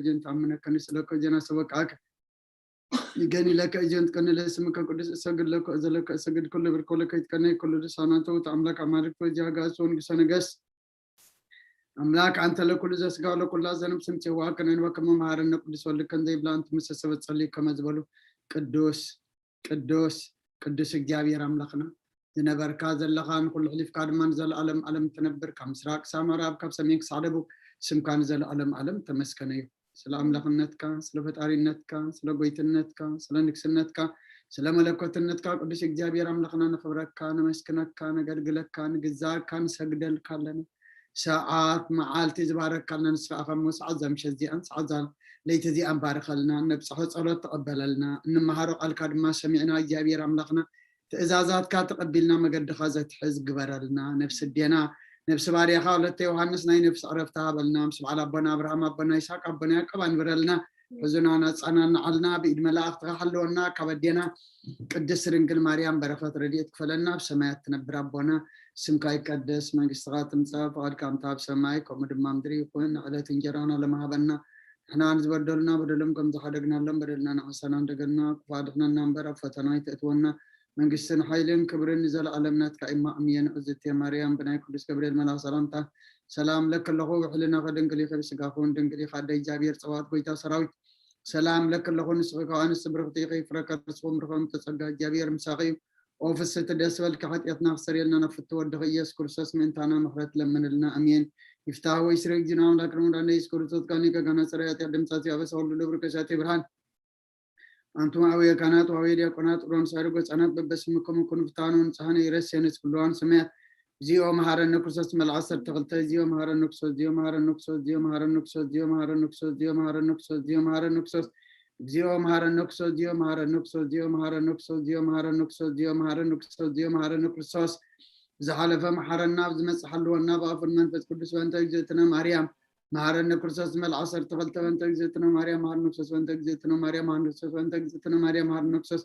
እጅን ታምነከ ንስለከ እጅን አሰበቃከ ንገኒ ለከ እጅን ትቀኒ ለስምከ ቅዱስ እሰግድ ለከ እዘለከ እሰግድ ኩሉ ብርኮ ለከ ይትቀነ ኩሉ ድሳናንተ ውት አምላክ አማልክ ወዚያጋስ ወንግሰ ነገስ አምላክ አንተ ለኩሉ ዘስጋ ለኩላ ዘንብ ስምቼዋ ከነንበ ከመ መሃረነ ቅዱስ ወልድ ከንዘይብላ እንት ምሰሰበት ጸልዩ ከመ ዝበሉ ቅዱስ ቅዱስ ቅዱስ እግዚኣብሔር አምላክና ዝነበርካ ዘለኻ ንኩሉ ሕሊፍካ ድማ ንዘለኣለም ኣለም ትነብር ካብ ምስራቅ ክሳብ ምዕራብ ካብ ሰሜን ክሳዕ ደቡብ ስምካ ንዘለኣለም ኣለም ተመስገነ እዩ። ስለ ኣምላክነትካ ስለ ፈጣሪነትካ ስለ ጎይትነትካ ስለ ንግስነትካ ስለ መለኮትነትካ ቅዱስ እግዚኣብሔር ኣምላክና ነኽብረካ ነመስግነካ ነገልግለካ ንግዛእካ ንሰግደልካ ኣለና። ሰዓት መዓልቲ ዝባረካልና ንስኻ ኢኻ እሞ ሰዓት እዛ ምሸት እዚኣን ሰዓት እዛ ለይቲ እዚኣን ባርኸልና፣ ነብፅሖ ፀሎት ተቐበለልና፣ እንመሃሮ ቃልካ ድማ ሰሚዕና እግዚኣብሔር ኣምላኽና ትእዛዛትካ ተቐቢልና መገድኻ ዘትሕዝ ግበረልና። ነብሲ ኣዴና ነብሲ ባርያኻ ወለተ ዮሃንስ ናይ ነብሲ ዕረፍቲ ሃበልና። ምስ በዓል ኣቦና ኣብርሃም ኣቦና ይስሐቅ ኣቦና ያዕቆብ ኣንብረልና። ሕዙናን ኣጻናንዓልና ብኢድ መላእኽትኻ ሓልወና ካብ ኣዴና ቅድስት ድንግል ማርያም በረኸት ረድኤት ክፈለና። ኣብ ሰማያት ትነብር ኣቦና ስምካ ይቀደስ መንግስትኻ ትምጻእ ፍቓድካ ከምታ ኣብ ሰማይ ከምኡ ድማ ምድሪ ይኹን ዕለት እንጀራና ለማሃበና ንሕና ንዝበደሉና በደሎም ከም ዝሓደግናሎም በደልና ንሓሰና እንደገና ክፉ ኣድሕነና እምበር ኣብ ፈተና ኣይተእትወና መንግስትን ሓይልን ክብርን ንዘለኣለም ናትካ ኢማ ኣሜን። እዝቴ ማርያም ብናይ ቅዱስ ገብርኤል መልኣኽ ሰላምታ ሰላም ለኪ ኣለኹ ብሕልናኺ ድንግል ኢኺ ብስጋኺ እውን ድንግል ኢኻ ኣደ እግዚኣብሔር ጸባኦት ጎይታ ሰራዊት ሰላም ለኪ ኣለኹ ንስኺ ካብ ኣንስቲ ብርኽቲ ኢኺ ፍረ ከርስኹም ብርኸም ተጸጋ እግዚኣብሔር ምሳኺ እዩ። ኦ ፍስቲ ደስ በልኪ ሓጢኣትና ክሰርየልና ናብ ፍቲ ወድኺ ኢየሱስ ክርስቶስ ምእንታና ምሕረት ለምንልና ኣሜን። ይፍታህ ወይ ስሬ ጊዜና ኣምላክ ረመዳን ኢየሱስ ክርስቶስ ጋኒ ከጋና ሰራይ ሓጢኣት ድምጻት ያበሰ ሁሉ ልብር ከሳቴ ብርሃን አንቱም አበየ ካህናት ወአበየ ዲያቆናት ሮን ሳይርጎ ህፃናት በበስምኩም ኩኑ ፍታኑ ንጽሃነ ይረስ የንስ ብለዋን ሰማያት እግዚኦ መሐረነ ክርስቶስ መልዓ ዓሰርተ ክልተ እግዚኦ መሐረነ ክርስቶስ እግዚኦ መሐረነ ክርስቶስ እግዚኦ መሐረነ ክርስቶስ እግዚኦ መሐረነ ክርስቶስ እግዚኦ መሐረነ ክርስቶስ እግዚኦ መሐረነ ክርስቶስ እግዚኦ መሐረነ ክርስቶስ እግዚኦ መሐረነ ክርስቶስ እግዚኦ መሐረነ ክርስቶስ እግዚኦ መሐረነ ክርስቶስ እግዚኦ መሐረነ ክርስቶስ ዝሓለፈ መሓረና ኣብ ዝመጽእ ሓልወና ብኣፉን መንፈስ ቅዱስ በእንተ እግዝእትነ ማርያም መሐረነ ክርስቶስ ዝመልዓ ዓሰርተ ክልተ በእንተ እግዝእትነ ማርያም መሐረነ ክርስቶስ በእንተ እግዝእትነ ማርያም መሐረነ ክርስቶስ በእንተ እግዝእትነ ማርያም መሐረነ ክርስቶስ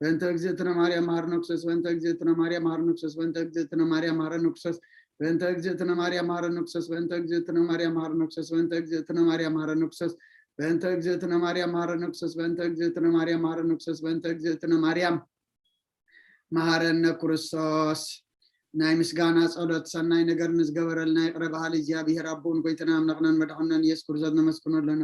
በእንተ እግዝእትነ ማርያም መሐረነ ክርስቶስ በእንተ እግዝእትነ ማርያም መሐረነ ክርስቶስ በእንተ እግዝእትነ ማርያም መሐረነ ክርስቶስ በእንተ እግዝእትነ ማርያም መሐረነ ክርስቶስ በእንተ እግዝእትነ ማርያም መሐረነ ክርስቶስ በእንተ እግዝእትነ ማርያም መሐረነ ክርስቶስ በእንተ እግዝእትነ ማርያም መሐረነ ክርስቶስ በእንተ እግዝእትነ ማርያም መሐረነ ክርስቶስ በእንተ እግዝእትነ ማርያም መሐረነ ክርስቶስ። ናይ ምስጋና ጸሎት ሰናይ ነገር ንዝገበረልና ይቕረ በሃሊ እግዚኣብሔር ኣቦን ጎይታና ኣምላኽናን መድሓንናን ኢየሱስ ክርስቶስ ነመስግኖ ኣለና።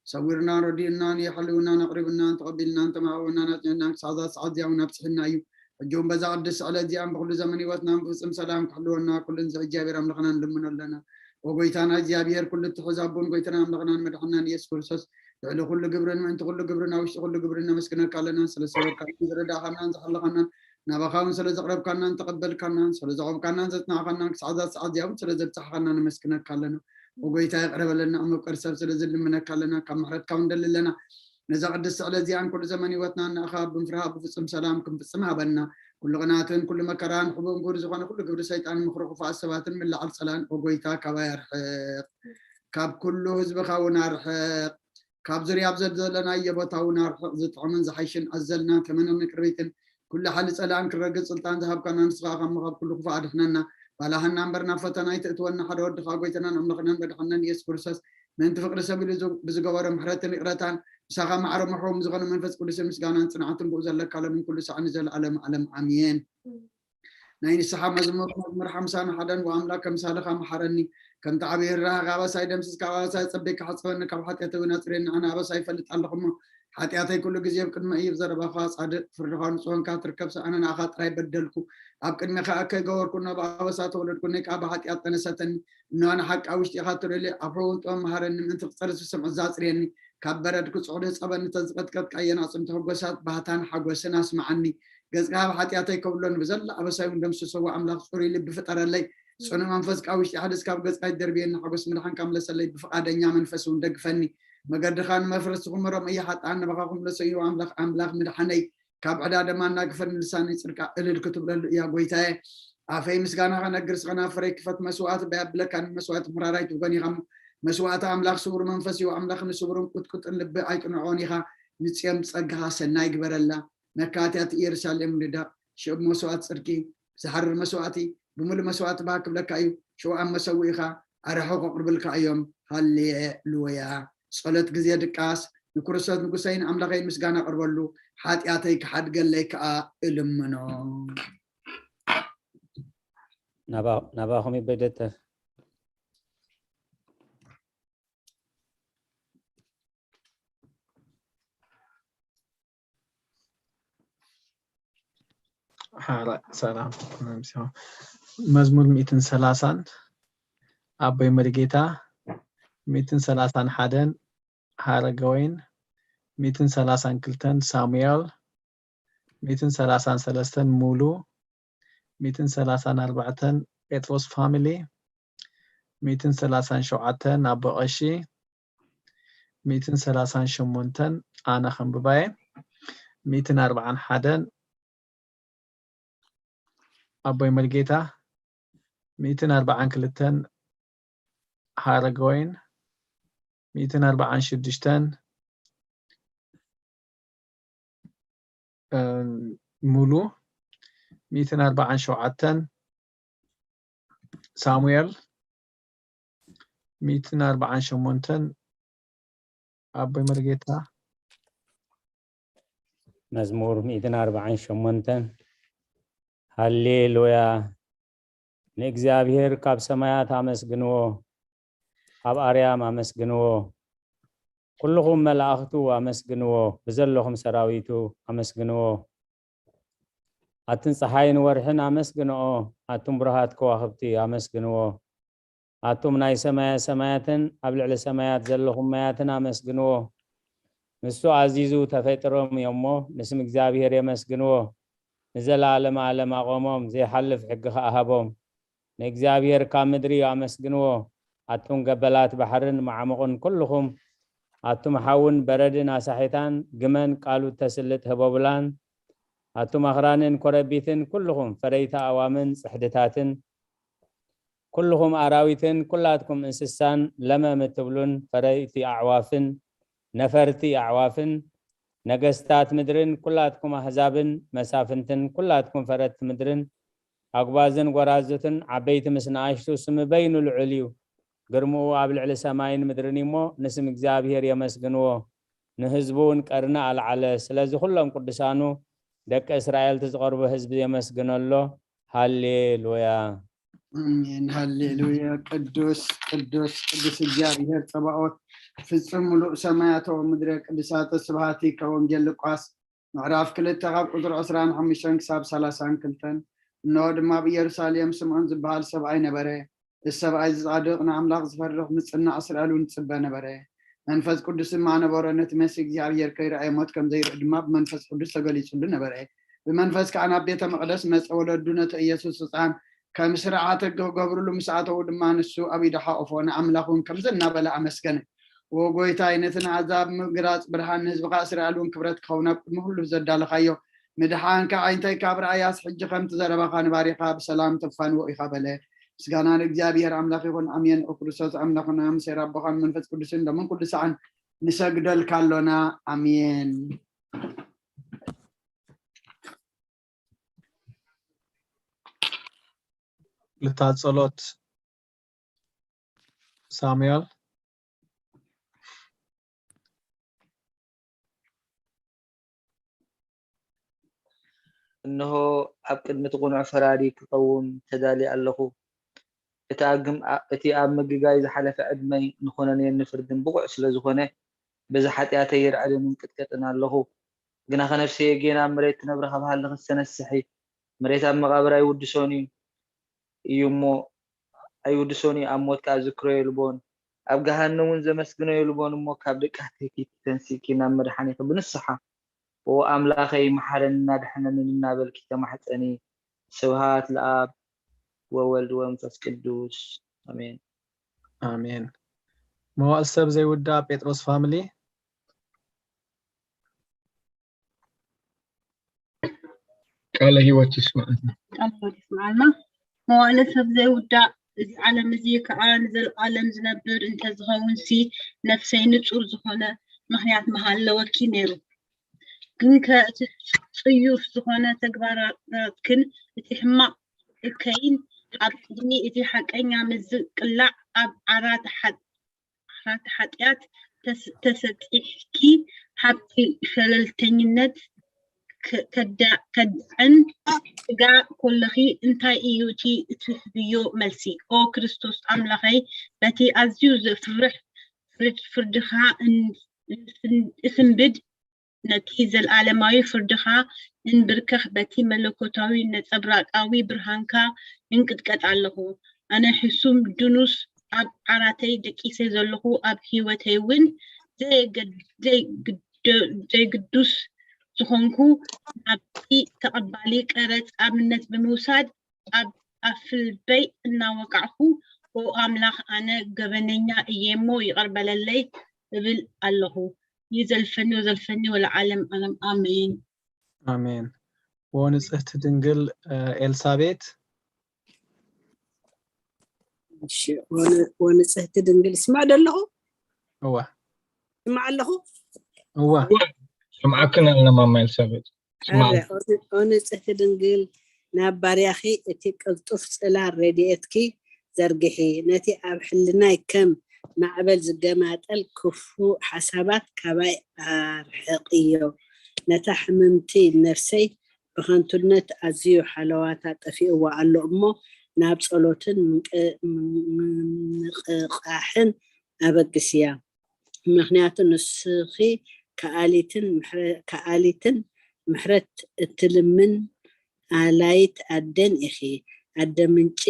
ሰዊርናን ረዲኡናን የሕልውናን ኣቕሪቡናን ተቐቢልናን ተማእወናን ኣጽኒዕናን ክሳዕ እዛ ሰዓት እዚኣ እውን ኣብጽሕና እዩ። ሕጂ እውን በዛ ቅድስቲ ዕለት እዚኣን ብኩሉ ዘመን ህይወትናን ብፍጹም ሰላም ክሕልወና ኩሉ ንዚ እግዚኣብሔር ኣምላኽና ንልምኖ ኣለና። ወጎይታና እግዚኣብሔር ኩሉ እትሕዝ ኣቦን ጎይታና ኣምላኽናን መድሓንናን ኢየሱስ ክርስቶስ ልዕሊ ኩሉ ግብርን ምእንቲ ኩሉ ግብርን ኣብ ውሽጢ ኩሉ ግብርን ነመስግነካ ኣለና። ስለ ሰበካን ዝረዳእካናን ዝሓለኻናን ናባኻ እውን ስለ ዘቕረብካናን ተቐበልካናን ስለ ዘቆምካናን ዘጽናዕካናን ክሳዕ እዛ ሰዓት እዚኣ እውን ስለ ዘብጻሕካና ነመስግነካ ኣለና። ወጎይታ ይቕረ በለና። መፍቀሪ ሰብ ስለ ዝልምነካ ኣለና። ካብ ምሕረትካ እውን ንደሊ ኣለና። ነዛ ቅድስቲ ዕለት እዚኣን ኩሉ ዘመን ህይወትና ንኣኻ ብምፍራህ ብፍጹም ሰላም ክንፍጽም ሃበና። ኩሉ ቅናትን ኩሉ መከራን ሕቡን ግብሪ ዝኾነ ኩሉ ግብሪ ሰይጣን ምኽሪ ክፉኣት ሰባትን ምልዓል ጸላን ኦ ጎይታ ካባይ ኣርሕቕ። ካብ ኩሉ ህዝብኻ እውን ኣርሕቕ። ካብ ዙርያ ኣብ ዘለናዮ ቦታ እውን ኣርሕቕ። ዝጥዕምን ዝሓይሽን ኣዘልና ተመንን ቅርቢትን ኩሉ ሓሊ ጸላእን ክረግጽ ስልጣን ዝሃብካና ንስኻ ኢኻ እሞ ካብ ኩሉ ክፉእ ኣድሕነና። ባላሃና እምበር ናብ ፈተና ኣይተእትወና ሓደ ወድኻ ጎይታናን ኣምላኽናን መድሓንናን ኢየሱስ ክርስቶስ ምእንቲ ፍቕሪ ሰብ ኢሉ ብዝገበሮ ምሕረትን ይቕረታን ምሳኻ ማዕረ ምሕዎም ዝኾነ መንፈስ ቅዱስን ምስጋናን ጽንዓትን ብኡ ዘለካ ሎምን ኩሉ ሳዕ ንዘለኣለም ዓለም ኣሜን። ናይ ንስሓ መዝሙር መዝሙር ሓምሳን ሓደን ወኣምላክ ከምሳልኻ መሓረኒ ከምቲ ዓብዪ ርህራህኻ ኣበሳይ ደምስስ ካብ ኣበሳይ ጸበይ ክሓጽበኒ ካብ ሓጢኣተይ እውን ኣጽርየኒ ኣነ ኣበሳይ ይፈልጥ ኣለኹ እሞ ሓጢኣተይ ኩሉ ግዜ ኣብ ቅድመ እዩ ብዘረባኻ ጻድቅ ፍርድኻ ንጹህ እንካ ትርከብ ኣነ ንኣኻ ጥራይ በደልኩ ኣብ ቅድሜኻ ከይገበርኩ እነሆ ብኣበሳ ተወለድኩ እነይ ከዓ ብሓጢኣት ጠነሰተኒ እነሆ ንሓቂ ኣብ ውሽጢኻ ትደልዮ ኣብ ሕቡን ጥበብ መሃረኒ ምእንቲ ክጸርስ ብስምዒት ዛጽርየኒ ካብ በረድ ክጽዕዶ ጸበኒ ተዝቀጥቀጥካየን ኣጽምቲ ሕጎሳት ባህታን ሓጎስን ኣስምዓኒ ገጽካ ካብ ሓጢኣተይ ከብሎኒ ብዘላ ኣበሳይ እውን ደምስሰዎ ኣምላኽ ጽሩይ ልቢ ፍጠረለይ ጽኑ መንፈስ ካብ ውሽጢ ሓደስ ካብ ገጽካ ይደርብየኒ ሓጎስ ምድሓን ካብ መለሰለይ ብፍቓደኛ መንፈስ እውን ደግፈኒ መገድኻ ንመፍረስቲ ክምሮም እየ ሓጥኣን ንባኻ ክምለሶ እዩ ኣምላኽ ኣምላኽ ምድሓነይ ካብ ዕዳ ደማ እናግፈኒ ልሳነይ ጽድቃ እልል ክትብለሉ እያ ጎይታየ ኣፈይ ምስጋና ከነግር ስኸናፍረይ ክፈት መስዋዕቲ በያብለካ ንመስዋዕቲ ምራራይ ትብገን ኢኻ መስዋዕቲ ኣምላኽ ስውር መንፈስ እዩ ኣምላኽ ንስውርን ቁጥቁጥን ልቢ ኣይጥንዖን ኢኻ ንጽዮን ብጸጋኻ ሰናይ ግበረላ መካትያት ኢየሩሳሌም ንዳቕ ሽዑ ብመስዋዕቲ ጽድቂ ብዝሓርር መስዋዕቲ ብምሉእ መስዋዕቲ ባህ ክብለካ እዩ ሽዑ ኣብ መሰውኢኻ ኣርሑ ከቕርብልካ እዮም ሃሌሉያ ጸሎት ግዜ ድቃስ፣ ንክርስቶስ ንጉሰይን ኣምላኸይን ምስጋና ኣቕርበሉ፣ ሓጢኣተይ ክሓድገለይ ከኣ እልምኖ። ናባ- ናባኹም ይበደተ። ሓራይ ሰላም። መዝሙር ሚእትን ሰላሳን ኣቦይ መሪጌታ፣ ሚእትን ሰላሳን ሓደን ሃረገወይን፣ ሚእትን ሰላሳን ክልተን ሳሙኤል፣ ሚእትን ሰላሳን ሰለስተን ሙሉ፣ ሚእትን ሰላሳን ኣርባዕተን ጴጥሮስ ፋሚሊ፣ ሚእትን ሰላሳን ሸውዓተን ኣቦ ቀሺ፣ ሚእትን ሰላሳን ሸሞንተን ኣነ ከንብባየ፣ ሚእትን ኣርባዓን ሓደን ኣቦይ መሪጌታ፣ ሚእትን ኣርባዓን ክልተን ሃረገወይን፣ ሚእትን ኣርባዓን ሽዱሽተን ሙሉ፣ ሚእትን ኣርባዓን ሸውዓተን ሳሙኤል፣ ሚእትን ኣርባዓን ሸሞንተን ኣቦይ መሪጌታ። መዝሙር ሚእትን ኣርባዓን ሸሞንተን። ሃሌሉያ፣ ንእግዚኣብሔር ካብ ሰማያት ኣመስግንዎ፣ ኣብ ኣርያም ኣመስግንዎ፣ ኩልኹም መላእኽቱ ኣመስግንዎ፣ ብዘለኹም ሰራዊቱ ኣመስግንዎ። ኣትን ፀሓይን ወርሕን ኣመስግንኦ፣ ኣቱም ብሩሃት ከዋኽብቲ ኣመስግንዎ። ኣቱም ናይ ሰማያ ሰማያትን ኣብ ልዕሊ ሰማያት ዘለኹም ማያትን ኣመስግንዎ። ንሱ ኣዚዙ ተፈጢሮም እዮም እሞ ንስም እግዚኣብሔር የመስግንዎ። ንዘለኣለመ ዓለም ኣቖሞም፣ ዘይሓልፍ ሕጊ ኸኣ ሃቦም። ንእግዚኣብሔር ካብ ምድሪ ኣመስግንዎ። ኣቱም ገበላት ባሕርን መዓሙቕን ኩልኹም፣ ኣቱም ሓውን በረድን ኣሳሒታን፣ ግመን ቃሉ እተስልጥ ህቦብላን፣ ኣቱም ኣኽራንን ኮረቢትን ኩልኹም፣ ፈረይቲ ኣእዋምን ጽሕድታትን፣ ኩልኹም ኣራዊትን ኩላትኩም እንስሳን ለመም እትብሉን ፈረይቲ ኣዕዋፍን ነፈርቲ ኣዕዋፍን ነገስታት ምድርን ኩላትኩም ኣህዛብን መሳፍንትን ኩላትኩም ፈረድቲ ምድርን ኣጉባዝን ጎራዙትን ዓበይቲ ምስ ንኣሽቱ ስሚ በይኑ ልዑል እዩ። ግርምኡ ኣብ ልዕሊ ሰማይን ምድርን እዩ እሞ ንስም እግዚኣብሔር የመስግንዎ። ንህዝቡ እውን ቀርኒ ኣልዓለ። ስለዚ ኩሎም ቅዱሳኑ ደቂ እስራኤል እቲ ዝቐርቦ ህዝቢ የመስግኖ ኣሎ። ሃሌሉያ። ኣሜን። ሃሌሉያ። ቅዱስ ቅዱስ ቅዱስ እግዚኣብሔር ጸባኦት ፍጹም ምሉእ ሰማያት ወምድረ ቅዱሳተ ስብሐቲከ። ወንጌል ሉቃስ ምዕራፍ ክልተ ካብ ቁጽሪ ዕስራን ሓሙሽተን ክሳብ ሰላሳን ክልተን። እንሆ ድማ ኣብ ኢየሩሳሌም ስምዖን ዝበሃል ሰብኣይ ነበረ። እዚ ሰብኣይ እዚ ጻድቕ ንኣምላኽ ዝፈርህ ምጽናዕ እስራኤል እውን ይጽበ ነበረ። መንፈስ ቅዱስ ድማ ነበሮ። ነቲ መሲህ እግዚኣብሔር ከይረኣየ ሞት ከም ዘይርኢ ድማ ብመንፈስ ቅዱስ ተገሊጹሉ ነበረ። ብመንፈስ ከኣ ናብ ቤተ መቕደስ መጸ። ወለዱ ነቲ ኢየሱስ ህጻን ከም ስርዓት ሕጊ ክገብርሉ ምስ ኣተዉ ድማ ንሱ ኣብ ኢዱ ሓቖፎ፣ ንኣምላኽ እውን ከምዚ እናበለ ኣመስገነ። ዎ ጎይታይ፣ ነቲ ንኣሕዛብ ምግላጽ ብርሃን ንህዝብኻ እስራኤል እውን ክብረት ክኸውን ኣብ ቅድሚ ኩሉ ዘዳለኻዮ ምድሓንካ ኣዒንተይ ካብ ረኣያስ ሕጂ ከምቲ ዘረባኻ ንባሪኻ ብሰላም ተፋንዎ ኢኻ በለ። ምስጋና ንእግዚኣብሔር ኣምላኽ ይኹን ኣሜን። ኦ ክርስቶስ ኣምላኽና ምሴር ኣቦኻን መንፈስ ቅዱስን ሎምን ኩሉ ሰዓን ንሰግደልካ ኣሎና ኣሜን። ክልተ ጸሎት ሳሙኤል። እንሆ ኣብ ቅድሚ እቲ ቅኑዕ ፈራዲ ክቐውም ተዳልየ ኣለኹ። እቲ ኣብ ግም- እቲ ኣብ ምግጋይ ዝሓለፈ ዕድመይ ንኹነኔን ንፍርድን ብቑዕ ስለ ዝኾነ በዚ ሓጢኣተይ ይርዐድን እንቅጥቀጥን ኣለኹ። ግናኸ ነፍሰየ ጌና ኣብ መሬት ትነብር ካብ ሃለኸስ ተነስሒ። መሬት ኣብ መቓብር ኣይውድሶን እዩ እዩ እሞ ኣይውድሶን እዩ፣ ኣብ ሞት ከኣ ዝክሮ የልቦን፣ ኣብ ገሃነም እውን ዘመስግኖ የልቦን እሞ ካብ ድቃተኪ ተንሲእኪ ናብ መድሓኒኺ ብንስሓ ኦ ኣምላኸይ መሓረኒ እና ድሓነኒ እናበልኪ ተማሕፀኒ። ስብሃት ለኣብ ወወልድ ወመንፈስ ቅዱስ ኣሜን። ኣሜን። መዋእል ሰብ ዘይውዳእ ጴጥሮስ ፋሚሊ። ቃለ ህይወት ይስማዕና። ቃለ ህይወት ይስማዕና። መዋእለ ሰብ ዘይውዳእ እዚ ዓለም እዚ ከዓ ንዘለኣለም ዝነብር እንተዝኸውን ሲ ነፍሰይ ንጹር ዝኾነ ምኽንያት ምሃለወኪ ነይሩ። ግንከ እቲ ጽዩፍ ዝኾነ ተግባራትክን እቲ ሕማቕ እከይን ኣብ ቅድሚ እቲ ሓቀኛ ምዝቅላዕ ኣብ ዓራት ሓጢኣት ተስ- ተሰጢሕኪ፣ ሃብቲ ሸለልተኝነት ከ- ከዳ- ከድዕን ስጋ ኮለኺ፣ እንታይ እዩ እቲ እትህብዮ መልሲ? ኦ ክርስቶስ ኣምላኸይ፣ በቲ ኣዝዩ ዘፍርሕ ፍርድ- ፍርድኻ እን- እን- እስንብድ፣ ነቲ ዘለኣለማዊ ፍርድኻ እንብርከኽ፣ በቲ መለኮታዊ ነጸብራቃዊ ብርሃንካ እንቅጥቀጥ ኣለኹ። ኣነ ሕሱም ድኑስ ኣብ ዓራተይ ደቂሰ ዘለኹ፣ ኣብ ህይወተይ እውን ዘይግዱስ ዝኾንኩ፣ ናብቲ ተቐባሊ ቀረጽ ኣብነት ብምውሳድ ኣብ ኣፍልበይ እናወቃዕኩ፣ ኦ ኣምላኽ፣ ኣነ ገበነኛ እየ እሞ ይቕር በለለይ እብል ኣለኹ። ይዘልፈኒ ወዘልፈኒ ወለዓለም ዓለም ኣሜን። ኣሜን። ወንጽህቲ ድንግል ኤልሳቤት። ወንጽህቲ ድንግል ይስማዕ ዶ ኣለኹ? እወ ይስማዕ ኣለኹ? እወ ስምዓክን ኣለና ማማ ኤልሳቤጥ። ኦ ንጽህቲ ድንግል፣ ናብ ባርያኺ እቲ ቅልጡፍ ጽላል ረድኤትኪ ዘርግሒ። ነቲ ኣብ ሕልናይ ከም ማዕበል ዝገማጠል ክፉእ ሓሳባት ካባይ ኣርሕቕዮ። ነታ ሕምምቲ ነፍሰይ ብኸንቱነት ኣዝዩ ሓለዋታ ጠፊእዋ ኣሎ እሞ፣ ናብ ጸሎትን ምንቅቓሕን ኣበግስያ። ምኽንያቱ ንስኺ ከኣሊትን ምሕረ- ከኣሊትን ምሕረት እትልምን ኣላይት ኣደን ኢኺ። ኣደ ምንጪ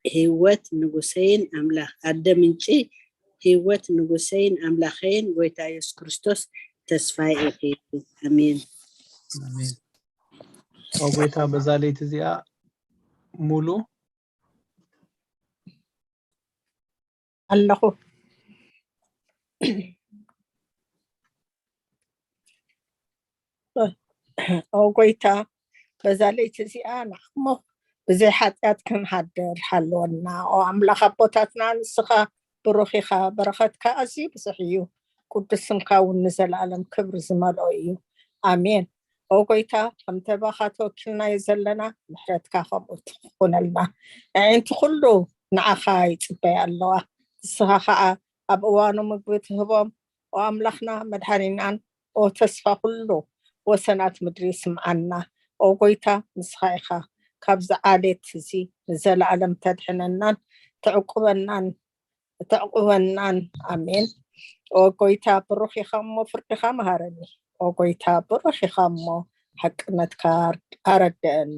ህይወት ንጉሰይን ኣምላኽ ኣደ ምንጪ ህይወት ንጉሰይን ኣምላኸይን ጎይታ የሱስ ክርስቶስ ተስፋይ ኢኺ። ኣሜን። ኣሜን። ኦ ጎይታ በዛ ለይቲ እዚኣ ሙሉ ኣለኹ። ኦ ጎይታ፣ በዛ ለይቲ እዚኣ ንዓሞ ብዘይ ሓጢኣት ክንሃድር ሃለወና። ኦ ኣምላኽ ኣቦታትና፣ ንስኻ ብሩኽ ኢኻ፣ በረኸትካ ኣዝዩ ብዙሕ እዩ፣ ቅዱስ ስምካ እውን ንዘለኣለም ክብሪ ዝመልኦ እዩ። ኣሜን። ኦ ጎይታ፣ ከምቲ ባኻ ተወኪልናዮ ዘለና ምሕረትካ ከምኡ ትኹነልና። ኣዒንቲ ኩሉ ንዓኻ ይጽበያ ኣለዋ። ንስኻ ኸዓ ኣብ እዋኑ ምግቢ ትህቦም። ኦ ኣምላኽና መድሓኒናን ኦ ተስፋ ኩሉ ወሰናት ምድሪ ስምዓና። ኦ ጎይታ ንስኻ ኢኻ ካብዚ ዓሌት እዚ ንዘለኣለም ተድሕነናን ተዕቁበናን ተዕቁበናን። ኣሜን። ኦ ጎይታ ብሩኽ ኢኻ እሞ ፍርድኻ መሃረኒ። ኦ ጎይታ ብሩኽ ኢኻ እሞ ሓቅነትካ ኣረድአኒ።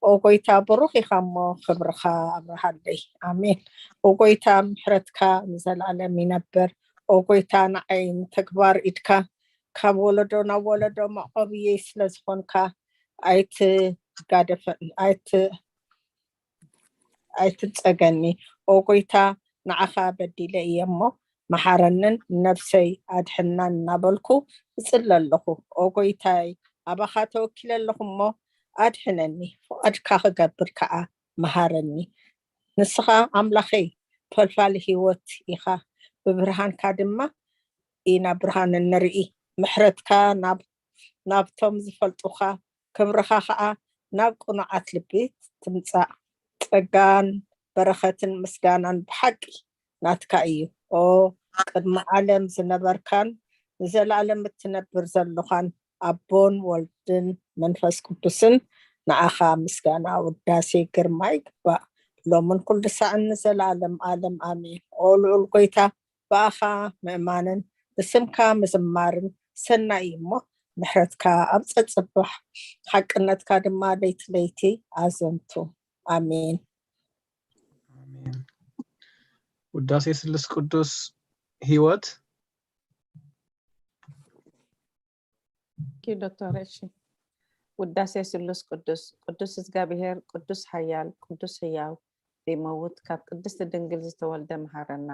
ኦ ጎይታ ብሩኽ ኢኻ እሞ ክብርኻ ኣብርሃለይ። ኣሜን። ኦ ጎይታ ምሕረትካ ንዘለኣለም ይነብር። ኦ ጎይታ ንዓይ ንተግባር ኢድካ ካብ ወለዶ ናብ ወለዶ መዓብየይ ስለ ዝኾንካ ኣይትጋደፈን ኣይት ኣይትጸገኒ። ኦ ጎይታ ንዓኻ በዲለ እየ እሞ መሓረንን ነብሰይ ኣድሕናን እናበልኩ እጽሊ ኣለኹ። ኦ ጎይታይ ኣባኻ ተወኪለ ኣለኹ እሞ ኣድሕነኒ፣ ፍቓድካ ክገብር ከዓ መሃረኒ። ንስኻ ኣምላኸይ ፈልፋሊ ህይወት ኢኻ፣ ብብርሃንካ ድማ ኢና ብርሃን እንርኢ። ምሕረትካ ናብ ናብቶም ዝፈልጡኻ ክብርኻ ኸዓ ናብ ቅኑዓት ልቢ ትምጻእ። ጸጋን በረኸትን ምስጋናን ብሓቂ ናትካ እዩ። ኦ ቅድሚ ዓለም ዝነበርካን ንዘለኣለም እትነብር ዘለኻን ኣቦን ወልድን መንፈስ ቅዱስን ንዓኻ ምስጋና ውዳሴ ግርማ ይግባእ ሎምን ኩሉ ሳዕን ንዘለኣለም ኣለም ኣሜን። ኦ ልዑል ጎይታ ብኣኻ ምእማንን ብስምካ ምዝማርን ሰናይ እዩ እሞ ምሕረትካ ኣብ ጸጽባሕ ሓቅነትካ ድማ ለይቲ ለይቲ ኣዘንቱ። ኣሜን። ውዳሴ ስሉስ ቅዱስ ህይወት ኪ ዶክተር እሺ ውዳሴ ስሉስ ቅዱስ ቅዱስ እግዚኣብሔር ቅዱስ ሓያል ቅዱስ ህያው ዘይመውት ካብ ቅድስቲ ድንግል ዝተወልደ መሃረና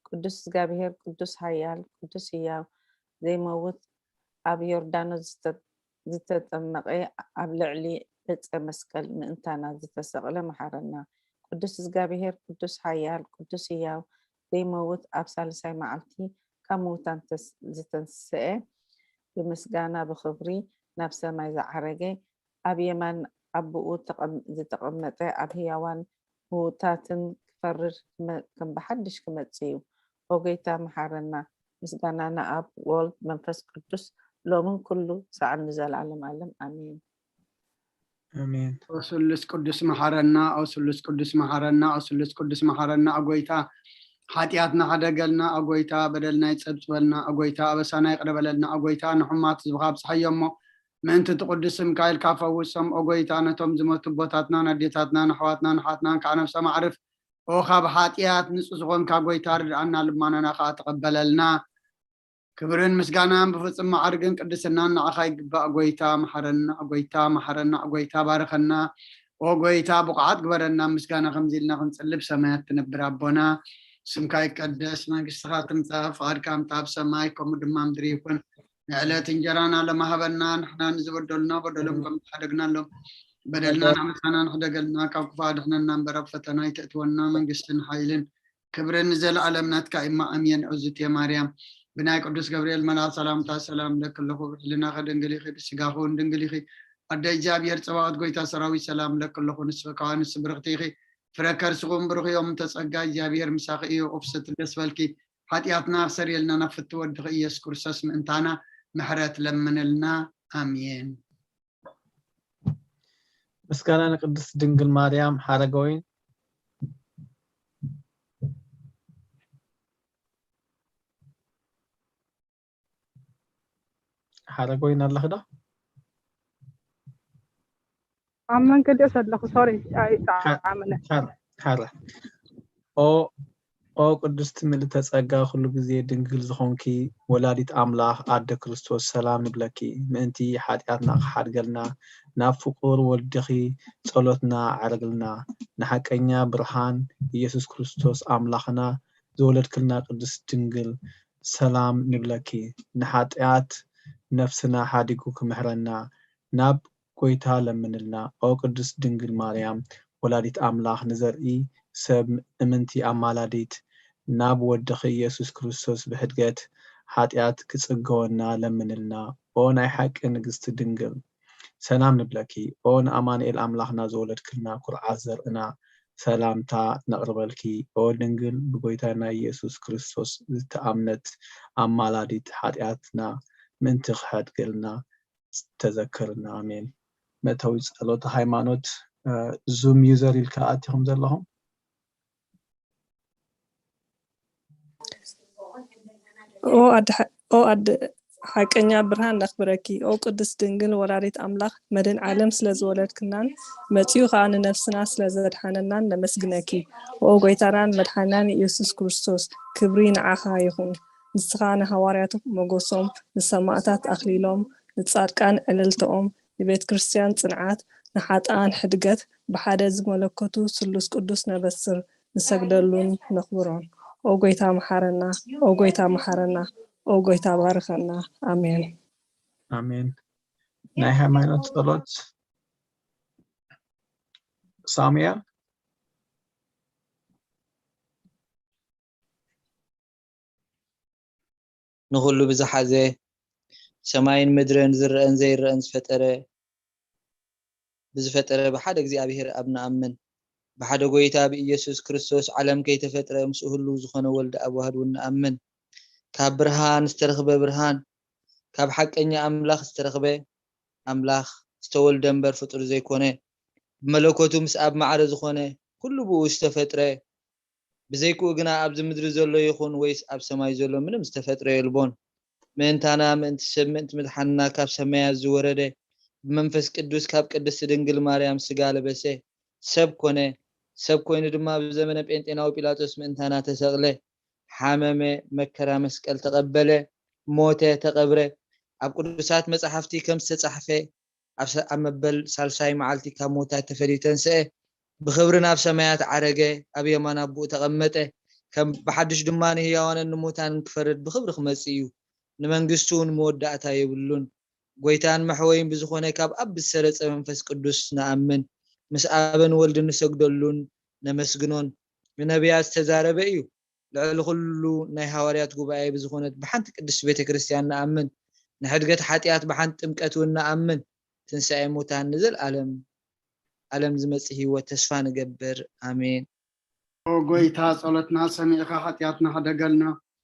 ቅዱስ እግዚኣብሔር ቅዱስ ሓያል ቅዱስ ህያው ዘይመውት ኣብ ዮርዳኖስ ዝተጠመቐ ኣብ ልዕሊ ዕፀ መስቀል ምእንታና ዝተሰቕለ መሓረና። ቅዱስ እግዚኣብሔር ቅዱስ ሓያል ቅዱስ ህያው ዘይመውት ኣብ ሳልሳይ መዓልቲ ካብ ምውታን ዝተንስአ ብምስጋና ብኽብሪ ናብ ሰማይ ዝዓረገ ኣብ የማን ኣቦኡ ዝተቐመጠ ኣብ ህያዋን ምውታትን ክፈርድ ከም ብሓድሽ ክመጽእ እዩ። ኦ ጎይታ መሓረና ምስጋና ንኣብ፣ ወልድ፣ መንፈስ ቅዱስ፣ ሎምን ኩሉ ሰዓን ንዘለዓለም ዓለም። ኣሜን። ኣሜን። ኦ ስሉስ ቅዱስ መሓረና፣ ኦ ስሉስ ቅዱስ መሓረና፣ ኦ ስሉስ ቅዱስ መሓረና፣ ኦ ጎይታ ሓጢኣትና ሓደገልና፣ ኦ ጎይታ በደልና ይጸብጽበልና፣ ኦ ጎይታ ኣበሳና ይቕረ በለልና፣ ኦ ጎይታ ንሕማት ህዝብኻ ኣብጽሓዮ እሞ ምእንቲ እቲ ቅዱስ ስምካ ኢልካ ፈውሶም። ኦ ጎይታ ነቶም ዝሞቱ ኣቦታትናን ኣዴታትናን ኣሕዋትናን ኣሓትናን ከዓ ነብሶም ኣዕርፍ። ኦ ካብ ሓጢኣት ንጹህ ዝኾንካ ጎይታ ርድኣና፣ ልማናና ከዓ ተቐበለልና። ክብርን ምስጋናን ብፍጹም መዓርግን ቅድስናን ንዓኻ ይግባእ። ጎይታ መሓረና፣ ጎይታ መሓረና፣ ጎይታ ባርኸና። ኦ ጎይታ ብቑዓት ግበረና፣ ምስጋና ከምዚ ኢልና ክንጽልብ። ሰማያት ትነብር ኣቦና፣ ስምካ ይቀደስ፣ መንግስትኻ ትምጻእ፣ ፍቓድካ ምጻእ ኣብ ሰማይ ከምኡ ድማ ምድሪ ይኹን። ንዕለት እንጀራና ለማሃበና፣ ንሕና ንዝበደሉና በደሎም ከም ዝሓደግናሎም በደልና ንዓመፃና ንሕደገልና፣ ካብ ክፉእ ኣድሕነና እምበር ኣብ ፈተና ኣይተእትወና፣ መንግስትን ሓይልን ክብርን ንዘለኣለም ናትካ እማ ኣሜን። እዙቴ ማርያም ብናይ ቅዱስ ገብርኤል መልኣክ ሰላምታ ሰላም ለኪ ኣለኹ፣ ብሕልናኺ ድንግል ኢኺ፣ ብስጋኺ እውን ድንግል ኢኺ። ኣደ እግዚኣብሔር ጸባኦት ጎይታ ሰራዊት ሰላም ለኪ ኣለኹ፣ ንስኺ ከኣ ንስ ብርኽቲ ኢኺ፣ ፍረ ከርስኹም ብሩኽ እዮም፣ ተጸጋ እግዚኣብሔር ምሳኺ እዩ፣ ኦፍሰት ደስ በልኪ፣ ሓጢኣትና ክሰርየልና ናብ ፍቲ ወድኺ ኢየሱስ ክርስቶስ ምእንታና ምሕረት ለምንልና። ኣሜን። ምስጋና ንቅድስት ድንግል ማርያም። ሓረገወይን ሓረገወይን ኣለኺ ዶ? ኣብ መንገዲ እየ ዘለኹ። ሶሪ ኣይጣዓመነ። ሓረ ኦ ኦ ቅድስቲ ምልእተ ጸጋ ኩሉ ግዜ ድንግል ዝኾንኪ ወላዲት ኣምላኽ ኣደ ክርስቶስ ሰላም ንብለኪ። ምእንቲ ሓጢኣትና ክሓድገልና ናብ ፍቁር ወልድኺ ጸሎትና ዓርግልና። ንሓቀኛ ብርሃን ኢየሱስ ክርስቶስ ኣምላኽና ዝወለድክልና ቅድስት ድንግል ሰላም ንብለኪ። ንሓጢኣት ነፍስና ሓዲጉ ክምሕረና ናብ ጎይታ ለምንልና። ኦ ቅድስት ድንግል ማርያም ወላዲት ኣምላኽ ንዘርኢ ሰብ እምንቲ ኣማላዲት ናብ ወድኺ ኢየሱስ ክርስቶስ ብሕድገት ሓጢኣት ክጽገወና ለምንልና። ኦ ናይ ሓቂ ንግስቲ ድንግል ሰላም ንብለኪ። ኦ ንኣማኑኤል ኣምላኽና ዝወለድክልና ኩርዓት ዘርእና ሰላምታ ነቕርበልኪ። ኦ ድንግል ብጎይታና ኢየሱስ ክርስቶስ ዝተኣምነት ኣማላዲት ሓጢኣትና ምእንቲ ክሓድገልና ተዘክርና። ኣሜን። መእተዊ ጸሎተ ሃይማኖት ዙም ዩዘር ኢልካ ኣቲኹም ዘለኹም ኦ ኣደ ሓ- ኦ ኣደ ሓቀኛ ብርሃን ነኽብረኪ ኦ ቅድስት ድንግል ወላዲት ኣምላኽ መድህን ዓለም ስለ ዝወለድክናን መጺኡ ኸኣ ንነፍስና ስለ ዘድሓነናን ነመስግነኪ ኦ ጎይታናን መድሓናን ኢየሱስ ክርስቶስ ክብሪ ንዓኻ ይኹን ንስኻ ንሃዋርያት ሞገሶም ንሰማእታት ኣኽሊሎም ንጻድቃን ዕልልተኦም ንቤተ ክርስቲያን ጽንዓት ንሓጥኣን ሕድገት ብሓደ ዝመለኮቱ ስሉስ ቅዱስ ነበስር ንሰግደሉን ነኽብሮን። ኦ ጎይታ መሓረና፣ ኦ ጎይታ መሓረና፣ ኦ ጎይታ ባርኸና። ኣሜን። ኣሜን። ናይ ሃይማኖት ጸሎት ሳሙኤል። ንኹሉ ብዝሓዘ ሰማይን ምድርን ዝረአን ዘይረአን ዝፈጠረ ብዝፈጠረ ብሓደ እግዚኣብሔር ኣብ ንኣምን። ብሓደ ጎይታ ብኢየሱስ ክርስቶስ ዓለም ከይተፈጥረ ምስኡ ህልው ዝኾነ ወልዲ ኣብ ዋህድ እውን ንኣምን። ካብ ብርሃን ዝተረኽበ ብርሃን፣ ካብ ሓቀኛ ኣምላኽ ዝተረኽበ ኣምላኽ፣ ዝተወልደ እምበር ፍጡር ዘይኮነ፣ ብመለኮቱ ምስ ኣብ ማዕረ ዝኾነ፣ ኩሉ ብኡ ዝተፈጥረ፣ ብዘይክኡ ግና ኣብዚ ምድሪ ዘሎ ይኹን ወይስ ኣብ ሰማይ ዘሎ ምንም ዝተፈጥረ የልቦን። ምእንታና፣ ምእንቲ ሰብ፣ ምእንቲ ምድሓንና ካብ ሰማያት ዝወረደ፣ ብመንፈስ ቅዱስ ካብ ቅድስቲ ድንግል ማርያም ስጋ ለበሰ፣ ሰብ ኮነ። ሰብ ኮይኑ ድማ ኣብ ዘመነ ጴንጤናዊ ጲላጦስ ምእንታና ተሰቕለ፣ ሓመመ፣ መከራ መስቀል ተቐበለ፣ ሞተ፣ ተቐብረ። ኣብ ቅዱሳት መጻሕፍቲ ከም ዝተጻሕፈ ኣብ ሰ- ኣብ መበል ሳልሳይ መዓልቲ ካብ ሙታት ተፈልዩ ተንስአ፣ ብኽብሪ ናብ ሰማያት ዓረገ፣ ኣብ የማን ኣቦኡ ተቐመጠ፣ ከም ብሓድሽ ድማ ንህያዋንን ንሙታንን ክፈርድ ብኽብሪ ክመጽእ እዩ። ንመንግስቱ እውን መወዳእታ የብሉን። ጎይታን መሕወይን ብዝኾነ ካብ ኣብ ብዝሰረጸ መንፈስ ቅዱስ ንኣምን፣ ምስ ኣበን ወልድን ንሰግደሉን ነመስግኖን። ብነቢያት ዝተዛረበ እዩ። ልዕሊ ኩሉ ናይ ሃዋርያት ጉባኤ ብዝኾነት ብሓንቲ ቅድስት ቤተ ክርስቲያን ንኣምን። ንሕድገት ሓጢኣት ብሓንቲ ጥምቀት እውን ንኣምን። ትንሳኤ ሙታን ንዘልኣለም ኣለም ዝመጽእ ህይወት ተስፋ ንገብር። ኣሜን። ኦ ጎይታ ጸሎትና ሰሚዕኻ ሓጢኣትና ሕደገልና።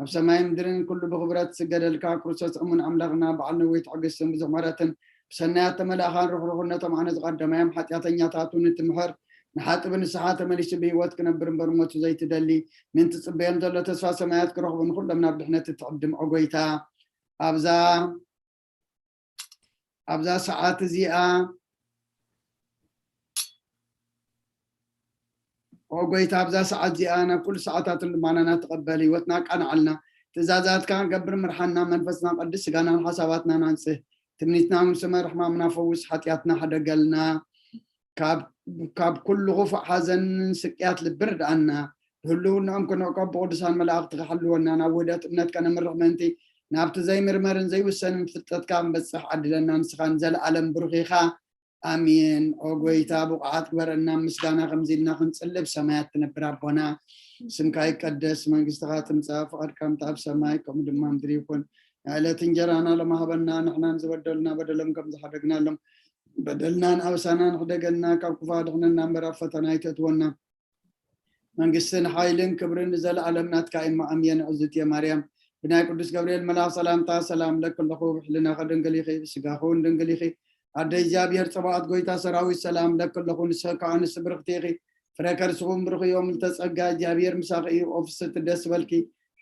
ኣብ ሰማይ ምድርን ኩሉ ብኽብረት ዝስገደልካ ክርስቶስ እሙን ኣምላኽና በዓል ነዊሕ ትዕግስትን ብዙሕ ምሕረትን ብሰናያት ተመላእኻን ርሕሩሕነቶም ኣነ ዝቐደማዮም ሓጢኣተኛታቱ ንትምሕር ንሓጥብ ንስሓ ተመሊሱ ብህይወት ክነብር እምበር ሞቱ ዘይትደሊ ምእንቲ ጽበዮም ዘሎ ተስፋ ሰማያት ክረኽቡ ንኹሎም ናብ ድሕነት እትዕድም ኦ ጎይታ ኣብዛ ኣብዛ ሰዓት እዚኣ ኦ ጎይታ ኣብዛ ሰዓት እዚኣ ናብ ኩሉ ሰዓታትን ልማናና ተቐበል ህይወትና ኣቃንዓልና ትእዛዛትካ ንገብር ምርሓና መንፈስና ቀድስ ስጋናን ሓሳባትናን ኣንጽህ ትምኒትና ምስ መርሕማምና ፈውስ ሓጢኣትና ሓደገልና ካብ ኩሉ ክፉእ ሓዘንን ስቅያት ልቢ ርድኣና ብህልውናኦም ክንዕቆብ ብቅዱሳን መላእኽቲ ክሓልወና ናብ ውህደት እምነት ከነምርሕ ምእንቲ ናብቲ ዘይምርመርን ዘይውሰንን ፍልጠትካ ክንበፅሕ ዓድለና ንስኻ ንዘለኣለም ብሩኽ ኢኻ ኣሜን ኦ ጎይታ ብቑዓት ግበረና ምስጋና ከምዚ ኢልና ክንፅልብ ሰማያት ትነብር ኣቦና ስምካ ይቀደስ መንግስትኻ ትምፃእ ፍቓድካ ምታ ኣብ ሰማይ ከምኡ ድማ ምድሪ ይኹን ዕለት እንጀራና ለማሃበና ንሕናን ዝበደሉና በደሎም ከም ዝሓደግናሎም በደልናን ኣበሳናን ሕደገና ካብ ክፉእ ኣድሕነና እምበር ኣብ ፈተና ኣይተእትወና መንግስትን ሓይልን ክብርን ንዘለኣለም ናትካ እሞ ኣሜን ዕዝቲ ማርያም ብናይ ቅዱስ ገብርኤል መልኣኽ ሰላምታ ሰላም ለኪ ኣለኹ ብሕልናኺ ድንግል ኢኺ ብስጋኺ እውን ድንግል ኢኺ ኣደ እግዚኣብሔር ፀባኦት ጎይታ ሰራዊት ሰላም ለኪ ኣለኹ ንስኺ ከዓ ኣንስቲ ብርኽቲ ኢኺ ፍረ ከርስኹም ብሩኽ እዮም ልተፀጋ እግዚኣብሔር ምሳኺ እዩ ኦፍስቲ ደስ በልኪ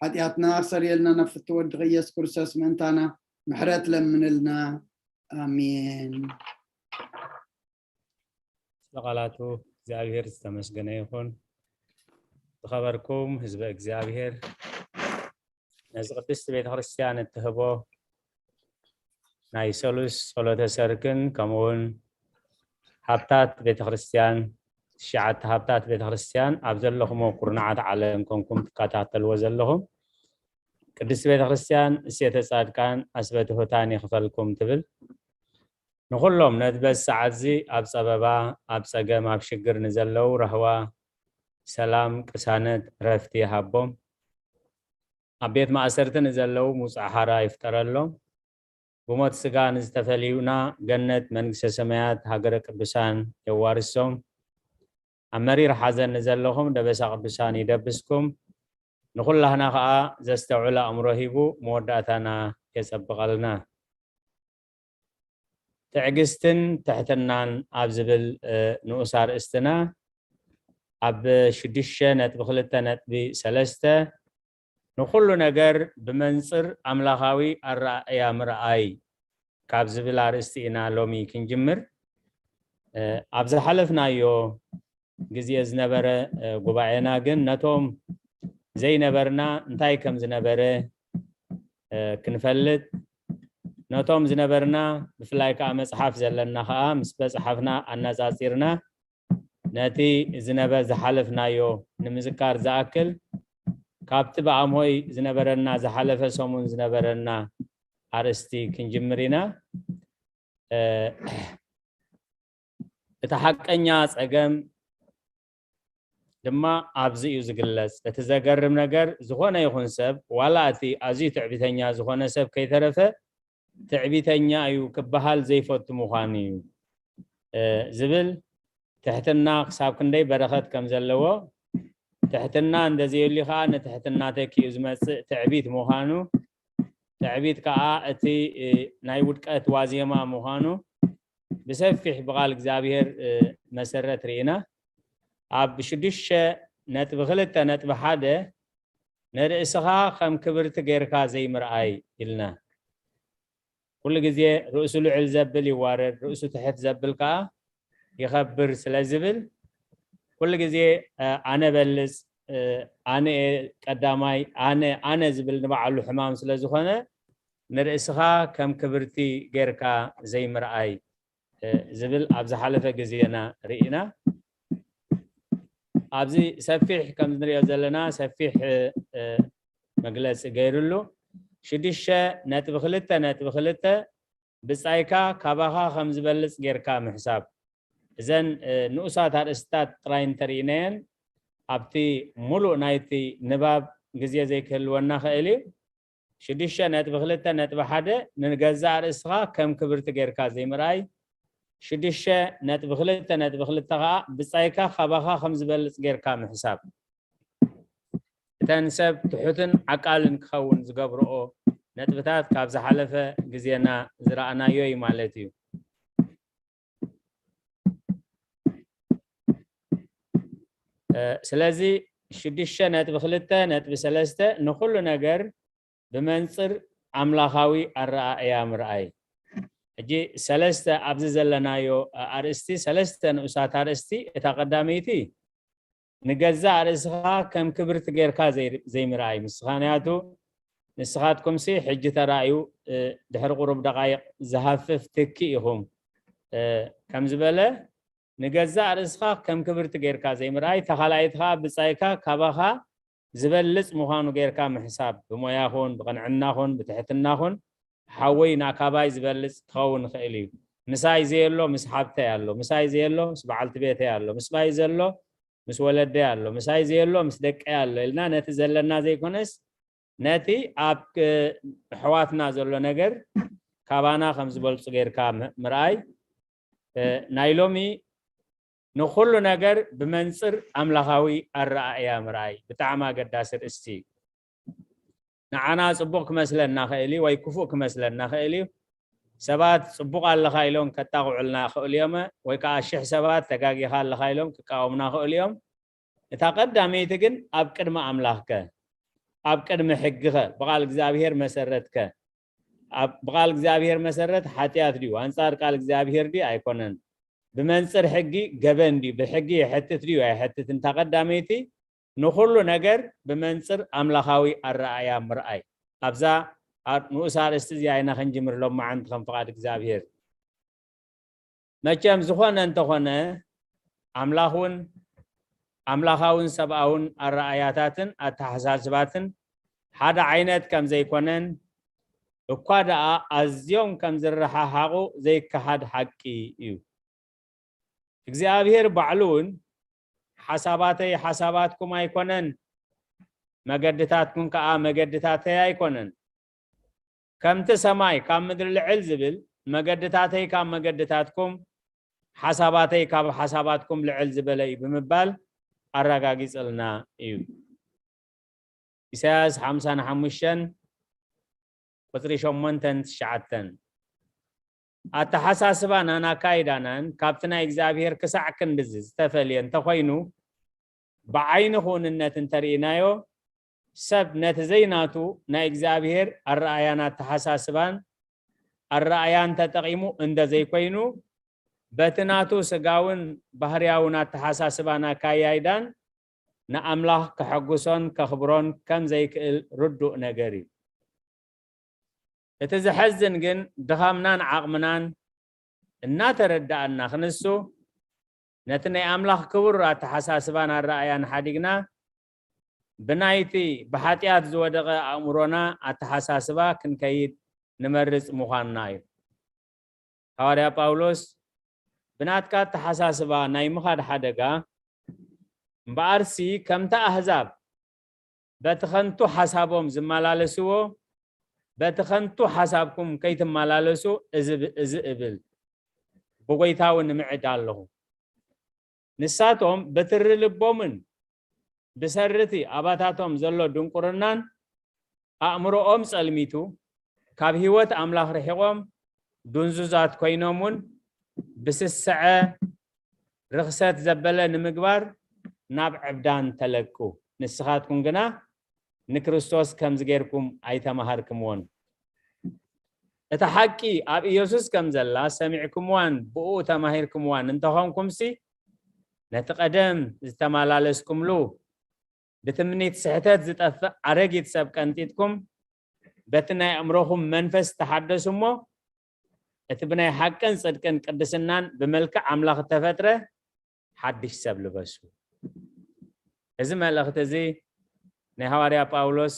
ሓጢኣትና ክሰርየልና ናብ ፍትወድኺ ኢየሱስ ክርስቶስ ምእንታና ምሕረት ለምንልና ኣሜን ስለ ቃላቱ እግዚኣብሔር ዝተመስገነ ይኹን። ዝኸበርኩም ህዝበ እግዚኣብሔር ነዚ ቅድስቲ ቤተ ክርስቲያን እትህቦ ናይ ሰሉስ ጸሎተ ሰርክን ከምኡውን ሃብታት ቤተ ክርስቲያን ትሽዓተ ሃብታት ቤተ ክርስቲያን ኣብ ዘለኹሞ ኩርናዓት ዓለም ኮንኩም ትከታተልዎ ዘለኹም ቅድስቲ ቤተ ክርስቲያን እሴተ ጻድቃን ኣስበ ትሑታን ይኽፈልኩም ትብል። ንኹሎም ነዚ በዚ ሰዓት እዚ ኣብ ጸበባ፣ ኣብ ጸገም፣ ኣብ ሽግር ንዘለዉ ራህዋ፣ ሰላም፣ ቅሳነት፣ ዕረፍቲ ይሃቦም። ኣብ ቤት ማእሰርቲ ንዘለዉ ምውጻእ ሓራ ይፍጠረሎም። ብሞት ስጋ ንዝተፈለዩና ገነት መንግስተ ሰማያት ሃገረ ቅዱሳን የዋርሶም። ኣብ መሪር ሓዘን ንዘለኹም ደበሳ ቅዱሳን ይደብስኩም። ንኹላህና ኸዓ ዘስተውዕል ኣእምሮ ሂቡ መወዳእታና የጸብቐልና። ትዕግስትን ትሕትናን ኣብ ዝብል ንኡስ ኣርእስትና ኣብ ሽዱሽተ ነጥቢ ክልተ ነጥቢ ሰለስተ ንኹሉ ነገር ብመንፅር ኣምላኻዊ ኣረኣእያ ምርኣይ ካብ ዝብል ኣርእስቲ ኢና ሎሚ ክንጅምር። ኣብ ዝሓለፍናዮ ግዜ ዝነበረ ጉባኤና ግን ነቶም ዘይነበርና እንታይ ከም ዝነበረ ክንፈልጥ ነቶም ዝነበርና ብፍላይ ከዓ መፅሓፍ ዘለና ከዓ ምስ በፅሓፍና ኣነፃፂርና ነቲ ዝነበ ዝሓለፍናዮ ንምዝካር ዝኣክል ካብቲ ብኣምሆይ ዝነበረና ዝሓለፈ ሰሙን ዝነበረና ኣርእስቲ ክንጅምር ኢና። እቲ ሓቀኛ ፀገም ድማ ኣብዚ እዩ ዝግለፅ። እቲ ዘገርም ነገር ዝኾነ ይኹን ሰብ ዋላ እቲ ኣዝዩ ትዕቢተኛ ዝኾነ ሰብ ከይተረፈ ትዕቢተኛ እዩ ክበሃል ዘይፈቱ ምዃኑ እዩ ዝብል ትሕትና ክሳብ ክንደይ በረኸት ከም ዘለዎ ትሕትና እንደዘየልዩ ከዓ ንትሕትና ተኪኡ ዝመፅእ ትዕቢት ምዃኑ ትዕቢት ከዓ እቲ ናይ ውድቀት ዋዜማ ምዃኑ ብሰፊሕ ብቓል እግዚኣብሔር መሰረት ርኢና ኣብ ሽዱሽተ ነጥቢ ክልተ ነጥቢ ሓደ ንርእስኻ ከም ክብርቲ ጌርካ ዘይምርኣይ ኢልና ኩሉ ግዜ ርእሱ ልዕል ዘብል ይዋረድ ርእሱ ትሕት ዘብል ከዓ ይኸብር ስለ ዝብል ኩሉ ግዜ ኣነ በልፅ ኣነ ቀዳማይ ኣነ ኣነ ዝብል ንባዕሉ ሕማም ስለ ዝኾነ ንርእስኻ ከም ክብርቲ ጌርካ ዘይምርኣይ ዝብል ኣብ ዝሓለፈ ግዜና ርኢና ኣብዚ ሰፊሕ ከም ንሪኦ ዘለና ሰፊሕ መግለፂ ገይሩሉ ሽዱሽተ ነጥቢ ክልተ ነጥቢ ክልተ ብፃይካ ካባኻ ከም ዝበልፅ ጌርካ ምሕሳብ እዘን ንኡሳት ኣርእስታት ጥራይ እንተርኢናየን ኣብቲ ሙሉእ ናይቲ ንባብ ግዜ ዘይክህልወና ኽእል እዩ ሽዱሽተ ነጥቢ ክልተ ነጥቢ ሓደ ንገዛእ ርእስኻ ከም ክብርቲ ጌርካ ዘይምርኣይ ሽዱሽተ ነጥቢ ክልተ ነጥቢ ክልተ ከዓ ብፃይካ ካባኻ ከም ዝበልፅ ጌርካ ምሕሳብ እተን ሰብ ትሑትን ዓቃልን ክኸውን ዝገብርኦ ነጥብታት ካብ ዝሓለፈ ግዜና ዝረኣናዮ እዩ ማለት እዩ። ስለዚ ሽዱሽተ ነጥቢ ክልተ ነጥቢ ሰለስተ ንኹሉ ነገር ብመንፅር ኣምላኻዊ ኣረኣእያ ምርኣይ። ሕጂ ሰለስተ ኣብዚ ዘለናዮ ኣርእስቲ፣ ሰለስተ ንኡሳት ኣርእስቲ፣ እታ ቀዳመይቲ ንገዛእ ርእስኻ ከም ክብርቲ ጌርካ ዘይምርኣይ። ምስኻንያቱ ንስኻትኩምሲ ሕጂ ተራእዩ ድሕሪ ቁሩብ ደቃይቕ ዝሃፍፍ ትኪ ኢኹም ከም ዝበለ፣ ንገዛእ ርእስኻ ከም ክብርቲ ጌርካ ዘይምርኣይ፣ ተኻላይት ኸዓ ብጻይካ ካባኻ ዝበልጽ ምዃኑ ጌርካ ምሕሳብ፣ ብሞያኹን ብቕንዕናኹን ብትሕትናኹን ሓወይ ናካባይ ዝበልጽ ክኸውን ይኽእል እዩ። ምሳይ ዘየሎ ምስ ሓብተይ ኣሎ፣ ምሳይ ዘየሎ ምስ በዓልቲ ቤተይ ኣሎ፣ ምስባይ ዘሎ ምስ ወለደይ ኣሎ፣ ምሳይ ዘየሎ ምስ ደቀይ ኣሎ ኢልና ነቲ ዘለና ዘይኮነስ ነቲ ኣብ ኣሕዋትና ዘሎ ነገር ካባና ከም ዝበልጹ ጌርካ ምርኣይ። ናይ ሎሚ ንኹሉ ነገር ብመንጽር ኣምላኻዊ ኣረኣእያ ምርኣይ ብጣዕሚ ኣገዳሲ ርእስቲ እዩ። ንዓና ጽቡቕ ክመስለና ኽእል እዩ ወይ ክፉእ ክመስለና ኽእል እዩ። ሰባት ጽቡቕ ኣለኻ ኢሎም ከጣቕዑልና ኽእሉ እዮም፣ ወይ ከዓ ሽሕ ሰባት ተጋጊኻ ኣለኻ ኢሎም ክቃወሙና ኽእሉ እዮም። እታ ቀዳመይቲ ግን ኣብ ቅድሚ ኣምላኽከ፣ ኣብ ቅድሚ ሕግኸ፣ ብቓል እግዚኣብሔር መሰረትከ፣ ብቓል እግዚኣብሔር መሰረት ሓጢኣት ድዩ? ኣንጻር ቃል እግዚኣብሔር ድዩ? ኣይኮነን። ብመንጽር ሕጊ ገበን ድዩ? ብሕጊ የሐትት ድዩ? ኣይሐትትን። እታ ቀዳመይቲ ንኹሉ ነገር ብመንጽር ኣምላኻዊ ኣረኣእያ ምርኣይ። ኣብዛ ንኡስ ኣርእስቲ እዚኣ ኢና ክንጅምር ሎም መዓንቲ ከም ፍቓድ እግዚኣብሔር። መቸም ዝኾነ እንተኾነ ኣምላኽውን ኣምላኻውን ሰብኣውን ኣረኣያታትን ኣተሓሳስባትን ሓደ ዓይነት ከም ዘይኮነን እኳ ደኣ ኣዝዮም ከም ዝረሓሓቑ ዘይከሓድ ሓቂ እዩ። እግዚኣብሔር ባዕሉ እውን ሓሳባተይ ሓሳባትኩም ኣይኮነን፣ መገድታትኩም ከኣ መገድታተይ ኣይኮነን። ከምቲ ሰማይ ካብ ምድሪ ልዕል ዝብል መገድታተይ ካብ መገድታትኩም ሓሳባተይ ካብ ሓሳባትኩም ልዕል ዝበለ እዩ ብምባል ኣረጋጊጽልና እዩ። ኢሳያስ ሓምሳን ሓሙሽተን ቁጽሪ ሸሞንተን ትሽዓተን። ኣተሓሳስባናን ኣካይዳናን ካብቲ ናይ እግዚኣብሔር ክሳዕ ክንድዚ ዝተፈልየ እንተኾይኑ፣ ብዓይኒ ክውንነት እንተርኢናዮ፣ ሰብ ነቲ ዘይናቱ ናይ እግዚኣብሔር ኣረኣያን ኣተሓሳስባን ኣረኣያን ተጠቒሙ እንደ ዘይኮይኑ፣ በቲ ናቱ ስጋውን ባህርያውን ኣተሓሳስባን ኣካያይዳን ንኣምላኽ ከሐጉሶን ከኽብሮን ከም ዘይክእል ርዱእ ነገር እዩ። እቲ ዘሐዝን ግን ድኻምናን ዓቕምናን እናተረዳእና ክንሱ፣ ነቲ ናይ ኣምላኽ ክቡር ኣተሓሳስባን ኣረኣያን ሓዲግና፣ ብናይቲ ብሓጢኣት ዝወደቐ ኣእምሮና ኣተሓሳስባ ክንከይድ ንመርጽ ምዃንና እዩ። ሃዋርያ ጳውሎስ ብናትካ ኣተሓሳስባ ናይ ምኻድ ሓደጋ እምበኣርሲ ከምቲ ኣህዛብ በቲ ኸንቱ ሓሳቦም ዝመላለስዎ በቲ ኸንቱ ሓሳብኩም ከይትመላለሱ እዚ እብል ብጎይታዊ ንምዕድ ኣለኹ። ንሳቶም ብትሪ ልቦምን ብሰርርቲ ኣባታቶም ዘሎ ድንቁርናን ኣእምሮኦም ጸልሚቱ ካብ ህይወት ኣምላኽ ርሒቖም ድንዙዛት ኮይኖም እውን ብስስዐ ርኽሰት ዘበለ ንምግባር ናብ ዕብዳን ተለቁ። ንስኻትኩም ግና ንክርስቶስ ከምዚ ጌርኩም ኣይተማሃርክምዎን። እታ ሓቂ ኣብ ኢየሱስ ከም ዘላ ሰሚዕክምዋን ብእኡ ተማሂርክምዋን እንተኾንኩምሲ፣ ነቲ ቀደም ዝተመላለስኩምሉ ብትምኒት ስሕተት ዝጠፍእ ኣረጊት ሰብ ቀንጢጥኩም፣ በቲ ናይ ኣእምሮኹም መንፈስ ተሓደሱ እሞ፣ እቲ ብናይ ሓቅን ጽድቅን ቅድስናን ብመልክዕ ኣምላኽ እተፈጥረ ሓድሽ ሰብ ልበሱ። እዚ መልእኽቲ እዚ ናይ ሃዋርያ ጳውሎስ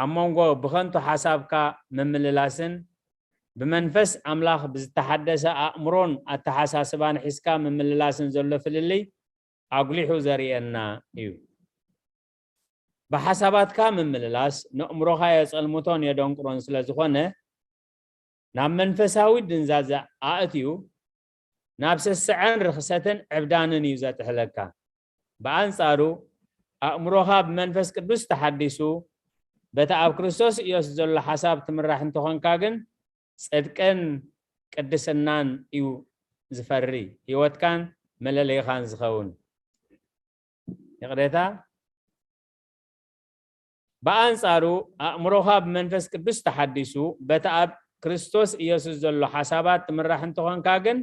ኣብ መንጎ ብኸንቱ ሓሳብካ ምምልላስን ብመንፈስ ኣምላኽ ብዝተሓደሰ ኣእምሮን ኣተሓሳስባን ሒዝካ ምምልላስን ዘሎ ፍልልይ ኣጉሊሑ ዘርእየና እዩ። ብሓሳባትካ ምምልላስ ነእምሮኻ የጸልምቶን የደንቁሮን ስለ ዝኾነ፣ ናብ መንፈሳዊ ድንዛዘ ኣእትዩ፣ ናብ ስስዐን ርኽሰትን ዕብዳንን እዩ ዘጥሕለካ። ብኣንጻሩ፣ ኣእምሮኻ ብመንፈስ ቅዱስ ተሓዲሱ፣ በቲ ኣብ ክርስቶስ ኢየሱስ ዘሎ ሓሳብ ትምራሕ እንተኾንካ ግን፣ ጽድቅን ቅድስናን እዩ ዝፈሪ፣ ህይወትካን መለለይኻን ዝኸውን። ይቕሬታ። ብኣንጻሩ፣ ኣእምሮኻ ብመንፈስ ቅዱስ ተሓዲሱ፣ በቲ ኣብ ክርስቶስ ኢየሱስ ዘሎ ሓሳባት ትምራሕ እንተኾንካ ግን፣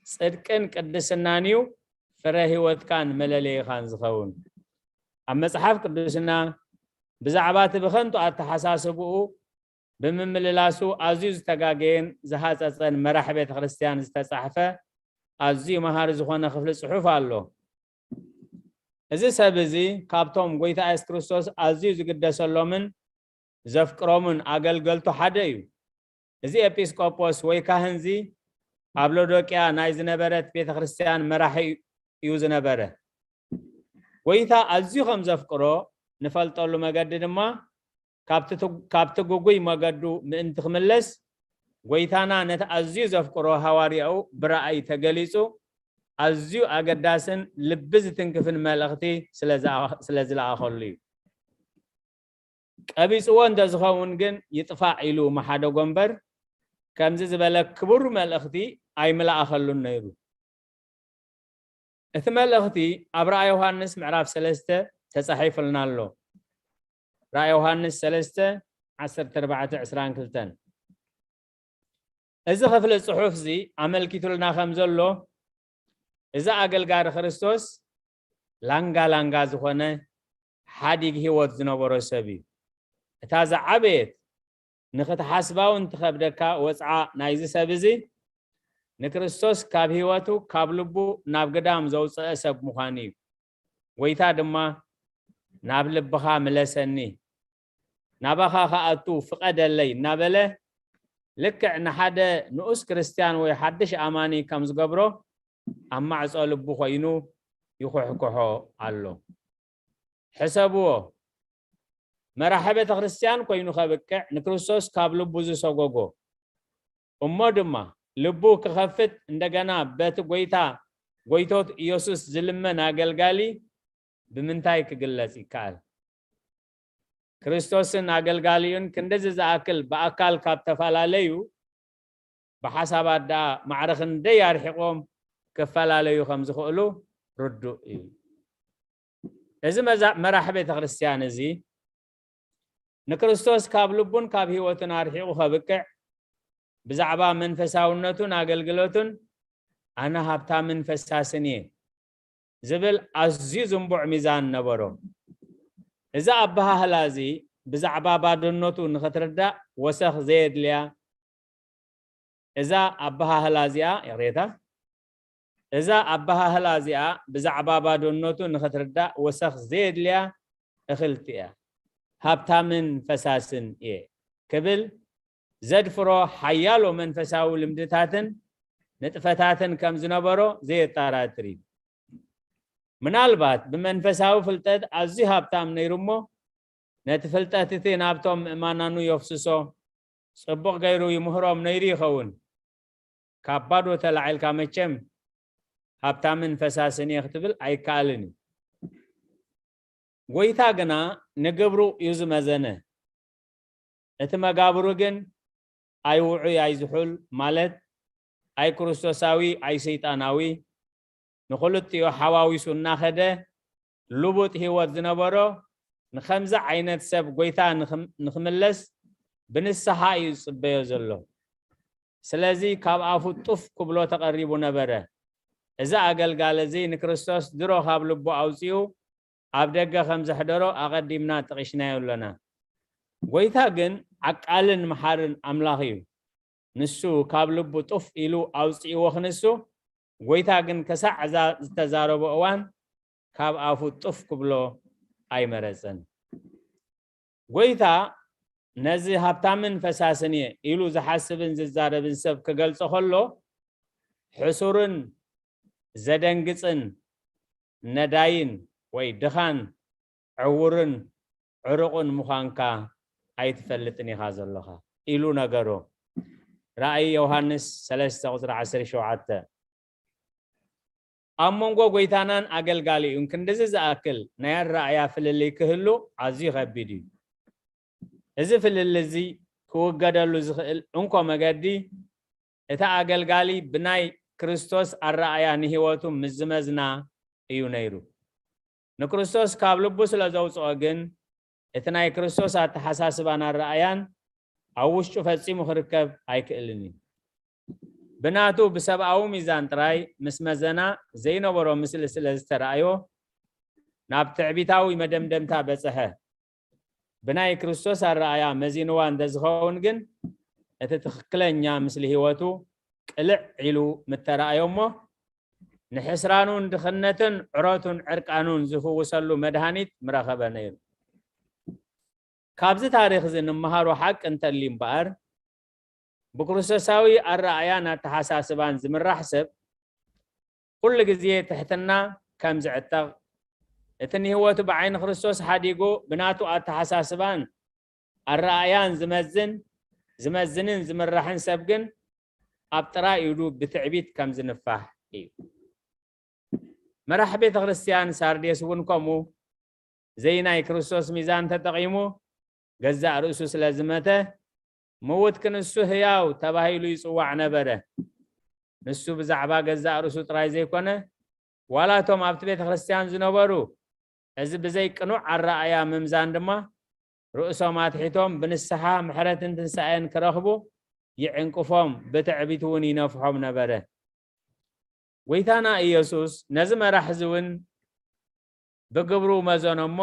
ጽድቅን ቅድስናን እዩ ፍረ ህይወትካን መለለይኻን ዝኸውን። ኣብ መጽሓፍ ቅዱስና ብዛዕባ እቲ ብኸንቱ ኣተሓሳስብኡ ብምምልላሱ ኣዝዩ ዝተጋገየን ዝሃጸጸን መራሒ ቤተ ክርስቲያን ዝተጻሕፈ ኣዝዩ መሃሪ ዝኾነ ክፍሊ ጽሑፍ ኣሎ። እዚ ሰብ እዚ ካብቶም ጎይታ የሱስ ክርስቶስ ኣዝዩ ዝግደሰሎምን ዘፍቅሮምን ኣገልገልቱ ሓደ እዩ። እዚ ኤጲስቆጶስ ወይ ካህን እዚ ኣብ ሎዶቅያ ናይ ዝነበረት ቤተ ክርስቲያን መራሒ እዩ ዝነበረ። ጎይታ ኣዝዩ ከም ዘፍቅሮ ንፈልጠሉ መገዲ ድማ ካብቲ ትግ-፣ ካብቲ ግጉይ መገዱ ምእንቲ ክምለስ፣ ጎይታና ነቲ ኣዝዩ ዘፍቅሮ ሃዋርያኡ ብረኣይ ተገሊጹ፣ ኣዝዩ ኣገዳስን ልቢ ዝትንክፍን መልእኽቲ ስለ ዝኣ-፣ ስለ ዝለኣኸሉ እዩ። ቀቢጽዎ እንተዝኸውን ግን ይጥፋእ ኢሉ ምሓደጎ እምበር፣ ከምዚ ዝበለ ክቡር መልእኽቲ ኣይምለኣኸሉን ነይሩ። እቲ መልእኽቲ ኣብ ራእይ ዮሃንስ ምዕራፍ ሰለስተ ተጻሒፉልና ኣሎ። ራእይ ዮሃንስ ሰለስተ፣ ዓሰርተ ኣርባዕተ፣ ዕስራን ክልተን። እዚ ክፍሊ ጽሑፍ እዚ ኣመልኪቱልና ከም ዘሎ፣ እዚ ኣገልጋሪ ክርስቶስ ላንጋ ላንጋ ዝኾነ ሓዲግ ህይወት ዝነበሮ ሰብ እዩ። እታ ዝዓበየት ንኽትሓስባ እውን ትኸብደካ ወጽዓ ናይዚ ሰብ እዚ፣ ንክርስቶስ ካብ ህይወቱ ካብ ልቡ ናብ ግዳም ዘውጽአ ሰብ ምዃኑ እዩ። ጎይታ ድማ፣ "ናብ ልብኻ ምለሰኒ፣ ናባኻ ክኣቱ ፍቐደለይ" እናበለ፣ ልክዕ ንሓደ ንኡስ ክርስትያን ወይ ሓድሽ ኣማኒ ከም ዝገብሮ፣ ኣብ ማዕጾ ልቡ ኮይኑ ይኹሕኩሖ ኣሎ። ሕሰብዎ፣ መራሒ ቤተ ክርስትያን ኮይኑ ከብቅዕ ንክርስቶስ ካብ ልቡ ዝሰጎጎ፣ እሞ ድማ ልቡ ክኸፍት እንደገና በቲ ጎይታ ጎይቶት ኢየሱስ ዝልመን ኣገልጋሊ ብምንታይ ክግለጽ ይከኣል? ክርስቶስን ኣገልጋሊኡን ክንድዚ ዝኣክል ብኣካል ካብ ተፈላለዩ፣ ብሓሳባት ደኣ ማዕረ ክንደይ ኣርሒቖም ክፈላለዩ ከም ዝኽእሉ ርዱእ እዩ። እዚ መዛ-፣ መራሕ ቤተ ክርስትያን እዚ ንክርስቶስ ካብ ልቡን ካብ ህይወቱን ኣርሒቑ ከብቅዕ፣ ብዛዕባ መንፈሳውነቱን ኣገልግሎቱን "ኣነ ሃብታምን ፈሳስን እየ" ዝብል ኣዝዩ ዝንቡዕ ሚዛን ነበሮ። እዚ ኣበሃህላ እዚ ብዛዕባ ባዶነቱ ንኽትርዳእ ወሰኽ ዘየድልያ፣ እዛ ኣበሃህላ እዚኣ፣ ይቕሬታ፣ እዛ ኣበሃህላ እዚኣ ብዛዕባ ባዶነቱ ንኽትርዳእ ወሰኽ ዘየድልያ እኽልቲ እያ። "ሃብታምን ፈሳስን እየ" ክብል ዘድፍሮ ሓያሎ መንፈሳዊ ልምድታትን ንጥፈታትን ከም ዝነበሮ ዘየጠራጥር እዩ። ምናልባት ብመንፈሳዊ ፍልጠት ኣዝዩ ሃብታም ነይሩ እሞ፣ ነቲ ፍልጠት እቲ ናብቶም ምእማናኑ የፍስሶ፣ ጽቡቕ ገይሩ ይምህሮም ነይሩ ይኸውን። ካብ ባዶ ተላዒልካ መቸም ሃብታምን ፈሳስን እየ ክትብል ኣይከኣልን እዩ። ጎይታ ግና ንግብሩ እዩ ዝመዘነ። እቲ መጋብሩ ግን ኣይውዑይ ኣይዝሑል፣ ማለት ኣይክርስቶሳዊ ኣይሰይጣናዊ፣ ንኽልቲኡ ሓዋዊሱ እናኸደ ልቡጥ ህይወት ዝነበሮ፣ ንኸምዚ ዓይነት ሰብ ጎይታ ንኽም-፣ ንኽምለስ ብንስሓ እዩ ዝጽበዮ ዘሎ። ስለዚ ካብ ኣፉ ጡፍ ክብሎ ተቐሪቡ ነበረ። እዚ ኣገልጋሊ እዚ ንክርስቶስ ድሮ ካብ ልቡ ኣውጺኡ ኣብ ደገ ከም ዘሕደሮ ኣቐዲምና ጠቒስናዮ ኣለና። ጎይታ ግን ዓቃልን መሓርን ኣምላኽ እዩ። ንሱ ካብ ልቡ ጡፍ ኢሉ ኣውጺእዎ ክንሱ፣ ጎይታ ግን ከሳዕ እዛ ዝተዛረቦ እዋን ካብ ኣፉ ጡፍ ክብሎ ኣይመረጸን። ጎይታ ነዚ ሃብታምን ፈሳስን እየ ኢሉ ዝሓስብን ዝዛረብን ሰብ ክገልጾ ከሎ፣ ሕሱርን ዘደንግጽን ነዳይን ወይ ድኻን ዕውርን ዕሩቕን ምዃንካ ኣይትፈልጥን ኢኻ ዘለኻ ኢሉ ነገሮ። ራእይ ዮሃንስ ሰለስተ ቁጽሪ ዓሰርተ ሸውዓተ። ኣብ መንጎ ጎይታናን ኣገልጋሊኡን ክንድዚ ዝኣክል ናይ ኣረኣእያ ፍልልይ ክህሉ ኣዝዩ ከቢድ እዩ። እዚ ፍልልይ እዚ ክውገደሉ ዝኽእል እንኮ መገዲ፣ እቲ ኣገልጋሊ ብናይ ክርስቶስ ኣረኣእያ ንህይወቱ ምስ ዝመዝና እዩ ነይሩ። ንክርስቶስ ካብ ልቡ ስለ ዘውፅኦ ግን፣ እቲ ናይ ክርስቶስ ኣተሓሳስባን ኣረኣእያን ኣብ ውሽጡ ፈጺሙ ክርከብ ኣይክእልን እዩ። ብናቱ ብሰብኣዊ ሚዛን ጥራይ ምስ መዘና ዘይነበሮ ምስሊ ስለ ዝተራእዮ፣ ናብ ትዕቢታዊ መደምደምታ በጽሐ። ብናይ ክርስቶስ ኣረኣእያ መዚንዋ እንተዝኸውን ግን፣ እቲ ትኽክለኛ ምስሊ ህይወቱ ቅልዕ ኢሉ ምተራእዮ እሞ፣ ንሕስራኑን ድኽነትን ዕረቱን ዕርቃኑን ዝፍውሰሉ መድሃኒት ምረኸበ ነይሩ። ካብዚ ታሪኽ እዚ ንምሃሮ ሓቂ እንተልዩ እምበኣር፣ ብክርስቶሳዊ ኣረኣእያን ኣተሓሳስባን ዝምራሕ ሰብ ኩሉ ግዜ ትሕትና ከም ዝዕጠቕ፣ እቲ ንህይወቱ ብዓይኒ ክርስቶስ ሓዲጉ ብናቱ ኣተሓሳስባን ኣረኣእያን ዝመዝን፣ ዝመዝንን ዝምራሕን ሰብ ግን ኣብ ጥራይ ኢዱ ብትዕቢት ከም ዝንፋሕ እዩ። መራሕ ቤተ ክርስቲያን ሳርዴስ እውን ከምኡ ዘይናይ ክርስቶስ ሚዛን ተጠቒሙ ገዛእ ርእሱ ስለ ዝመተ፣ ምዉት ክንሱ ህያው ተባሂሉ ይጽዋዕ ነበረ። ንሱ ብዛዕባ ገዛእ ርእሱ ጥራይ ዘይኮነ፣ ዋላ እቶም ኣብቲ ቤተ ክርስቲያን ዝነበሩ እዚ ብዘይ ቅኑዕ ኣረኣእያ ምምዛን ድማ፣ ርእሶም ኣትሒቶም ብንስሓ ምሕረትን ትንሳኤን ክረኽቡ ይዕንቅፎም፣ ብትዕቢት እውን ይነፍሖም ነበረ። ጎይታና ኢየሱስ ነዚ መራሕ እዚ እውን ብግብሩ መዘኖ እሞ፣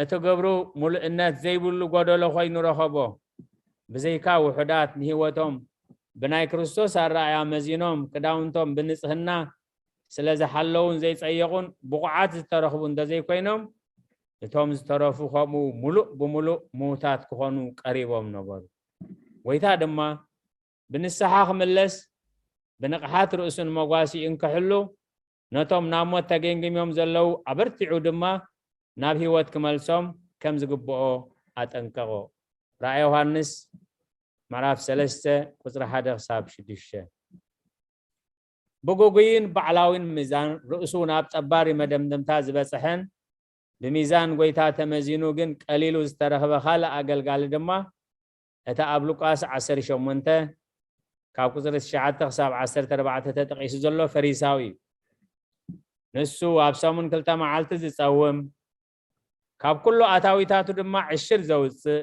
እቲ ግብሩ ምሉእነት ዘይብሉ ጎደሎ ኮይኑ ረኸቦ። ብዘይካ ውሑዳት ንህይወቶም ብናይ ክርስቶስ ኣረኣእያ መዚኖም ክዳውንቶም ብንጽህና ስለ ዝሓለዉን ዘይጸየቑን ብቑዓት ዝተረኽቡ እንተዘይኮይኖም፣ እቶም ዝተረፉ ከምኡ ምሉእ ብምሉእ ምዉታት ክኾኑ ቀሪቦም ነበሩ። ጎይታ ድማ ብንስሓ ክምለስ፣ ብንቕሓት ርእሱን መጓሲኡን ክሕሉ፣ ነቶም ናብ ሞት ተገምጊሞም ዘለዉ ኣበርቲዑ ድማ ናብ ህይወት ክመልሶም ከም ዝግብኦ ኣጠንቀቖ። ራእየ ዮሃንስ ምዕራፍ ሰለስተ ቁጽሪ ሓደ ክሳብ ሽዱሽተ። ብግጉይን ባዕላዊን ሚዛን ርእሱ ናብ ጠባሪ መደምደምታ ዝበጽሐን ብሚዛን ጎይታ ተመዚኑ ግን ቀሊሉ ዝተረኽበ ካልእ ኣገልጋሊ ድማ፣ እቲ ኣብ ሉቃስ ዓሰርተ ሸሞንተ ካብ ቁጽሪ ትሽዓተ ክሳብ ዓሰርተ ኣርባዕተ ተጠቒሱ ዘሎ ፈሪሳዊ እዩ። ንሱ ኣብ ሰሙን ክልተ መዓልቲ ዝጸውም፣ ካብ ኩሉ ኣታዊታቱ ድማ ዕሽር ዘውጽእ፣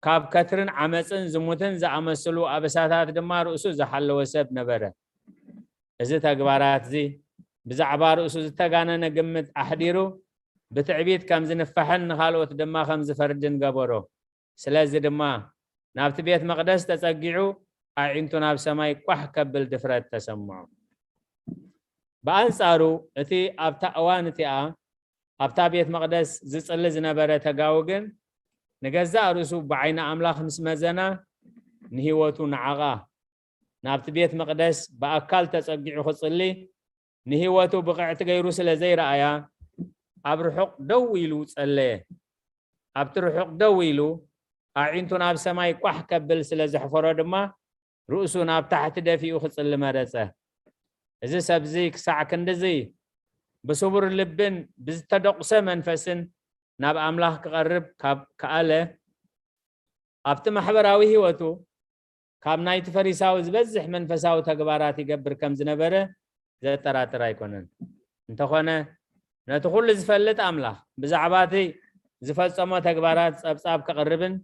ካብ ከትርን ዓመጽን ዝሙትን ዝኣመስሉ ኣበሳታት ድማ ርእሱ ዝሓለወ ሰብ ነበረ። እዚ ተግባራት እዚ ብዛዕባ ርእሱ ዝተጋነነ ግምት ኣሕዲሩ፣ ብትዕቢት ከም ዝንፋሕን ንኻልኦት ድማ ከም ዝፈርድን ገበሮ። ስለዚ ድማ ናብቲ ቤት መቕደስ ተጸጊዑ፣ ኣዒንቱ ናብ ሰማይ ቋሕ ከብል ድፍረት ተሰምዖ። ብኣንጻሩ፣ እቲ ኣብታ እዋን እቲኣ ኣብታ ቤት መቕደስ ዝጽሊ ዝነበረ ተጋዊ ግን፣ ንገዛእ ርእሱ ብዓይኒ ኣምላኽ ምስ መዘና፣ ንህይወቱ ነዓቓ። ናብቲ ቤት መቕደስ ብኣካል ተጸጊዑ ክጽሊ፣ ንህይወቱ ብቕዕቲ ገይሩ ስለ ዘይረኣያ፣ ኣብ ርሑቕ ደው ኢሉ ጸለየ። ኣብቲ ርሑቕ ደው ኢሉ፣ ኣዒንቱ ናብ ሰማይ ቋሕ ከብል ስለ ዘሕፈሮ ድማ፣ ርእሱ ናብ ታሕቲ ደፊኡ ክጽሊ መረጸ። እዚ ሰብዚ ክሳዕ ክንድዚ ብስቡር ልብን ብዝተደቑሰ መንፈስን ናብ ኣምላኽ ክቐርብ ካብ ከኣለ፣ ኣብቲ ማሕበራዊ ህይወቱ ካብ ናይቲ ፈሪሳዊ ዝበዝሕ መንፈሳዊ ተግባራት ይገብር ከም ዝነበረ ዘጠራጥር ኣይኮነን። እንተኾነ፣ ነቲ ኩሉ ዝፈልጥ ኣምላኽ ብዛዕባ እቲ ዝፈጸሞ ተግባራት ጸብጻብ ከቕርብን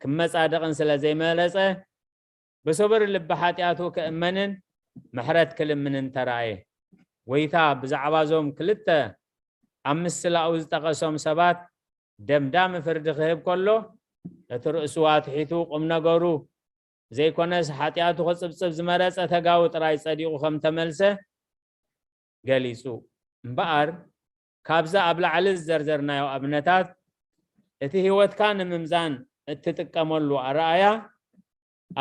ክመጻደቕን ስለ ዘይመረጸ፣ ብስቡር ልቢ ሓጢኣቱ ክእመንን ምሕረት ክልምንን ተራእየ። ጎይታ ብዛዕባ እዞም ክልተ ኣብ ምስላኡ ዝጠቐሶም ሰባት ደምዳሚ ፍርዲ ክህብ ከሎ፣ እቲ ርእሱ ኣትሒቱ ቁም ነገሩ ዘይኮነስ ሓጢኣቱ ክጽብጽብ ዝመረጸ ተጋዊ ጥራይ ጸዲቑ ከም ተመልሰ ገሊጹ። እምበኣር፣ ካብዛ ኣብ ላዕሊ ዝዘርዘርናዮ ኣብነታት፣ እቲ ህይወትካ ንምምዛን እትጥቀመሉ ኣረኣእያ፣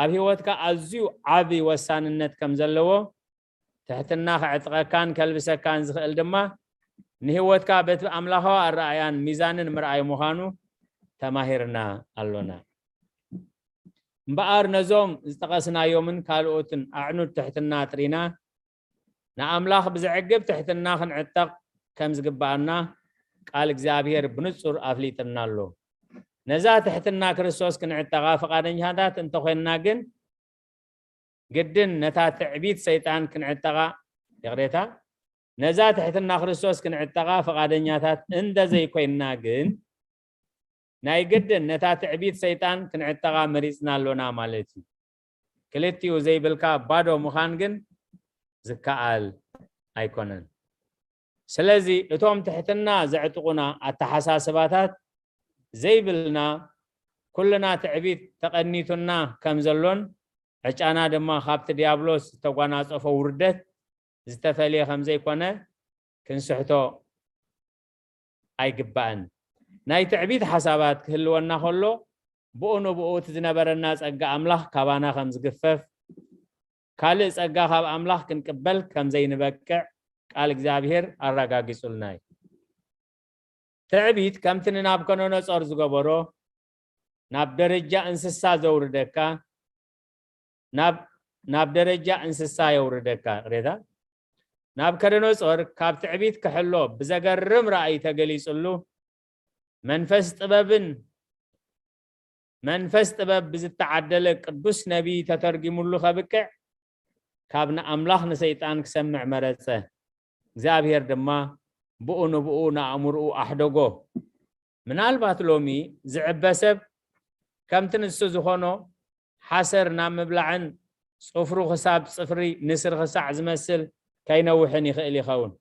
ኣብ ህይወትካ ኣዝዩ ዓቢ ወሳንነት ከም ዘለዎ፣ ትሕትና ከዕጥቀካን ከልብሰካን ዝኽእል ድማ፣ ንህይወትካ በቲ ኣምላኻዊ ኣረኣእያን ሚዛንን ምርኣይ ምዃኑ ተማሂርና ኣሎና። እምበኣር፣ ነዞም ዝጠቐስናዮምን ካልኦትን ኣዕኑድ ትሕትና ኣጥሪና፣ ንኣምላኽ ብዘዕግብ ትሕትና ክንዕጠቕ ከም ዝግብኣና ቃል እግዚኣብሔር ብንጹር ኣፍሊጥና ኣሎ። ነዛ ትሕትና ክርስቶስ ክንዕጠቓ ፍቓደኛታት እንተኾይንና ግን፣ ግድን ነታ ትዕቢት ሰይጣን ክንዕጠቓ፣ ይቕሬታ፣ ነዛ ትሕትና ክርስቶስ ክንዕጠቓ ፍቓደኛታት እንደ ዘይኮይንና ግን፣ ናይ ግድን ነታ ትዕቢት ሰይጣን ክንዕጠቓ መሪጽና ኣሎና ማለት እዩ። ክልቲኡ ዘይብልካ ባዶ ምዃን ግን ዝከኣል ኣይኮነን። ስለዚ እቶም ትሕትና ዘዕጥቑና ኣተሓሳስባታት ዘይብልና፣ ኩልና ትዕቢት ተቐኒቱና ከም ዘሎን ዕጫና ድማ ካብቲ ዲያብሎስ ዝተጓናጸፎ ውርደት ዝተፈልየ ከም ዘይኮነ ክንስሕቶ ኣይግባእን። ናይ ትዕቢት ሓሳባት ክህልወና ከሎ፣ ብኡ ንብኡ እቲ ዝነበረና ጸጋ ኣምላኽ ካባና ከም ዝግፈፍ፣ ካልእ ጸጋ ካብ ኣምላኽ ክንቅበል ከም ዘይንበቅዕ ቃል እግዚኣብሔር ኣረጋጊጹልና እዩ። ትዕቢት ከምቲ ንናቡከደነጾር ዝገበሮ፣ ናብ ደረጃ እንስሳ ዘውርደካ፣ ናብ፣ ናብ ደረጃ እንስሳ የውርደካ። ሬታ ናቡከደነጾር ካብ ትዕቢት ክሕሎ ብዘገርም ራእይ ተገሊጹሉ፣ መንፈስ ጥበብን መንፈስ ጥበብ ብዝተዓደለ ቅዱስ ነቢይ ተተርጊሙሉ ከብቅዕ፣ ካብ ንኣምላኽ ንሰይጣን ክሰምዕ መረጸ። እግዚኣብሔር ድማ ብኡ ንብኡ ንኣእምርኡ ኣሕደጎ። ምናልባት ሎሚ ዝዕበ ሰብ ከምቲ ንሱ ዝኾኖ ሓሰር ናብ ምብላዕን ጽፍሩ ክሳብ ጽፍሪ ንስር ክሳዕ ዝመስል ከይነውሕን ይኽእል ይኸውን።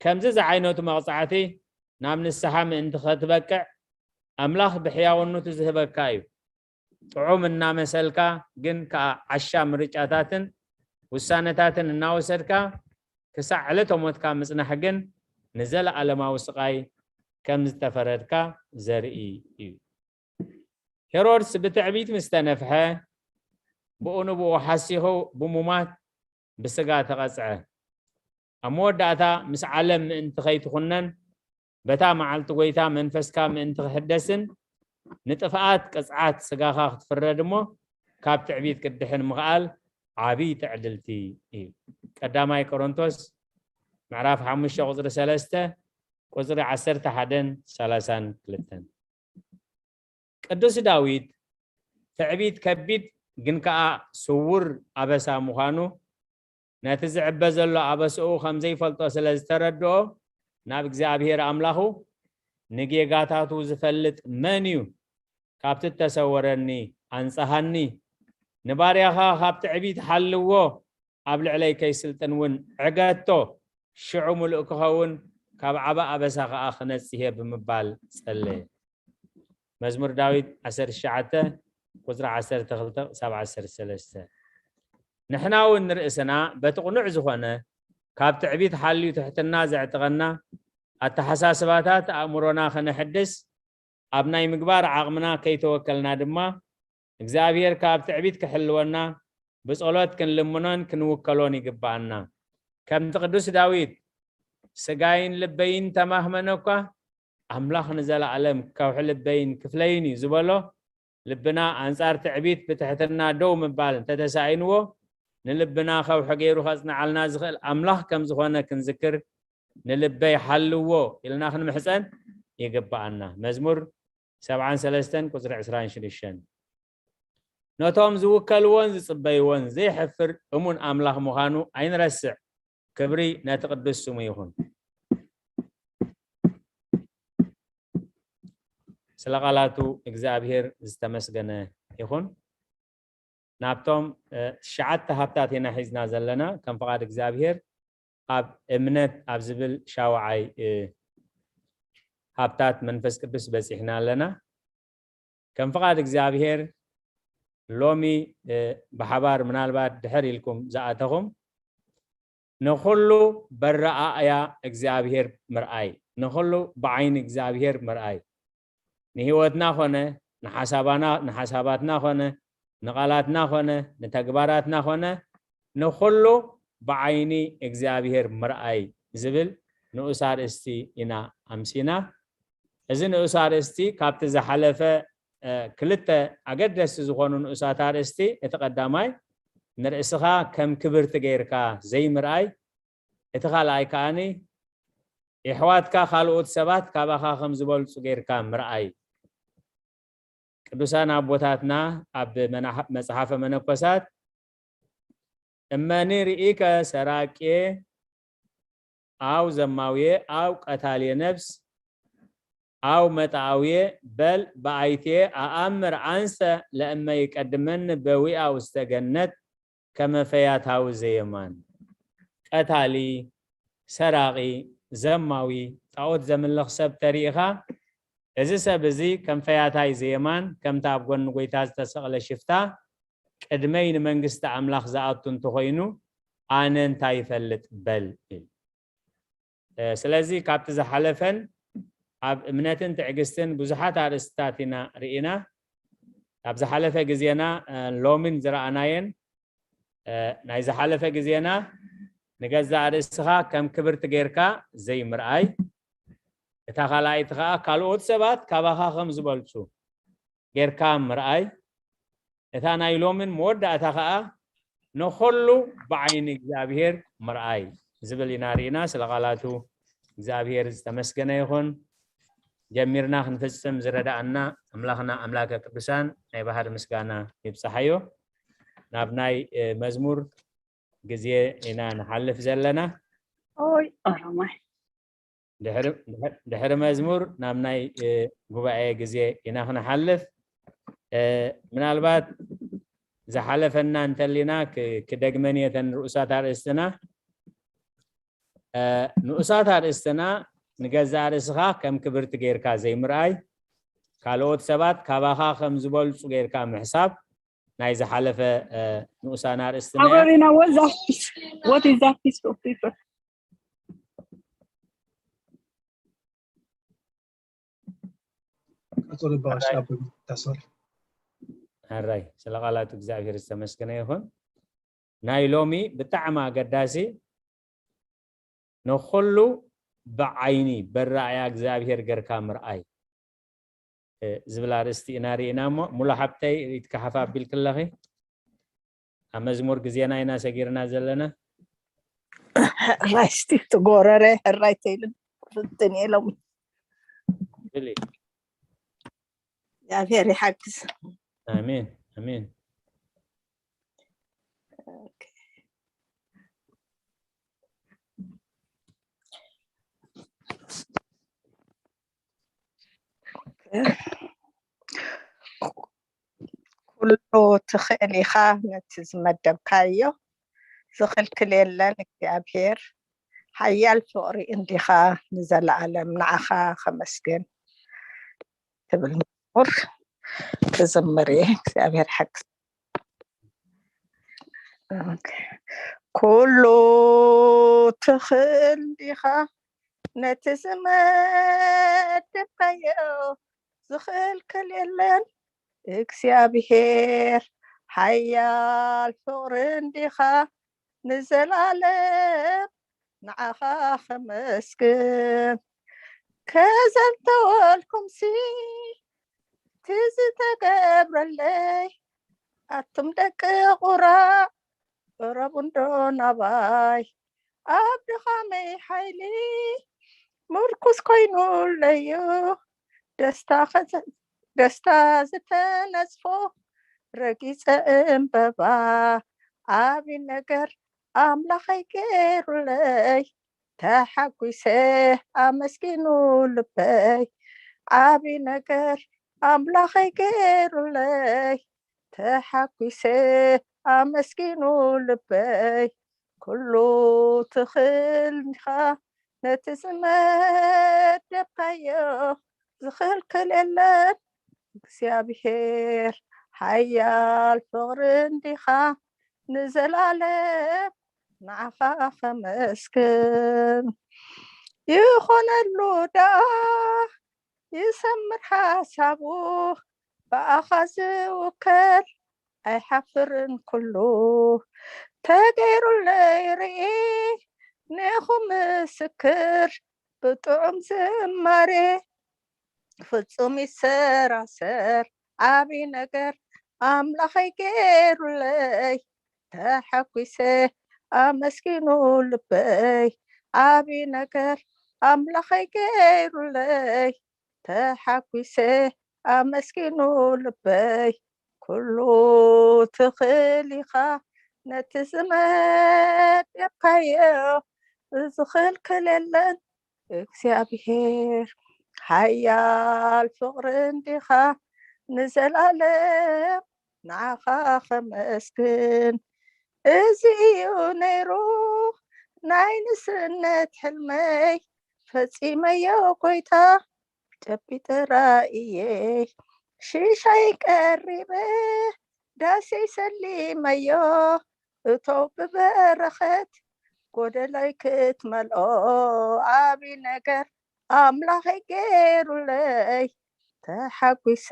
ከምዚ ዝዓይነቱ መቕጻዕቲ ናብ ንስሓ ምእንቲ ኸትበቅዕ ኣምላኽ ብሕያውነቱ ዝህበካ እዩ። ጥዑም እናመሰልካ ግን ከኣ ዓሻ ምርጫታትን ውሳነታትን እናወሰድካ ክሳዕ ዕለተ ሞትካ ምጽናሕ ግን ንዘለኣለማዊ ስቓይ ከም ዝተፈረድካ ዘርኢ እዩ። ሄሮድስ ብትዕቢት ምስ ተነፍሐ፣ ብኡ ንብኡ ሓሲኹ ብምሙት ብስጋ ተቐጽዐ። ኣብ መወዳእታ ምስ ዓለም ምእንቲ ከይትኹነን፣ በታ መዓልቲ ጐይታ መንፈስካ ምእንቲ ክሕደስን ንጥፍኣት ቅጽዓት ስጋኻ ክትፍረድ እሞ፣ ካብ ትዕቢት ክትድሕን ምኽኣል ዓብዪ ትዕድልቲ እዩ። ቀዳማይ ቆሮንቶስ ምዕራፍ ሓሙሽተ ቁጽሪ ሰለስተ፣ ቁጽሪ ዓሰርተ ሓደን ሰላሳን ክልተን። ቅዱስ ዳዊት ትዕቢት ከቢድ ግን ከኣ ስዉር ኣበሳ ምዃኑ፣ ነቲ ዝዕበ ዘሎ ኣበስኡ ከም ዘይፈልጦ ስለ ዝተረድኦ፣ ናብ እግዚኣብሔር ኣምላኹ፣ "ንጌጋታቱ ዝፈልጥ መን እዩ? ካብቲ እተሰወረኒ ኣንጽሃኒ። ንባርያኻ ካብ ትዕቢት ሓልዎ፣ ኣብ ልዕለይ ከይስልጥን እውን ዕገቶ፣ ሽዑ ምሉእ ክኸውን፣ ካብ ዓቢ ኣበሳ ኸኣ ክነጽህ እየ" ብምባል ጸለየ። መዝሙር ዳዊት ዓሰርተ ትሽዓተ ቁጽሪ ዓሰርተ ክልተ ክሳብ ዓሰርተ ሰለስተ። ንሕና እውን ንርእስና በቲ ቅኑዕ ዝኾነ፣ ካብ ትዕቢት ሓልዩ ትሕትና ዘዕጥቐና ኣተሓሳስባታት ኣእምሮና ከነሕድስ፣ ኣብ ናይ ምግባር ዓቕምና ከይተወከልና ድማ፣ እግዚኣብሔር ካብ ትዕቢት ክሕልወና ብጸሎት ክንልምኖን ክንውከሎን ይግብኣና። ከምቲ ቅዱስ ዳዊት፣ "ስጋይን ልበይን ተማህመነ እኳ፣ ኣምላኽ ንዘለኣለም ከውሒ ልበይን ክፍለይን እዩ" ዝበሎ፣ ልብና ኣንጻር ትዕቢት ብትሕትና ደው ምባል እንተተሳኢንዎ፣ ንልብና ከውሒ ገይሩ ከጽንዓልና ዝኽእል ኣምላኽ ከም ዝኾነ ክንዝክር፣ "ንልበይ ሓልዎ" ኢልና ክንምሕጸን ይግብኣና። መዝሙር ሰብዓን ሰለስተን ቁጽሪ ዕስራን ሽዱሽተን። ነቶም ዝውከልዎን ዝጽበይዎን ዘይሐፍር እሙን ኣምላኽ ምዃኑ ኣይንረስዕ። ክብሪ ነቲ ቅዱስ ስሙ ይኹን። ስለ ቃላቱ እግዚኣብሔር ዝተመስገነ ይኹን። ናብቶም፣ እ፣ ትሽዓተ ሃብታት ኢና ሒዝና ዘለና። ከም ፍቓድ እግዚኣብሔር ኣብ እምነት ኣብ ዝብል ሻውዓይ፣ እ፣ ሃብታት መንፈስ ቅዱስ በጺሕና ኣለና። ከም ፍቓድ እግዚኣብሔር ሎሚ፣ እ፣ ብሓባር ምናልባት ድሕር ኢልኩም ዝኣተኹም ንኹሉ በረኣእያ እግዚኣብሔር ምርኣይ፣ ንኹሉ ብዓይኒ እግዚኣብሔር ምርኣይ፣ ንህይወትና ኾነ ንሓሳባና-፣ ንሓሳባትና ኾነ ንቓላትና ኾነ ንተግባራትና ኾነ ንኹሉ ብዓይኒ እግዚኣብሔር ምርኣይ ዝብል ንኡስ ኣርእስቲ ኢና ኣምሲና። እዚ ንኡስ ኣርእስቲ ካብቲ ዝሓለፈ፣ እ፣ ክልተ ኣገደስቲ ዝኾኑ ንኡሳት ኣርእስቲ፣ እቲ ቀዳማይ ንርእስኻ ከም ክብርቲ ጌርካ ዘይምርኣይ፣ እቲ ካልኣይ ከኣኒ፣ የሕዋትካ ካልኦት ሰባት ካባኻ ከም ዝበልጹ ጌርካ ምርኣይ። ቅዱሳን ኣቦታትና ኣብ መናሕ-፣ መጽሓፈ መነኮሳት፣ "እመኒ ርኢከ ሰራቄ፣ ኣው ዘማውየ፣ ኣው ቀታልየ ነፍስ፣ ኣው መጣኣውየ፣ በል ብኣይትየ ኣኣምር፣ ኣንሰ ለእመ ይቀድመኒ በዊኣ ውስተ ገነት ከመ ፈያታዊ ዘየማን።" ቀታሊ፣ ሰራቒ፣ ዘማዊ፣ ጣኦት ዘምልኽ ሰብ ተሪኢኻ፣ እዚ ሰብ እዚ ከም ፈያታይ ዘየማን፣ ከምቲ ኣብ ጎኒ ጎይታ ዝተሰቕለ ሽፍታ፣ ቅድመይ ንመንግስቲ ኣምላኽ ዝኣቱ እንተኾይኑ፣ ኣነ እንታይ ይፈልጥ በል ኢሉ። እ፣ ስለዚ ካብቲ ዝሓለፈን ኣብ እምነትን ትዕግስትን ብዙሓት ኣርእስትታት ኢና ርኢና። ኣብ ዝሓለፈ ግዜና፣ እ፣ ሎሚን ዝረኣናየን፣ እ፣ ናይ ዝሓለፈ ግዜና ንገዛእ ርእስኻ ከም ክብርቲ ጌርካ ዘይምርኣይ፣ እታ ካልኣይቲ ኸኣ ካልኦት ሰባት ካባኻ ከም ዝበልጹ ጌርካ ምርኣይ፣ እታ ናይ ሎምን መወዳእታ ኸኣ ንኹሉ ብዓይኒ እግዚኣብሔር ምርኣይ ዝብል ኢና ርኢና። ስለ ቃላቱ እግዚኣብሔር ዝተመስገነ ይኹን። ጀሚርና ክንፍጽም ዝረዳኣና ኣምላኽና ኣምላከ ቅዱሳን ናይ ባህሪ ምስጋና ይብጽሓዮ። ናብ ናይ፣ እ፣ መዝሙር ግዜ ኢና ንሓልፍ ዘለና። ኦይ፣ ኦሮማይ። ድሕሪ፣ ድሕሪ መዝሙር ናብ ናይ፣ እ፣ ጉባኤ ግዜ ኢና ክንሓልፍ። እ፣ ምናልባት ዝሓለፈና እንተሊና ክ-፣ ክደግመን እየ እተን ርኡሳት ኣርእስትና። እ፣ ንኡሳት ኣርእስትና ንገዛእ ርእስኻ ከም ክብርቲ ጌርካ ዘይምርኣይ፣ ካልኦት ሰባት ካባኻ ከም ዝበልጹ ጌርካ ምሕሳብ፣ ናይ ዝሓለፈ፣ እ፣ ንኡሳን ኣርእስትና እያ። How are you now? What is that piece? What is that piece of paper? ቀጽሎ ይባሽ ሕራይ። ኣቦይ ተስፋ። ሕራይ፣ ስለ ቃላቱ እግዚኣብሔር ዝተመስገነ ይኹን። ናይ ሎሚ ብጣዕሚ ኣገዳሲ፣ ንኹሉ ብዓይኒ በራእያ እግዚኣብሔር ገርካ ምርኣይ፣ እ፣ ዝብል ኣርእስቲ ኢና ርኢና እሞ፣ ሙሉ ሓብተይ ርኢትካ ሓፍ ኣቢልኪ ኣለኺ። ኣብ መዝሙር ግዜና ኢና ሰጊርና ዘለና። ሕራይ እስቲ ትጎረረ፣ ሕራይ ተይልን ፍትን ኢሎም። ብሊ። እግዚኣብሔር ይሓግዝ። ኣሜን፣ ኣሜን። ኦኬ። ኩሉ ትኽእል ኢኻ፣ ነቲ ዝመደብካዮ ዝኽልክል የለን። እግዚኣብሔር ሓያል ፍቕሪ እንዲኻ፣ ንዘለኣለም ንዓኻ ከመስግን ትብል መዝሙር ክዝምር እየ። እግዚኣብሔር ሓግዝ። ኦኬ። ኩሉ ትኽእል ዲኻ፣ ነቲ ዝመደብካዮ ዝኽልክል የለን። እግዚኣብሔር ሓያል ፍቕሪ እንዲኻ፣ ንዘለኣለም ንዓኻ ከመስግን። ከዘንተወልኩምሲ እቲ ዝተገብረለይ፣ ኣቱም ደቂ ቁራ፣ ቅረቡ እንዶ ናባይ። ኣብ ድኻመይ ሓይሊ ምርኩስ ኮይኑለዩ፣ ደስታ ኸዘ-፣ ደስታ ዝተነጽፎ ረጊጸ እምበባ። ዓቢ ነገር ኣምላኸይ ገይሩለይ፣ ተሓጒሰ ኣመስጊኑ ልበይ። ዓቢ ነገር ኣምላኸይ ገይሩለይ፣ ተሓጒሰ ኣመስጊኑ ልበይ። ኩሉ ትኽእል ኢኻ፣ ነቲ ዝመደብካዮ ዝኽልክል የለን። እግዚኣብሔር ሓያል ፍቕሪ እንዲኻ፣ ንዘለኣለም ንዓኻ ከመስግን። ይኾነሉ ደኣ ይሰምር ሓሳቡ፣ ብኣኻ ዝውከል ኣይሓፍርን ኩሉ። ተገይሩለይ ርኢ ንኹምስክር ብጥዑም ዝማሬ፣ ፍጹም ይሰራሰር ዓቢ ነገር ኣምላኸይ ገይሩለይ። ተሓጒሰ ኣመስጊኑ ልበይ። ዓቢ ነገር ኣምላኸይ ገይሩለይ፣ ተሓጒሰ ኣመስጊኑ ልበይ። ኩሉ ትኽእል ኢኻ፣ ነቲ ዝመደብካዮ ዝኽልክል የለን። እግዚኣብሔር ሓያል ፍቕሪ እንዲኻ፣ ንዘላለም ንዓኻ ኸመስግን። እዚ እዩ ነይሩ ናይ ንስነት ሕልመይ፣ ፈጺመዮ ጎይታ፣ ጨቢጠ ራእየይ። ሽሻይ ቀሪበ ዳሰይ ሰሊመዮ፣ እቶ ብበረኸት ጎደለይ ክትመልኦ። ዓቢ ነገር ኣምላኸይ ገይሩለይ፣ ተሓጒሰ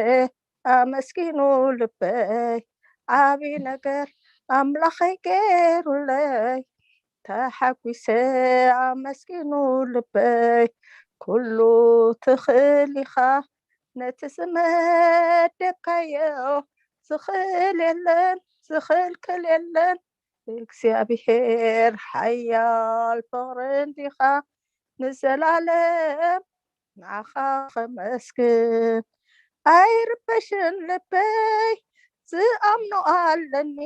ኣመስጊኑ ልበይ። ዓቢ ነገር ኣምላኸይ ገይሩለይ፣ ተሓጒሰ ኣመስጊኑ ልበይ። ኩሉ ትኽእል ኢኻ፣ ነቲ ዝመደብካዮ ዝኽእል የለን፣ ዝኽልክል የለን። እግዚኣብሔር ሓያል ፍቕሪ እንዲኻ፣ ንዘላለም ንዓኻ ኸመስግን። ኣይርበሽን ልበይ፣ ዝኣምኖ ኣለኒ፣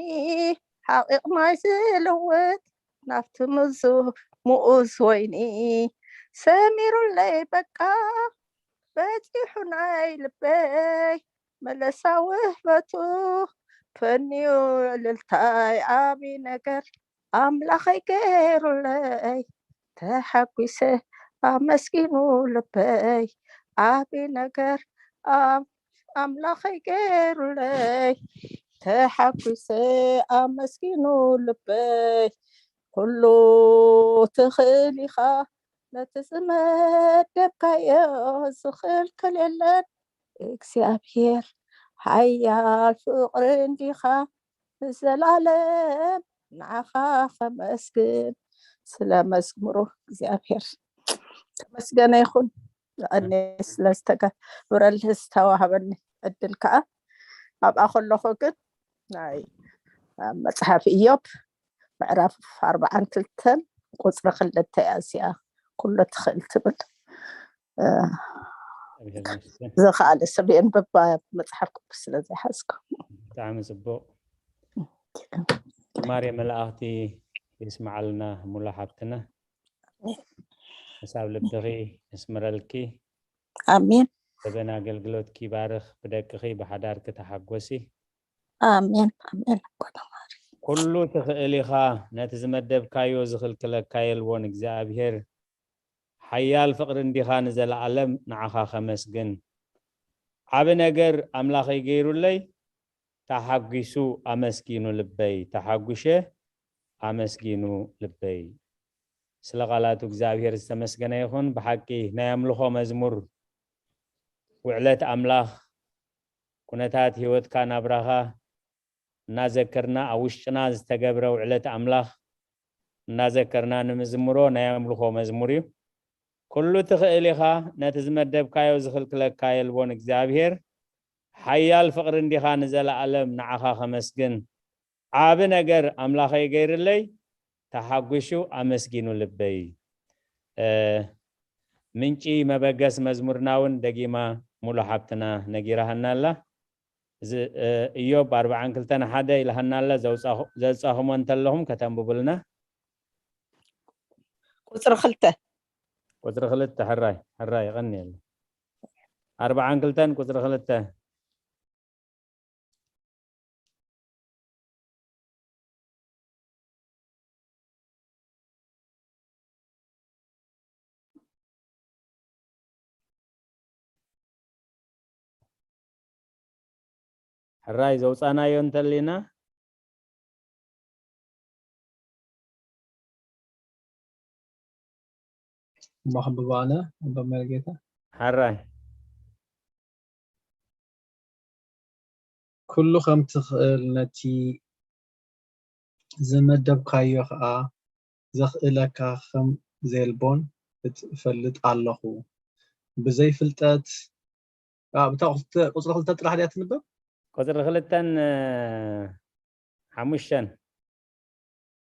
ሓቒቕ ማይ ዝልውጥ ናብቲ ምዙ ምኡዝ ወይኒ። ሰሚሩለይ በቃ፣ በጺሑ ናይ ልበይ፣ መለሳ ውህበቱ ፈንዩ ዕልልታይ። ዓቢ ነገር ኣምላኸይ ገይሩለይ፣ ተሓጒሰ ኣመስጊኑ ልበይ። ዓቢ ነገር ኣም-፣ ኣምላኸይ ገይሩለይ፣ ተሓጒሰ ኣመስጊኑ ልበይ። ኩሉ ትኽእል ኢኻ፣ ነቲ ዝመደብካዮ ዝኽልክል የለን። እግዚኣብሔር ሓያል ፍቕሪ እንዲኻ፣ ንዘላለም ንዓኻ ኸመስግን። ስለ መዝሙሩ እግዚኣብሔር ተመስገነ ይኹን። የቐንየ ስለ ዝተገብረልህ ዝተዋህበኒ ዕድል ከዓ። ኣብኣ ከለኹ ግን ናይ ኣብ መጽሓፍ ኢዮብ ምዕራፍ ኣርባዓን ክልተን ቁጽሪ ክልተ እያ እዚኣ፣ ኩሉ ትኽእል ትብል። እ፣ እግዚኣብሔር ይመስገን። ዝኸኣለ ሰብ የንብባ፣ መጽሓፍ ቅዱስ ስለ ዘይሓዝኩ። ብጣዕሚ ጽቡቕ። ዝማሬ መላእኽቲ የስምዓልና ሙሉ ሓብትና። ሓሳብ ልብኺ የስምረልኪ። ኣሜን። ዘበን ኣገልግሎትኪ ይባርኽ፣ ብደቅኺ ብሓዳርኪ ተሓጎሲ። ኣሜን፣ ኣሜን። ኣቦና ማሪ። ኩሉ ትኽእል ኢኻ፣ ነቲ ዝመደብካዮ ዝኽልክለካ የልቦን። እግዚኣብሔር ሓያል ፍቕሪ እንዲኻ፣ ንዘለዓለም ንዓኻ ኸመስግን። ዓቢ ነገር ኣምላኸይ ገይሩለይ፣ ተሓጒሱ ኣመስጊኑ ልበይ፣ ተሓጒሸ ኣመስጊኑ ልበይ። ስለ ቃላቱ እግዚኣብሔር ዝተመስገነ ይኹን። ብሓቂ ናይ ኣምልኾ መዝሙር፣ ውዕለት ኣምላኽ፣ ኩነታት ህይወትካ፣ ናብራኻ እናዘከርና፣ ኣብ ውሽጥና ዝተገብረ ውዕለት ኣምላኽ እናዘከርና ንምዝምሮ ናይ ኣምልኾ መዝሙር እዩ። ኩሉ ትኽእል ኢኻ፣ ነቲ ዝመደብካዮ ዝኽልክለካ የልቦን። እግዚኣብሔር ሓያል ፍቕሪ እንዲኻ፣ ንዘለኣለም ንዓኻ ኸመስግን። ዓቢ ነገር ኣምላኸይ ገይርለይ፣ ተሓጒሱ ኣመስጊኑ ልበይ። እ፣ ምንጪ መበገስ መዝሙርና እውን ደጊማ ሙሉ ሓብትና ነጊራሃና ኣላ። እዚ፣ እ፣ ኢዮብ ኣርባዓን ክልተን ሓደ ኢልሃና ኣላ። ዘውጻኹ-፣ ዘውጻኹሞ እንተለኹም ከተንብቡልና። ቁጽሪ ክልተ። ቁጽሪ ክልተ፣ ሕራይ፣ ሕራይ፣ የቐንየልና። ኣርባዓን ክልተን ቁጽሪ ክልተ። ሕራይ ዘውጻናዮ እንተሊና። እሞ ከንብባ ኣነ፣ ኣንበብ መርጌታ። ሕራይ። ኩሉ ከም ትኽእል፣ ነቲ ዝመደብካዮ ኸኣ ዘኽእለካ ከም ዘየልቦን እፈልጥ ኣለኹ። ብዘይ ፍልጠት፣ ኣ፣ ብታ ቁጽሪ፣ ቁጽሪ ክልተ ጥራሕ ድያ ትንበብ? ቁጽሪ ክልተን፣ እ፣ ሓሙሽተን።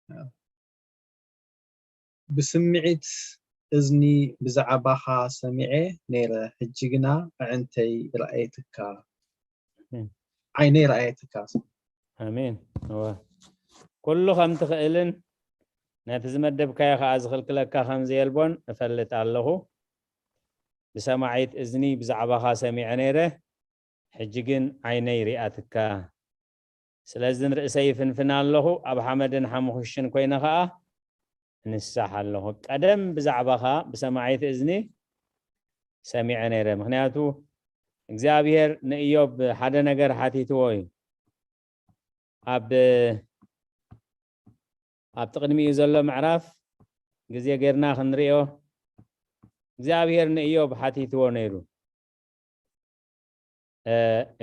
ኣ። ብስምዒት እዝኒ ብዛዕባኻ ሰሚዐ ነይረ፣ ሕጂ ግና ኣዕንተይ ረኣየትካ። ዓይነይ ረኣየትካ። ኣሜን። እወ። ኩሉ ከም ትኽእልን ነቲ ዝመደብካዮ ኸዓ ዝኽልክለካ ከም ዘየልቦን እፈልጥ ኣለኹ። ብሰማዒት እዝኒ ብዛዕባኻ ሰሚዐ ነይረ፣ ሕጂ ግን ዓይነይ ሪኣትካ። ስለዚ ንርእሰይ ይፍንፍን ኣለኹ፣ ኣብ ሓመድን ሓሙኽሽን ኮይነ ኸዓ እንሳሕ ኣለኹ። ቀደም ብዛዕባኻ ብሰማዒት እዝኒ ሰሚዐ ነይረ። ምኽንያቱ እግዚኣብሔር ንእዮብ ሓደ ነገር ሓቲትዎ እዩ። ኣብ ኣብቲ ቅድሚኡ ዘሎ ምዕራፍ ግዜ ጌርና ክንሪኦ እግዚኣብሔር ንእዮብ ሓቲትዎ ነይሩ።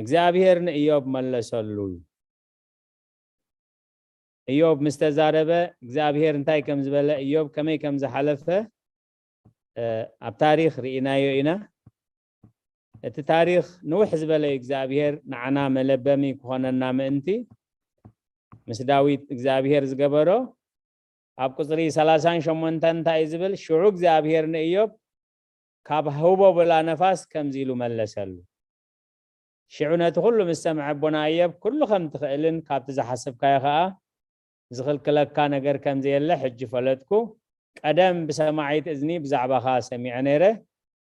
እግዚኣብሔር ንእዮብ መለሰሉ። እዮብ ምስ ተዛረበ እግዚኣብሔር እንታይ ከም ዝበለ፣ እዮብ ከመይ ከም ዝሓለፈ ኣብ ታሪኽ ርኢናዮ ኢና። እቲ ታሪኽ ንውሕ ዝበለ እዩ። እግዚኣብሔር ንዓና መለበሚ ክኾነና ምእንቲ ምስ ዳዊት እግዚኣብሔር ዝገበሮ ኣብ ቁፅሪ ሰላሳን ሸሞንተን እንታይ እዩ ዝብል? ሽዑ እግዚኣብሔር ንእዮብ ካብ ህቦ ብላ ነፋስ ከምዚ ኢሉ መለሰሉ። ሽዑ ነቲ ኩሉ ምስ ሰምዐ ኣቦና እዮብ ኩሉ ከም ትኽእልን ካብቲ ዝሓሰብካዮ ኸዓ ዝኽልክለካ ነገር ከም ዘየለ ሕጂ ፈለጥኩ። ቀደም ብሰማዒት እዝኒ ብዛዕባኻ ሰሚዐ ነይረ፣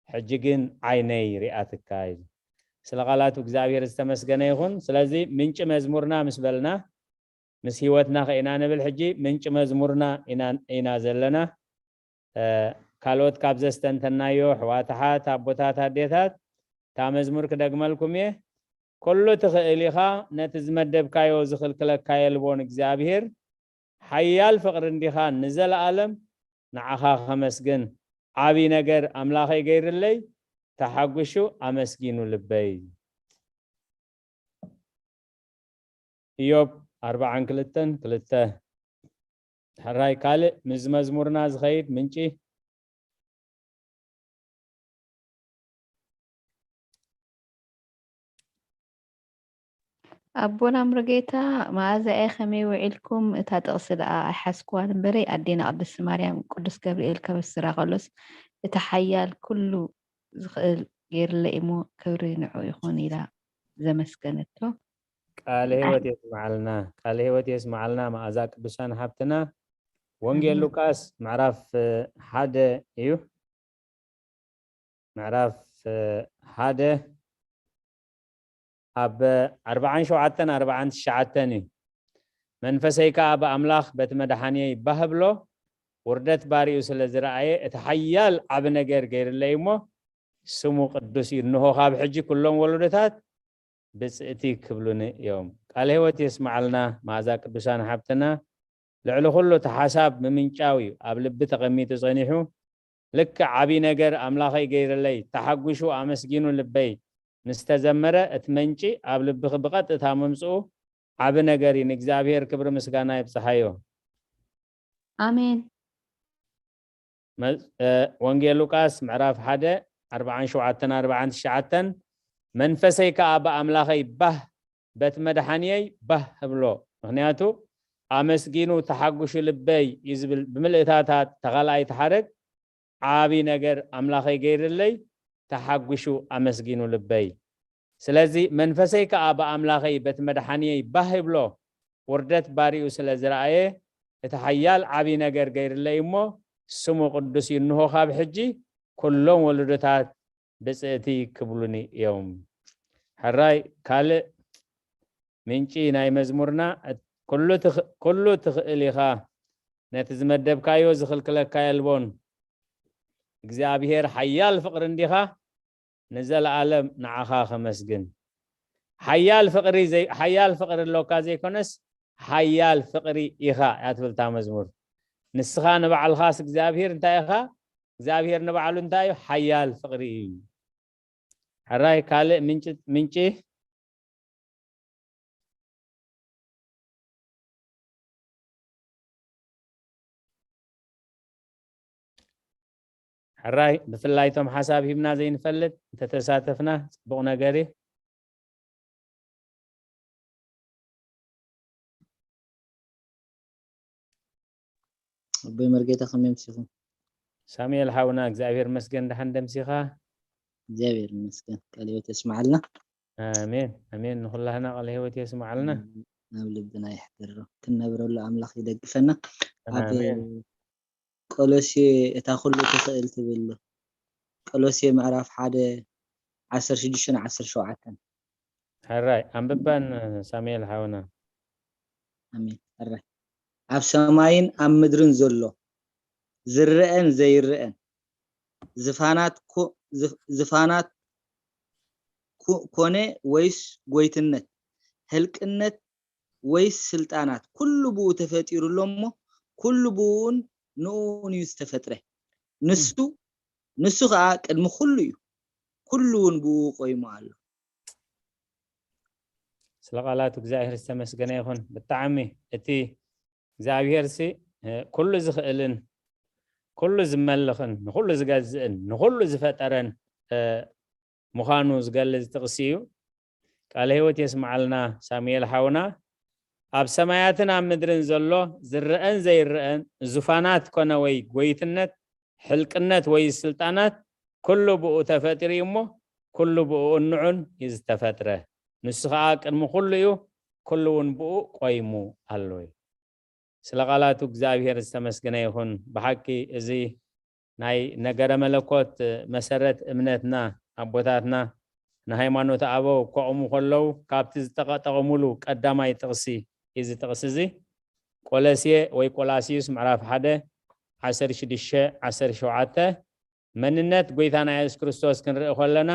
ሕጂ ግን ዓይነይ ሪኣትካ ኢሉ። ስለ ቃላቱ እግዚኣብሔር ዝተመስገነ ይኹን። ስለዚ ምንጪ መዝሙርና ምስ በልና ምስ ህይወትና ከኢና ንብል። ሕጂ ምንጪ መዝሙርና ኢና ዘለና። ካልኦት ካብ ዘስተንተናዮ ኣሕዋት ኣሓት ኣቦታት ኣዴታት እታ መዝሙር ክደግመልኩም እየ። ኩሉ ትኽእል ኢኻ፣ ነቲ ዝመደብካዮ ዝኽልክለካ የልቦን። እግዚኣብሔር ሓያል ፍቕሪ እንዲኻ ንዘለኣለም ንዓኻ ከመስግን። ዓብዪ ነገር ኣምላኸይ ገይርለይ፣ ተሓጒሹ ኣመስጊኑ ልበይ። ኢዮብ ኣርባዓን ክልተን ክልተ። ሕራይ ካልእ ምስ መዝሙርና ዝኸይድ ምንጪ። ኣቦና ሙሉጌታ መኣዛየ ከመይ ውዒልኩም? እታ ጥቕሲ ደኣ ኣይሓዝኩዋን እምበረይ ኣዴና ቅድስቲ ማርያም ቅዱስ ገብርኤል ከበስራ ከሎስ እቲ ሓያል ኩሉ ዝኽእል ገይርለይ እሞ ክብሪ ንዑ ይኹን ኢላ ዘመስገነቶ። ቃለ ህይወት የስምዓልና፣ ቃለ ህይወት የስምዓልና መኣዛ ቅዱሳን ሓብትና። ወንጌል ሉቃስ ምዕራፍ ሓደ እዩ። ምዕራፍ ሓደ ኣብ ኣርባዓን ሸውዓተን ኣርባዓን ትሽዓተን እዩ። መንፈሰይ ከኣ ብኣምላኽ በቲ መድሓንየይ ባህ ብሎ፣ ውርደት ባሪኡ ስለ ዝረኣየ፣ እቲ ሓያል ዓቢ ነገር ገይርለይ እሞ፣ ስሙ ቅዱስ እዩ። እንሆ ካብ ሕጂ ኩሎም ወለዶታት ብጽእቲ ክብሉኒ እዮም። ቃለ ህይወት የስምዓልና መኣዛ ቅዱሳን ሓብትና። ልዕሊ ኩሉ እቲ ሓሳብ ምምንጫው እዩ ኣብ ልቢ ተቐሚጡ ጸኒሑ። ልክዕ ዓቢ ነገር ኣምላኸይ ገይርለይ፣ ተሓጒሹ ኣመስጊኑ ልበይ ምስ ተዘመረ፣ እቲ መንጪ ኣብ ልብኺ ብቐጥታ ምምጽኡ ዓቢ ነገር እዩ። ንእግዚኣብሔር ክብሪ ምስጋና ይብጽሓዮ። ኣሜን። ወንጌል ሉቃስ ምዕራፍ ሓደ ኣርባዓን ሸውዓተን ኣርባዓን ትሽዓተን። መንፈሰይ ከኣ ብኣምላኸይ ባህ፣ በቲ መድሓንየይ ባህ እብሎ፣ ምኽንያቱ ኣመስጊኑ ተሓጒሹ ልበይ እዩ ዝብል ብምልእታታት ተኻልኣይቲ ሓረግ ዓቢ ነገር ኣምላኸይ ገይርለይ ተሓጒሹ ኣመስጊኑ ልበይ። ስለዚ መንፈሰይ ከኣ ብኣምላኸይ በቲ መድሓንየይ ባህ ይብሎ፣ ውርደት ባሪኡ ስለ ዝረኣየ፣ እቲ ሓያል ዓቢ ነገር ገይርለይ እሞ፣ ስሙ ቅዱስ እዩ። እንሆ ካብ ሕጂ ኩሎም ወለዶታት ብጽእቲ ክብሉኒ እዮም። ሕራይ ካልእ ምንጪ ናይ መዝሙርና፣ ኩሉ ትኽእል ኢኻ፣ ነቲ ዝመደብካዮ ዝኽልክለካ የልቦን። እግዚኣብሔር ሓያል ፍቕሪ እንዲኻ፣ ንዘለኣለም ንዓኻ ከመስግን። ሓያል ፍቕሪ ዘይ ሓያል ፍቕሪ ኣሎካ ዘይኮነስ ሓያል ፍቕሪ ኢኻ እያ ትብል እታ መዝሙር። ንስኻ ንባዕልኻስ እግዚኣብሔር እንታይ ኢኻ? እግዚኣብሔር ንባዕሉ እንታይ እዩ? ሓያል ፍቕሪ እዩ። ሕራይ ካልእ ምንጪ ምንጪ ሕራይ ብፍላይ እቶም ሓሳብ ሂብና ዘይንፈልጥ እንተተሳተፍና ጽቡቕ ነገር እዩ። ኣቦይ መርጌታ ከመይ ኣምሲኹም? ሳሙኤል ሓውና እግዚኣብሔር ይመስገን፣ ደሓን ደምሲኻ? እግዚኣብሔር ይመስገን። ቃለ ሕይወት የስምዓልና። ኣሜን ኣሜን። ንኹላህና ቃለ ሕይወት የስምዓልና። ኣብ ልብና ይሕድሮ። ክንነብረሉ ኣምላኽ ይደግፈና። ኣብ ኣሜን። ቆሎሴ እታ ኩሉ ትኽእል ትብል፣ ቆሎሴ ምዕራፍ ሓደ ዓሰርተ ሽዱሽተ ዓሰርተ ሸውዓተ። ሕራይ ኣንብባን ሳሙኤል ሓውና። ኣሜን። ሕራይ ኣብ ሰማይን ኣብ ምድርን ዘሎ ዝረአን ዘይረአን ዝፋናት ኮ- ዝፍ- ዝፋናት ኮ- ኮነ ወይስ ጎይትነት፣ ህልቅነት ወይስ ስልጣናት፣ ኩሉ ብኡ ተፈጢሩ ኣሎ እሞ፣ ኩሉ ብኡን ንኡን እዩ ዝተፈጥረ። ንሱ ንሱ ከዓ ቅድሚ ኩሉ እዩ፣ ኩሉ እውን ብኡ ቆይሙ ኣሎ። ስለ ቃላቱ እግዚኣብሔር ዝተመስገነ ይኹን። ብጣዕሚ እቲ እግዚኣብሔር ሲ እ፣ ኩሉ ዝኽእልን ኩሉ ዝመልኽን ንኩሉ ዝገዝእን ንኩሉ ዝፈጠረን እ፣ ምዃኑ ዝገልጽ ጥቕሲ እዩ። ቃለ ህይወት የስምዓልና ሳሙኤል ሓውና። ኣብ ሰማያትን ኣብ ምድርን ዘሎ ዝረአን ዘይረአን ዙፋናት ኮነ ወይ ጎይትነት፣ ሕልቅነት ወይ ስልጣናት ኩሉ ብኡ ተፈጢሩ እዩ እሞ ኩሉ ብኡ እንዑን እዩ ዝተፈጥረ። ንሱ ኸዓ ቅድሚ ኩሉ እዩ፣ ኩሉ እውን ብኡ ቆይሙ ኣሎ እዩ። ስለ ቃላቱ እግዚኣብሔር ዝተመስገነ ይኹን። ብሓቂ እዚ ናይ ነገረ መለኮት መሰረት እምነትና ኣቦታትና ንሃይማኖት ኣበው ከቑሙ ከለዉ ካብቲ ዝተጠቐሙሉ ቀዳማይ ጥቕሲ እዚ ጥቕሲ እዚ ቆለስየ ወይ ቆላሲዩስ ምዕራፍ ሓደ ዓሰርተ ሽዱሽተ ዓሰርተ ሸውዓተ መንነት ጎይታና የሱስ ክርስቶስ ክንርኢ ከለና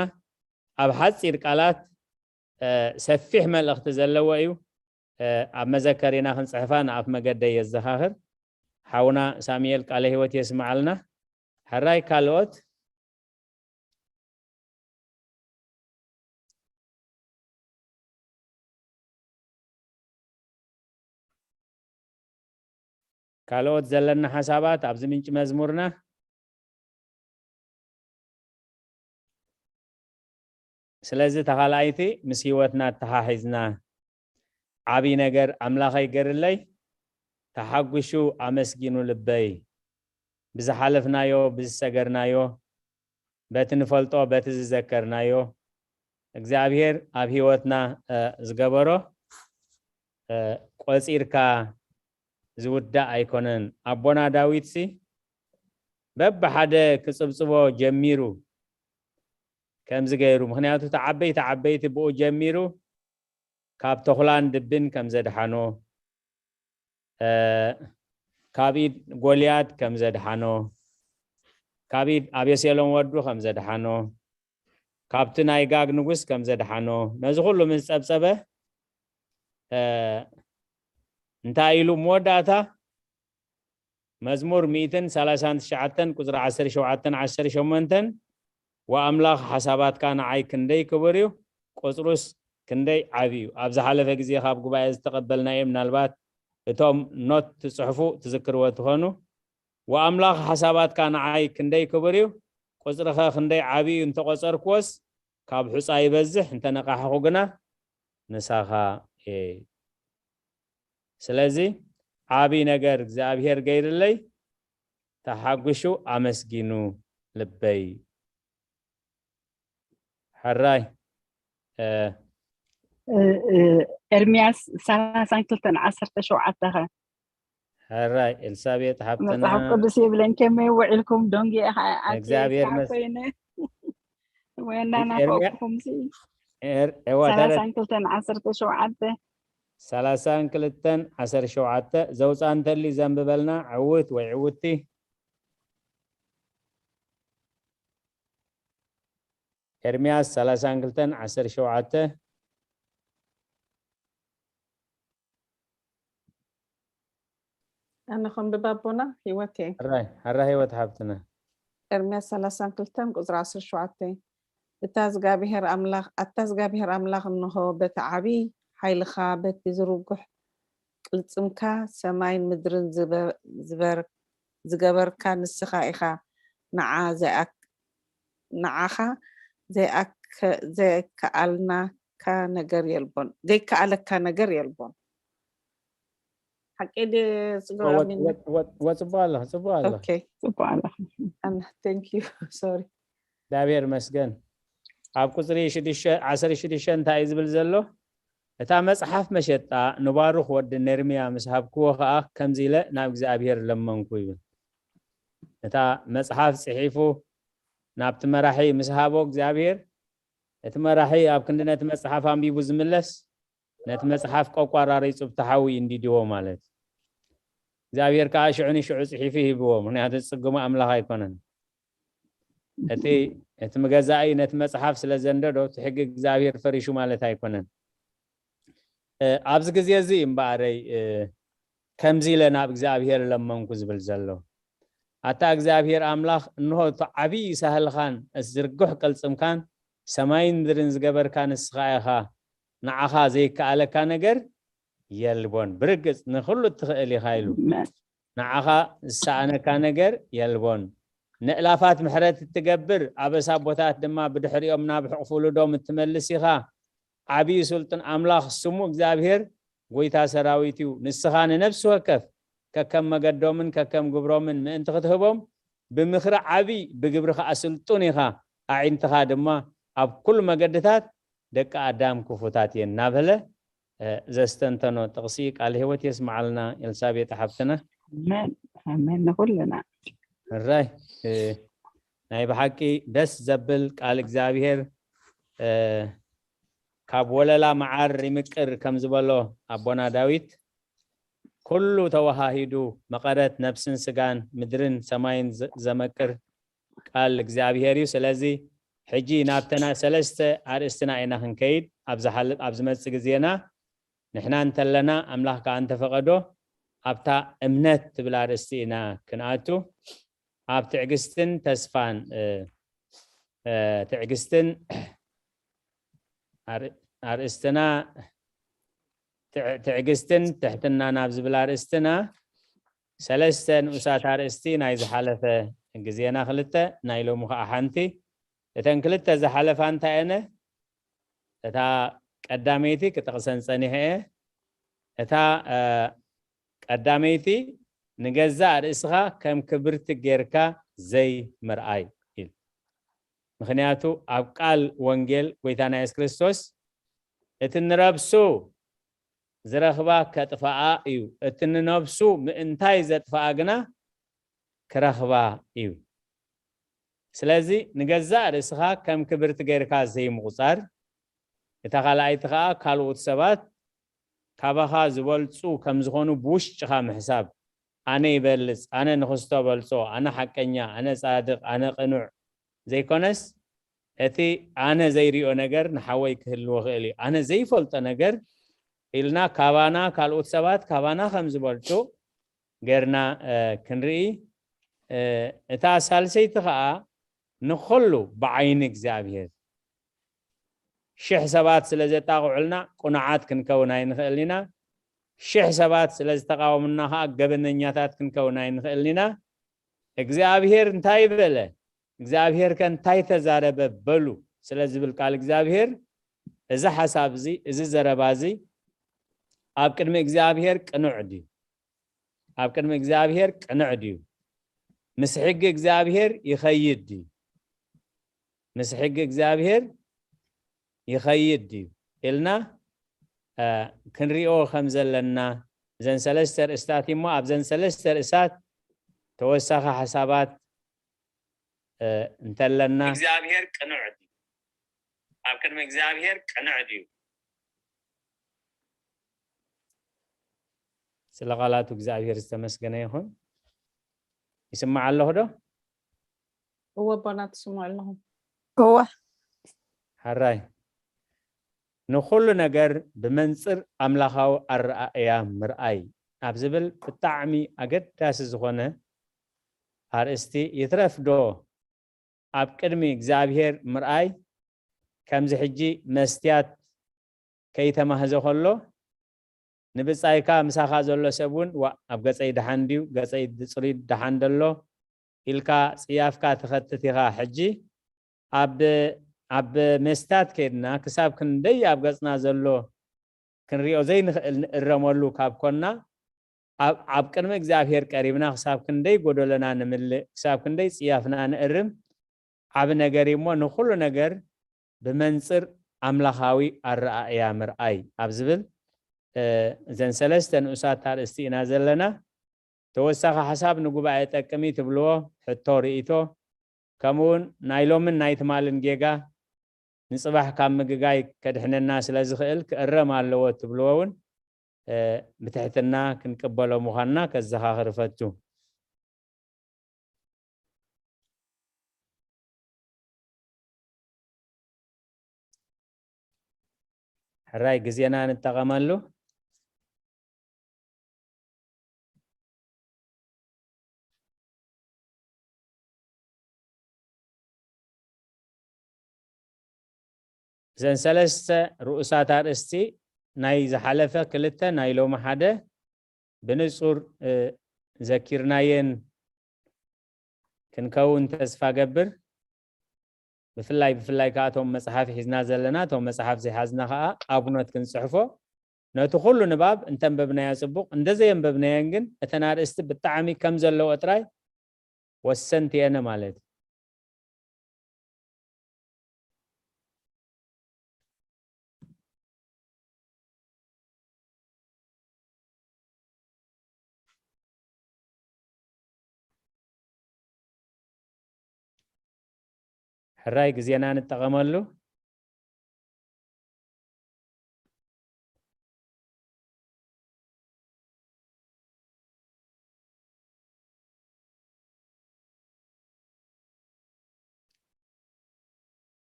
ኣብ ሓፂር ቃላት እ፣ ሰፊሕ መልእኽቲ ዘለዎ እዩ። እ፣ ኣብ መዘከሪና ክንፅሕፋ ንኣፍ መገደይ የዘኻኽር። ሓውና ሳሙኤል ቃለ ህይወት የስምዓልና። ሕራይ ካልኦት ካልኦት ዘለና ሓሳባት ኣብዚ ምንጪ መዝሙርና ስለዚ ተኻልኣይቲ ምስ ህይወትና ኣተሓሒዝና ዓብዪ ነገር ኣምላኸይ ገርለይ ተሓጒሹ ኣመስጊኑ ልበይ ብዝሓለፍናዮ ብዝሰገርናዮ በቲ ንፈልጦ በቲ ዝዘከርናዮ እግዚኣብሔር ኣብ ህይወትና ዝገበሮ ቆፂርካ ዝውዳእ ኣይኮነን። ኣቦና ዳዊት ሲ በብሓደ ክፅብፅቦ ጀሚሩ ከምዚ ገይሩ ምክንያቱ እቲ ዓበይቲ ዓበይቲ ብኡ ጀሚሩ ካብ ተኹላን ድብን ከም ዘድሓኖ ካብ ኢድ ጎልያድ ከም ዘድሓኖ ካብ ኢድ ኣቤሴሎም ወዱ ከም ዘድሓኖ ካብቲ ናይ ጋግ ንጉስ ከም ዘድሓኖ ነዚ ኩሉ ምስ ፀብፀበ እንታይ ኢሉ መወዳእታ መዝሙር ሚእትን ሰላሳን ትሽዓተን ቁፅሪ ዓሰርተ ሸውዓተን ዓሰርተ ሸሞንተን ወኣምላኽ ሓሳባትካ ንዓይ ክንደይ ክቡር እዩ ቁፅሩስ ክንደይ ዓብዪ እዩ። ኣብ ዝሓለፈ ግዜ ካብ ጉባኤ ዝተቐበልናዮ ምናልባት እቶም ኖት ትፅሕፉ ትዝክርዎ ትኾኑ። ወኣምላኽ ሓሳባትካ ንዓይ ክንደይ ክቡር እዩ ቁፅርኸ ክንደይ ዓብዪ እዩ እንተቆፀርክዎስ ካብ ሑፃ ይበዝሕ እንተነቃሕኹ ግና ንሳኻ እየ። ስለዚ ዓብዪ ነገር እግዚኣብሔር ገይርለይ ተሓጒሹ ኣመስጊኑ ልበይ። ሕራይ ኤርምያስ ሰላሳን ክልተን ዓሰርተ ሸውዓተ ኸ? ሕራይ ኤልሳቤጥ ሓብትና መፅሓፍ ቅዱስ ይብለን ከመይ ውዒልኩም ደንጊ እግዚኣብሔር መስ- ኮይነ ወይና ናፈቅኩም ሲ ሰላሳን ክልተን ዓሰርተ ሸውዓተ ሰላሳን ክልተን ዓሰርተ ሸውዓተ ዘውፃ እንተሊ ዘንብበልና ዕውት ወይ ዕውቲ ኤርምያስ ሰላሳን ክልተን ዓሰርተ ሸውዓተ ኣነ ከንብብ ኣቦና ህይወት እየ። ሕራይ ሕራይ ህይወት ሓብትና። ኤርምያስ ሰላሳን ክልተን ቁፅሪ ዓሰርተ ሸውዓተ እታ እግዚኣብሔር ኣምላኽ ኣታ እግዚኣብሔር ኣምላኽ እንሆ በቲ ዓብዪ ሓይልኻ በቲ ዝርጉሕ ቅልጽምካ ሰማይን ምድርን ዝበ- ዝበ- ዝገበርካ ንስኻ ኢኻ። ንዓ ዘይኣክ- ንዓኻ ዘይኣክ- ዘይከኣልናካ ነገር የልቦን ዘይከኣለካ ነገር የልቦን። ሓቂ ድየ? ጽግባ ወ- ሚኒ። ወ- ወ- ወ- ጽቡቕ ኣለኺ፣ ጽቡቕ ኣለኺ። Okay. ጽቡቅ ኣለኻ። And thank you. Sorry. እግዚኣብሔር ይመስገን። ኣብ ቁፅሪ ሽዱሽተ፣ ዓሰርተ ሽዱሽተ እንታይ እዩ ዝብል ዘሎ? እታ መጽሓፍ መሸጣ ንባሩኽ ወዲ ነርምያ ምስ ሃብክዎ ኸኣ ከምዚ ኢለ ናብ እግዚኣብሔር ለመንኩ ይብል። እታ መጽሓፍ ጽሒፉ ናብቲ መራሒ ምስ ሃቦ እግዚኣብሔር፣ እቲ መራሒ ኣብ ክንዲ ነቲ መጽሓፍ ኣንቢቡ ዝምለስ፣ ነቲ መጽሓፍ ቆቋራሪጹ ብቲ ሓዊ እንዲድዎ ማለት እዩ። እግዚኣብሔር ከኣ ሽዑ ንሽዑ ጽሒፉ ሂብዎ፣ ምኽንያቱ ዝጽግሞ ኣምላኽ ኣይኮነን። እቲ እቲ ገዛኢ ነቲ መጽሓፍ ስለ ዘንደዶ፣ እቲ ሕጊ እግዚኣብሔር ፈሪሹ ማለት ኣይኮነን። እ፣ ኣብዚ ግዜ እዚ እምበኣረይ፣ እ፣ ከምዚ ኢለ ናብ እግዚኣብሔር ለመንኩ ዝብል ዘሎ። ኣታ እግዚኣብሔር ኣምላኽ፣ እንሆ እቲ ዓብዪ ሳህልኻን እቲ ዝርጉሕ ቅልጽምካን ሰማይን ምድርን ዝገበርካ ንስኻ ኢኻ፣ ንዓኻ ዘይከኣለካ ነገር የልቦን። ብርግጽ ንኹሉ እትኽእል ኢኻ ኢሉ። ኣሜን። ንዓኻ ዝሰኣነካ ነገር የልቦን። ንእላፋት ምሕረት እትገብር፣ ኣበሳ ኣቦታት ድማ ብድሕሪኦም ናብ ሕቕፊ ውሉዶም እትመልስ ኢኻ። ዓብዪ ስልጡን ኣምላኽ ስሙ እግዚኣብሔር ጐይታ ሰራዊት እዩ። ንስኻ ንነፍሲ ወከፍ ከከም መገዶምን ከከም ግብሮምን ምእንቲ ክትህቦም፣ ብምኽሪ ዓብዪ፣ ብግብሪ ኸኣ ስልጡን ኢኻ። ኣዒንትኻ ድማ ኣብ ኩሉ መገድታት ደቂ ኣዳም ክፉታት እየን እናበለ፣ እ፣ ዘስተንተኖ ጥቕሲ ቃል ህይወት የስምዓልና ኤልሳቤጥ ሓፍትና። ኣሜን። ኣሜን ንኹልና። ሕራይ፣ እ፣ ናይ ብሓቂ ደስ ዘብል ቃል እግዚኣብሔር፣ እ፣ ካብ ወለላ መዓር ይምቅር ከም ዝበሎ ኣቦና ዳዊት፣ ኩሉ ተወሃሂዱ መቐረት ነፍስን ስጋን ምድርን ሰማይን ዘ-፣ ዘመቅር ቃል እግዚኣብሔር እዩ። ስለዚ ሕጂ ናብተና ሰለስተ ኣርእስትና ኢና ክንከይድ። ኣብ ዝሓል-፣ ኣብ ዝመጽእ ግዜና ንሕና እንተለና ኣምላኽ ከኣ እንተፈቐዶ ኣብታ እምነት ትብል ኣርእስቲ ኢና ክንኣቱ። ኣብ ትዕግስትን ተስፋን፣ እ፣ እ፣ ትዕግስትን ኣር-፣ ኣርእስትና ትዕ-፣ ትዕግስትን ትሕትናን ኣብ ዝብል ኣርእስትና ሰለስተ ንኡሳት ኣርእስቲ ናይ ዝሓለፈ ግዜና ክልተ፣ ናይ ሎሚ ኸዓ ሓንቲ። እተን ክልተ ዝሓለፋ እንታይ እየን? እታ ቀዳመይቲ ክጠቕሰን ጸኒሐ እየ። እታ፣ እ፣ ቀዳመይቲ ንገዛእ ርእስኻ ከም ክብርቲ ጌርካ ዘይምርኣይ ኢሉ። ምኽንያቱ ኣብ ቃል ወንጌል ጐይታና የሱስ ክርስቶስ፣ "እቲ ንረብሱ ዝረኽባ ከጥፍኣ እዩ፣ እቲ ንነብሱ ምእንታይ ዘጥፍኣ ግና ክረኽባ እዩ። ስለዚ ንገዛእ ርእስኻ ከም ክብርቲ ጌርካ ዘይምቑጻር፣ እታ ካልኣይቲ ኸኣ ካልኦት ሰባት ካባኻ ዝበልጹ ከም ዝኾኑ ብውሽጥኻ ምሕሳብ፣ ኣነ ይበልጽ፣ ኣነ ንኽስቶ በልጾ፣ ኣነ ሓቀኛ፣ ኣነ ጻድቕ፣ ኣነ ቅኑዕ ዘይኮነስ፣ እቲ ኣነ ዘይሪኦ ነገር ንሓወይ ክህልዎ ክእል እዩ፣ ኣነ ዘይፈልጦ ነገር" ኢልና ካባና ካልኦት ሰባት ካባና ከም ዝበልጹ ጌርና፣ እ፣ ክንርኢ። እ፣ እታ ሳልሰይቲ ኸኣ ንኹሉ ብዓይኒ እግዚኣብሔር። ሽሕ ሰባት ስለ ዘጣቕዑልና ቅኑዓት ክንከውን ኣይንኽእል ኢና። ሽሕ ሰባት ስለ ዝተቃወሙና ኸኣ ገበነኛታት ክንከውን ኣይንኽእል ኢና። እግዚኣብሔር እንታይ በለ? እግዚኣብሔር ከ እንታይ ተዛረበ? በሉ ስለ ዝብል ቃል እግዚኣብሔር፣ እዚ ሓሳብ እዚ፣ እዚ ዘረባ እዚ ኣብ ቅድሚ እግዚኣብሔር ቅኑዕ ድዩ? ኣብ ቅድሚ እግዚኣብሔር ቅኑዕ ድዩ? ምስ ሕጊ እግዚኣብሔር ይኸይድ ድዩ? ምስ ሕጊ እግዚኣብሔር ይኸይድ ድዩ? ኢልና፣ እ፣ ክንሪኦ ከም ዘለና፣ እዘን ሰለስተ ርእስታት እሞ፣ ኣብዘን ሰለስተ ርእሳት ተወሳኺ ሓሳባት፣ እ፣ እንተለና፣ እግዚኣብሔር ቅኑዕ ድዩ? ኣብ ቅድሚ እግዚኣብሔር ቅኑዕ ድዩ? ስለ ቃላቱ እግዚኣብሔር ዝተመስገነ ይኹን። ይስማዕ ኣለኹ ዶ? እወ ኣቦና፣ ትስምዑ ኣለኹም። እወ። ሕራይ። ንኹሉ ነገር ብመንጽር ኣምላኻዊ ኣረኣእያ ምርኣይ ኣብ ዝብል ብጣዕሚ ኣገዳሲ ዝኾነ ኣርእስቲ፣ ይትረፍ ዶ ኣብ ቅድሚ እግዚኣብሔር ምርኣይ፣ ከምዚ ሕጂ መስትያት ከይተማህዘ ከሎ፣ ንብጻይካ ምሳኻ ዘሎ ሰብ እውን፣ "ዋእ፣ ኣብ ገጸይ ደሓን ድዩ? ገጸይ ጽሩይ ደሓን ደሎ?" ኢልካ ጽያፍካ ትኸትት ኢኻ። ሕጂ ኣብ፣ ኣብ መስትያት ከይድና ክሳብ ክንደይ ኣብ ገጽና ዘሎ ክንሪኦ ዘይንኽእል ንእረመሉ ካብ ኮና፣ ኣብ ኣብ ቅድሚ እግዚኣብሔር ቀሪብና ክሳብ ክንደይ ጎደሎና ንምልእ፣ ክሳብ ክንደይ ጽያፍና ንእርም፣ ዓቢ ነገር እዩ እሞ፣ ንኹሉ ነገር ብመንጽር ኣምላኻዊ ኣረኣእያ ምርኣይ ኣብ ዝብል፣ እ፣ እዘን ሰለስተ ንኡሳት ኣርእስቲ ኢና ዘለና። ተወሳኺ ሓሳብ ንጉባኤ ጠቅም እዩ ትብልዎ፣ ሕቶ፣ ርእይቶ፣ ከምኡውን ናይ ሎምን ናይ ትማልን ጌጋ ንጽባሕ ካብ ምግጋይ ከድሕነና ስለ ዝኽእል ክእረም ኣለዎ ትብልዎ እውን፣ እ፣ ብትሕትና ክንቅበሎ ምዃንና ከዘኻኽር እፈቱ። ሕራይ ግዜና ንጠቐመሉ። እዘን ሰለስተ ርኡሳት ኣርእስቲ፣ ናይ ዝሓለፈ ክልተ፣ ናይ ሎሚ ሓደ፣ ብንጹር፣ እ፣ ዘኪርናየን ክንከውን ተስፋ ገብር። ብፍላይ፣ ብፍላይ ከኣ እቶም መጽሓፍ ሒዝና ዘለና፣ እቶም መጽሓፍ ዘይሓዝና ከኣ ኣብኖት ክንጽሕፎ፣ ነቲ ኩሉ ንባብ እንተንበብናዮ ጽቡቕ፣ እንተዘየንበብናየን ግን እተን ኣርእስቲ ብጣዕሚ ከም ዘለዎ ጥራይ ወሰንቲ እየን ማለት እዩ። ሕራይ ግዜና ንጠቐመሉ።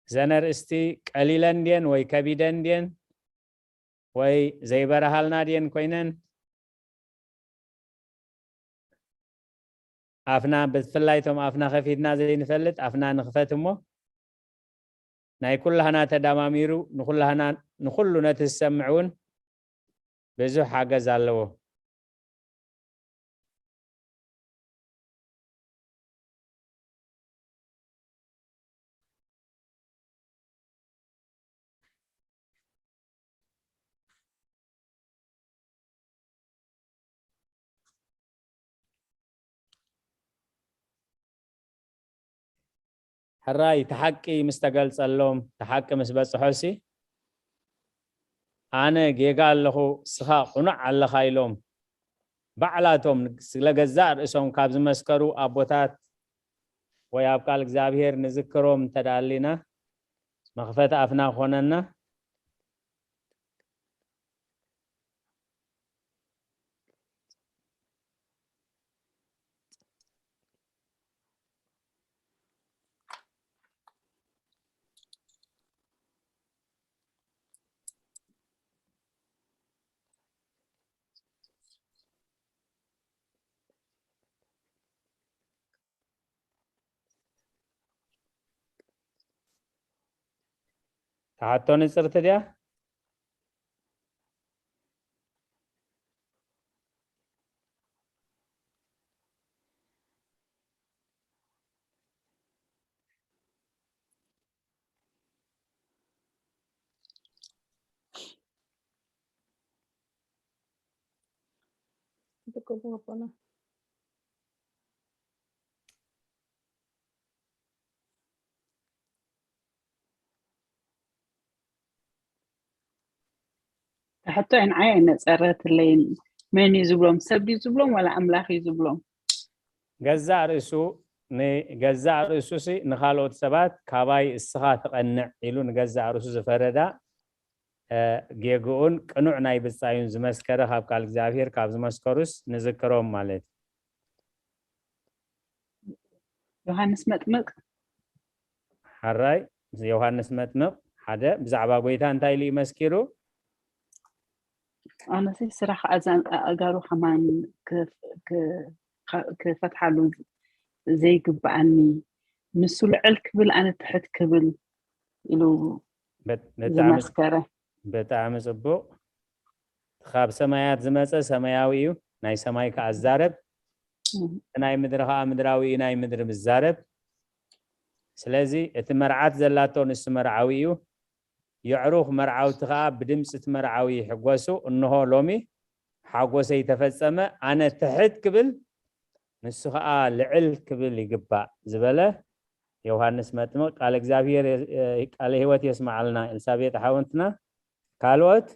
እዘን ኣርእስቲ ቀሊለን ድየን ወይ ከቢደን ድየን ወይ ዘይበረሃልና ድየን ኮይነን? ኣፍና፣ ብፍላይ እቶም ኣፍና ከፊትና ዘይንፈልጥ ኣፍና ንኽፈት እሞ፣ ናይ ኩላህና ተዳማሚሩ ንኩላህና፣ ንኩሉ ነቲ ዝሰምዕ እውን ብዙሕ ሓገዝ ኣለዎ። ሕራይ፣ እቲ ሓቂ ምስ ተገልጸሎም፣ እቲ ሓቂ ምስ በጽሖሲ፣ ኣነ ጌጋ ኣለኹ፣ እስኻ ቁኑዕ ኣለኻ ኢሎም፣ ባዕላቶም ስለ ገዛእ ርእሶም ካብ ዝመስከሩ ኣቦታት ወይ ኣብ ቃል እግዚኣብሔር ንዝክሮም እንተ ደኣ ኣሊና፣ መኽፈቲ ኣፍና ክኾነና። እታ ሕቶ ንጽርቲ ድያ? ሕቶ ንዓይ ኣይነጸረትለይን። መን እዩ ዝብሎም? ሰብ ድዩ ዝብሎም ዋላ ኣምላኽ እዩ ዝብሎም? ገዛእ ርእሱ፣ ንገዛእ ርእሱሲ ንኻልኦት ሰባት ካባይ እስኻ ትቐንዕ ኢሉ ንገዛእ ርእሱ ዝፈረዳ፣ እ፣ ጌግኡን ቅኑዕ ናይ ብጻዩን ዝመስከረ ካብ ቃል እግዚኣብሔር ካብ ዝመስከሩስ ንዝክሮም ማለት እዩ። ዮሃንስ መጥምቅ። ሓራይ፣ ዮሃንስ መጥምቅ ሓደ ብዛዕባ ጎይታ እንታይ ኢሉ እዩ መስኪሩ? ኣነሲ ስራሕ ኣእዛ-፣ ኣእጋሩ ከማን ክ-፣ ክ-፣ ክፈትሓሉ ዘይግብኣኒ፣ ንሱ ልዕል ክብል ኣነ ትሕት ክብል ኢሉ በት-፣ ብጣዕሚ፣ ዝመስከረ። ብጣዕሚ ጽቡቕ። ካብ ሰማያት ዝመጸ ሰማያዊ እዩ፣ ናይ ሰማይ ከኣ ዝዛረብ፣ እም። ናይ ምድሪ ከኣ ምድራዊ እዩ፣ ናይ ምድሪ ዝዛረብ። ስለዚ እቲ መርዓት ዘላቶ ንሱ መርዓዊ እዩ። የዕሩኽ መርዓውቲ ከኣ ብድምጺ እቲ መርዓዊ ይሕጎሱ። እንሆ ሎሚ ሓጎሰይ ተፈጸመ፣ ኣነ ትሕት ክብል፣ ንሱ ኸኣ ልዕል ክብል ይግባእ ዝበለ ዮሃንስ መጥምቕ ቃለ እግዚኣብሔር የ-፣ ቃለ ህይወት የስምዓልና። ኤልሳቤጥ ሓውንትና፣ ካልኦት?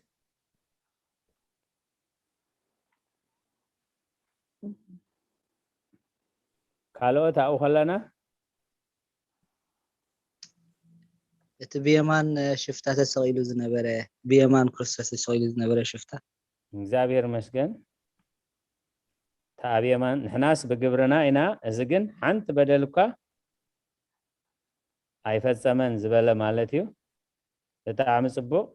ካልኦት ኣብኡ ከለና? እቲ ብየማን ሽፍታ ተሰቒሉ ዝነበረ፣ ብየማን ክርስቶስ ተሰቒሉ ዝነበረ ሽፍታ። እግዚኣብሔር ይመስገን። እቲ ኣብ የማን፣ ንሕናስ ብግብርና ኢና፣ እዚ ግን ሓንቲ በደል እኳ ኣይፈጸመን ዝበለ ማለት እዩ። ብጣዕሚ ጽቡቕ።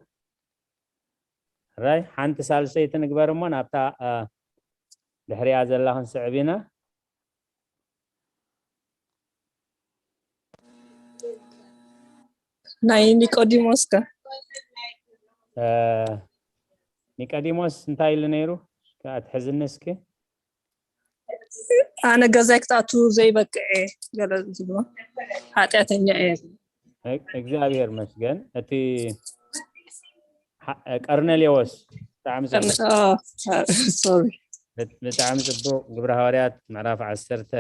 ራይ ሓንቲ ሳልሰይቲ ንግበር እሞ ናብታ፣ አ፣ ድሕሪኣ ዘላ ክንስዕብ ኢና። ናይ ኒቆዲሞስ ከ? እ፣ ኒቆዲሞስ እንታይ ኢሉ ነይሩ? ከኣ ትሕዝኒ እስኪ። ኣነ ገዛይ ክትኣቱ ዘይበቅዕ እየ ገለ ዝብሎ፣ ሓጢኣተኛ እየ። እ-፣ እግዚኣብሔር መስገን። እቲ ሓ-፣ ቀርኔሌዎስ ብጣዕሚ ጽቡቕ። ኦ፣ ሶሪ። ብጣዕሚ ጽቡቕ። ግብረ ሃዋርያት ምዕራፍ ዓሰርተ።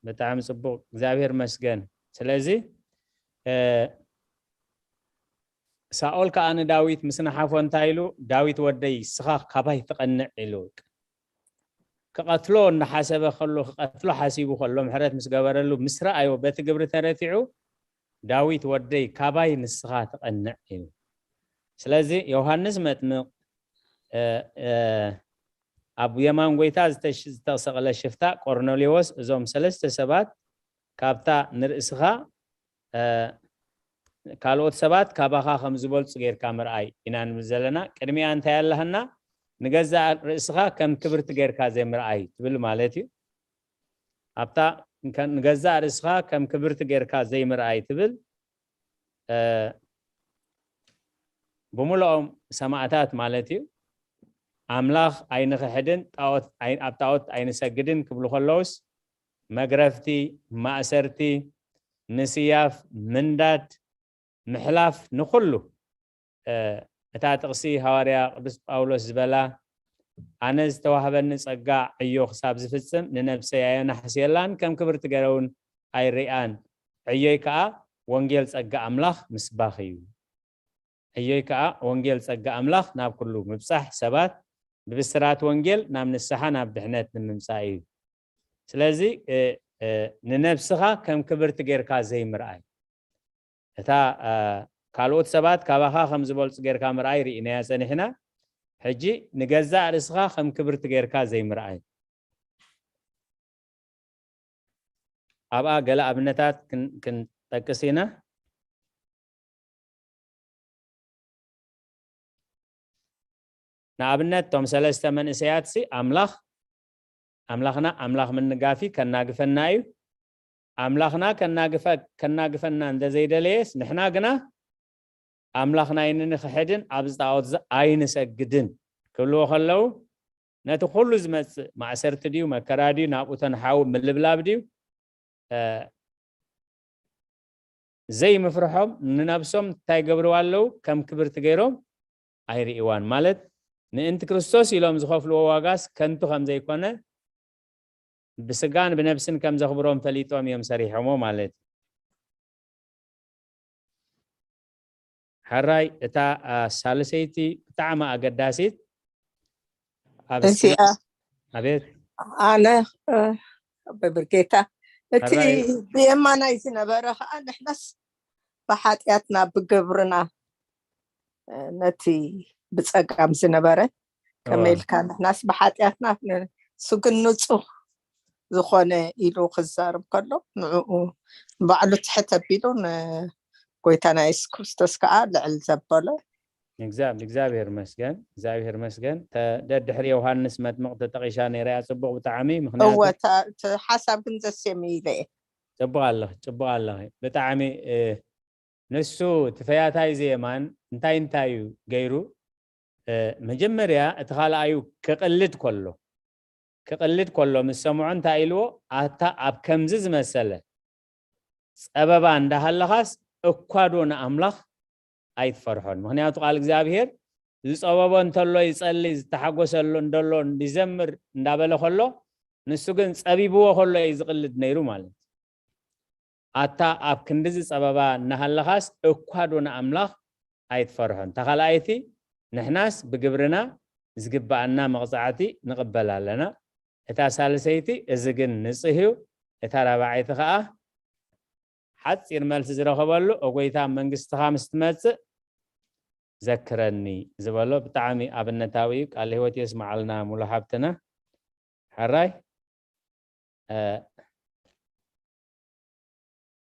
ብጣዕሚ ጽቡቕ። እግዚኣብሔር መስገን። ስለዚ፣ እ፣ ሳኦል ከኣ ንዳዊት ምስ ነሓፎ እንታይ ኢሉ? "ዳዊት ወደይ፣ ንስኻ ካባይ ትቐንዕ" ኢሉ። ክቐትሎ እናሓሰበ ከሎ፣ ክቐትሎ ሓሲቡ ከሎ፣ ምሕረት ምስ ገበረሉ፣ ምስ ረኣዮ፣ በቲ ግብሪ ተረቲዑ፣ "ዳዊት ወደይ፣ ካባይ ንስኻ ትቐንዕ" ኢሉ። ስለዚ ዮሃንስ መጥምቕ፣ እ፣ እ፣ ኣብ የማን ጎይታ ዝተሽ-፣ ዝተሰቕለ ሽፍታ ቆርኔሌዎስ፣ እዞም ሰለስተ ሰባት ካብታ ንርእስኻ፣ እ፣ ካልኦት ሰባት ካባኻ ከም ዝበልጹ ጌርካ ምርኣይ ኢና ንብል ዘለና። ቅድሚኣ እንታይ ኣለሃና? ንገዛእ ርእስኻ ከም ክብርቲ ጌርካ ዘይምርኣይ ትብል ማለት እዩ። ኣብታ ከ-፣ ንገዛእ ርእስኻ ከም ክብርቲ ጌርካ ዘይምርኣይ ትብል፣ እ፣ ብምልኦም ሰማእታት ማለት እዩ። ኣምላኽ ኣይንኽሕድን፣ ጣኦት ኣይ-፣ ኣብ ጣኦት ኣይንሰግድን ክብሉ ከለውስ፣ መግረፍቲ፣ ማእሰርቲ፣ ምስያፍ፣ ምንዳድ፣ ምሕላፍ ንኹሉ፣ እ፣ እታ ጥቕሲ ሃዋርያ ቅዱስ ጳውሎስ ዝበላ፣ "ኣነ ዝተዋህበኒ ጸጋ ዕዮ ክሳብ ዝፍጽም ንነብሰይ ኣየናሕስየላን ከም ክብርቲ ገይረ እውን ኣይርእያን። ዕዮይ ከኣ ወንጌል ጸጋ ኣምላኽ ምስባኽ እዩ። ዕዮይ ከኣ ወንጌል ጸጋ ኣምላኽ ናብ ኩሉ ምብጻሕ፣ ሰባት ብብስራት ወንጌል ናብ ንስሓ፣ ናብ ድሕነት ንምምጻእ እዩ።" ስለዚ፣ እ፣ እ፣ ንነብስኻ ከም ክብርቲ ጌርካ ዘይምርኣይ። እታ፣ እ፣ ካልኦት ሰባት ካባኻ ከም ዝበልጹ ጌርካ ምርኣይ ርኢናያ ጸኒሕና። ሕጂ ንገዛእ ርእስኻ ከም ክብርቲ ጌርካ ዘይምርኣይ። ኣብኣ ገለ ኣብነታት ክን-፣ ክንጠቅስ ኢና። ንኣብነት፣ እቶም ሰለስተ መንእሰያትሲ ኣምላኽ፣ ኣምላኽና ኣምላኽ ምንጋፊ ከናግፈና እዩ። ኣምላኽና ከናግፈ-፣ ከናግፈና እንተዘይደለየስ፣ ንሕና ግና ኣምላኽና ኣይንንኽሕድን ኣብዚ ጣዖት እዚ ኣይንሰግድን ክብልዎ ከለዉ፣ ነቲ ኩሉ ዝመጽእ ማእሰርቲ ድዩ፣ መከራ ድዩ፣ ናብኡ ተንሓዉ ምልብላብ ድዩ፣ እ፣ ዘይምፍርሖም ንነብሶም እንታይ ገብርዋ ኣለዉ? ከም ክብርቲ ገይሮም ኣይርእይዋን። ማለት ምእንቲ ክርስቶስ ኢሎም ዝኸፍልዎ ዋጋስ ከንቱ ከም ዘይኮነ ብስጋን ብነብስን ከም ዘኽብሮም ፈሊጦም እዮም ሰሪሖሞ ማለት እዩ። ሕራይ እታ፣ አ፣ ሳልሰይቲ ብጣዕሚ ኣገዳሲት ኣብ እዚኣ ኣቤት ኣነ እ፣ ብብርጌታ እቲ ሕራይ ብየማናይ ዝነበረ ከዓ ንሕናስ ብሓጢኣትና ብግብርና እ፣ ነቲ ብፀጋም ዝነበረ ከመይ እዋ ኢልካ ንሕናስ ብሓጢኣትና ንሱ ግን ንፁህ ዝኾነ ኢሉ ክዛረብ ከሎ ንዕኡ ንባዕሉ ትሕት ኣቢሉ ንጎይታና የሱስ ክርስቶስ ከዓ ልዕል ዘበሎ ንእግዚኣብሔር ይመስገን እግዚኣብሔር ይመስገን። ተ- ደድሕሪ ዮሃንስ መጥምቕ ተጠቒሻ ነይራ እያ። ጽቡቕ ብጣዕሚ። እወ ምኽንያቱ ታ- እቲ ሓሳብ ግን ዘሴም ኢለ እየ ጽቡቕ ኣለኺ ጽቡቕ ኣለኺ ብጣዕሚ። እ፣ ንሱ እቲ ፈያታይ ዘየማን እንታይ እንታይ እዩ ገይሩ? እ፣ መጀመርያ እቲ ካልኣዩ ክቕልድ ከሎ ክቕልድ ከሎ ምስ ሰምዖ እንታይ ኢልዎ? ኣታ ኣብ ከምዚ ዝመሰለ ጸበባ እንዳሃለኻስ እኳ ዶ ንኣምላኽ ኣይትፈርሖን? ምኽንያቱ ቃል እግዚኣብሔር ዝጸበቦ እንተሎ ይጸሊ፣ ዝተሓጎሰሉ እንደሎ ይዘምር እንዳበለ ከሎ፣ ንሱ ግን ጸቢብዎ ከሎ እዩ ዝቕልድ ነይሩ ማለት እዩ። ኣታ ኣብ ክንድዚ ጸበባ እናሃለኻስ እኳ ዶ ንኣምላኽ ኣይትፈርሖን? እታ ካልኣይቲ፣ ንሕናስ ብግብርና ዝግብኣና መቕጻዕቲ ንቕበል ኣለና። እታ ሳልሰይቲ፣ እዚ ግን ንጽህ እዩ። እታ ራብዓይቲ ኸኣ ሓጺር መልሲ ዝረኸበሉ፣ "ኦ ጐይታ፣ መንግስትኻ ምስ ትመጽእ ዘክረኒ" ዝበሎ ብጣዕሚ ኣብነታዊ እዩ። ቃለ ህይወት የስምዓልና ሙሉ ሓብትና። ሕራይ። እ፣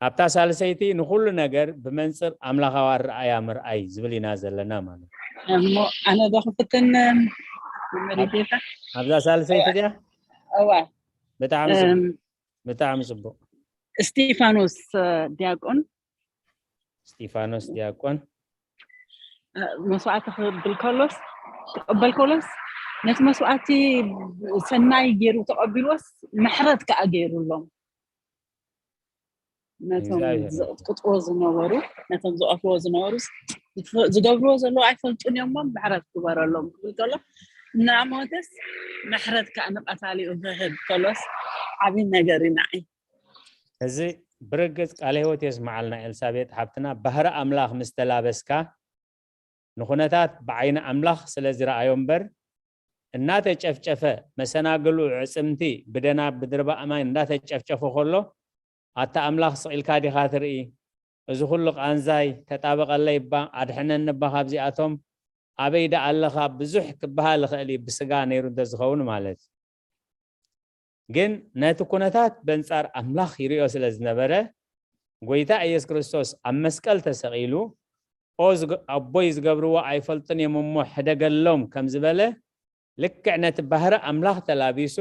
ኣብታ ሳልሰይቲ ንኹሉ ነገር ብመንጽር ኣምላኻዊ ኣረኣያ ምርኣይ ዝብል ኢና ዘለና ማለት እዩ። እሞ ኣነ ዶ ክፍትን፣ መምህር ጌታ? ኣብዛ ሳልሰይቲ ድያ? እዋ። ብጣዕሚ ጽቡቕ። እም፣ ብጣዕሚ ጽቡቕ። እስጢፋኖስ፣ እ፣ ዲያቆን። እስጢፋኖስ ዲያቆን። እ፣ መስዋዕቲ ክብል ከሎስ፣ ክቕበል ከሎስ፣ ነቲ መስዋዕቲ ሰናይ ገይሩ ተቐቢልዎስ፣ ምሕረት ከኣ ገይሩሎም። ነቶም ዝቕጥቅጥዎ ዝነበሩ፣ ነቶም ዝቐትልዎ ዝነበሩስ፣ ዝፍ-፣ ዝገብርዎ ዘለዉ ኣይፈልጡን እዮም እሞ፣ ምሕረት ግበረሎም ክብል ከሎ፣ እናሞተስ ምሕረት ከኣ ንቐታሊኡ ክህብ ከሎስ፣ ዓቢ ነገር እዩ ንዓይ። እዚ ብርግጽ ቃለ ህይወት የስምዓልና ኤልሳቤጥ ሓብትና፣ ባህሪ ኣምላኽ ምስ ተላበስካ፣ ንኹነታት ብዓይኒ ኣምላኽ ስለ ዝረኣዮ እምበር፣ እናተጨፍጨፈ፣ መሰናግሉ ኣዕጽምቲ ብደናብ ብድርባ ኣማይ እንዳተጨፍጨፈ ከሎ፣ ኣታ ኣምላኽ ስቕ ኢልካ ዲኻ ትርኢ? እዚ ኩሉ ቃንዛይ ተጣበቐለይ እባ፣ ኣድሕነኒ እባ ካብዚኣቶም፣ ኣበይ ደኣ ኣለኻ? ብዙሕ ክበሃል ይኽእል እዩ፣ ብስጋ ነይሩ እንተዝኸውን ማለት እዩ። ግን ነቲ ኩነታት በንጻር ኣምላኽ ይርእዮ ስለ ዝነበረ፣ ጐይታ ኢየሱስ ክርስቶስ ኣብ መስቀል ተሰቒሉ፣ "ኦ ዝገ-፣ ኣቦይ ዝገብርዎ ኣይፈልጡን እዮም እሞ ሕደገሎም" ከም ዝበለ፣ ልክዕ ነቲ ባህሪ ኣምላኽ ተላቢሱ፣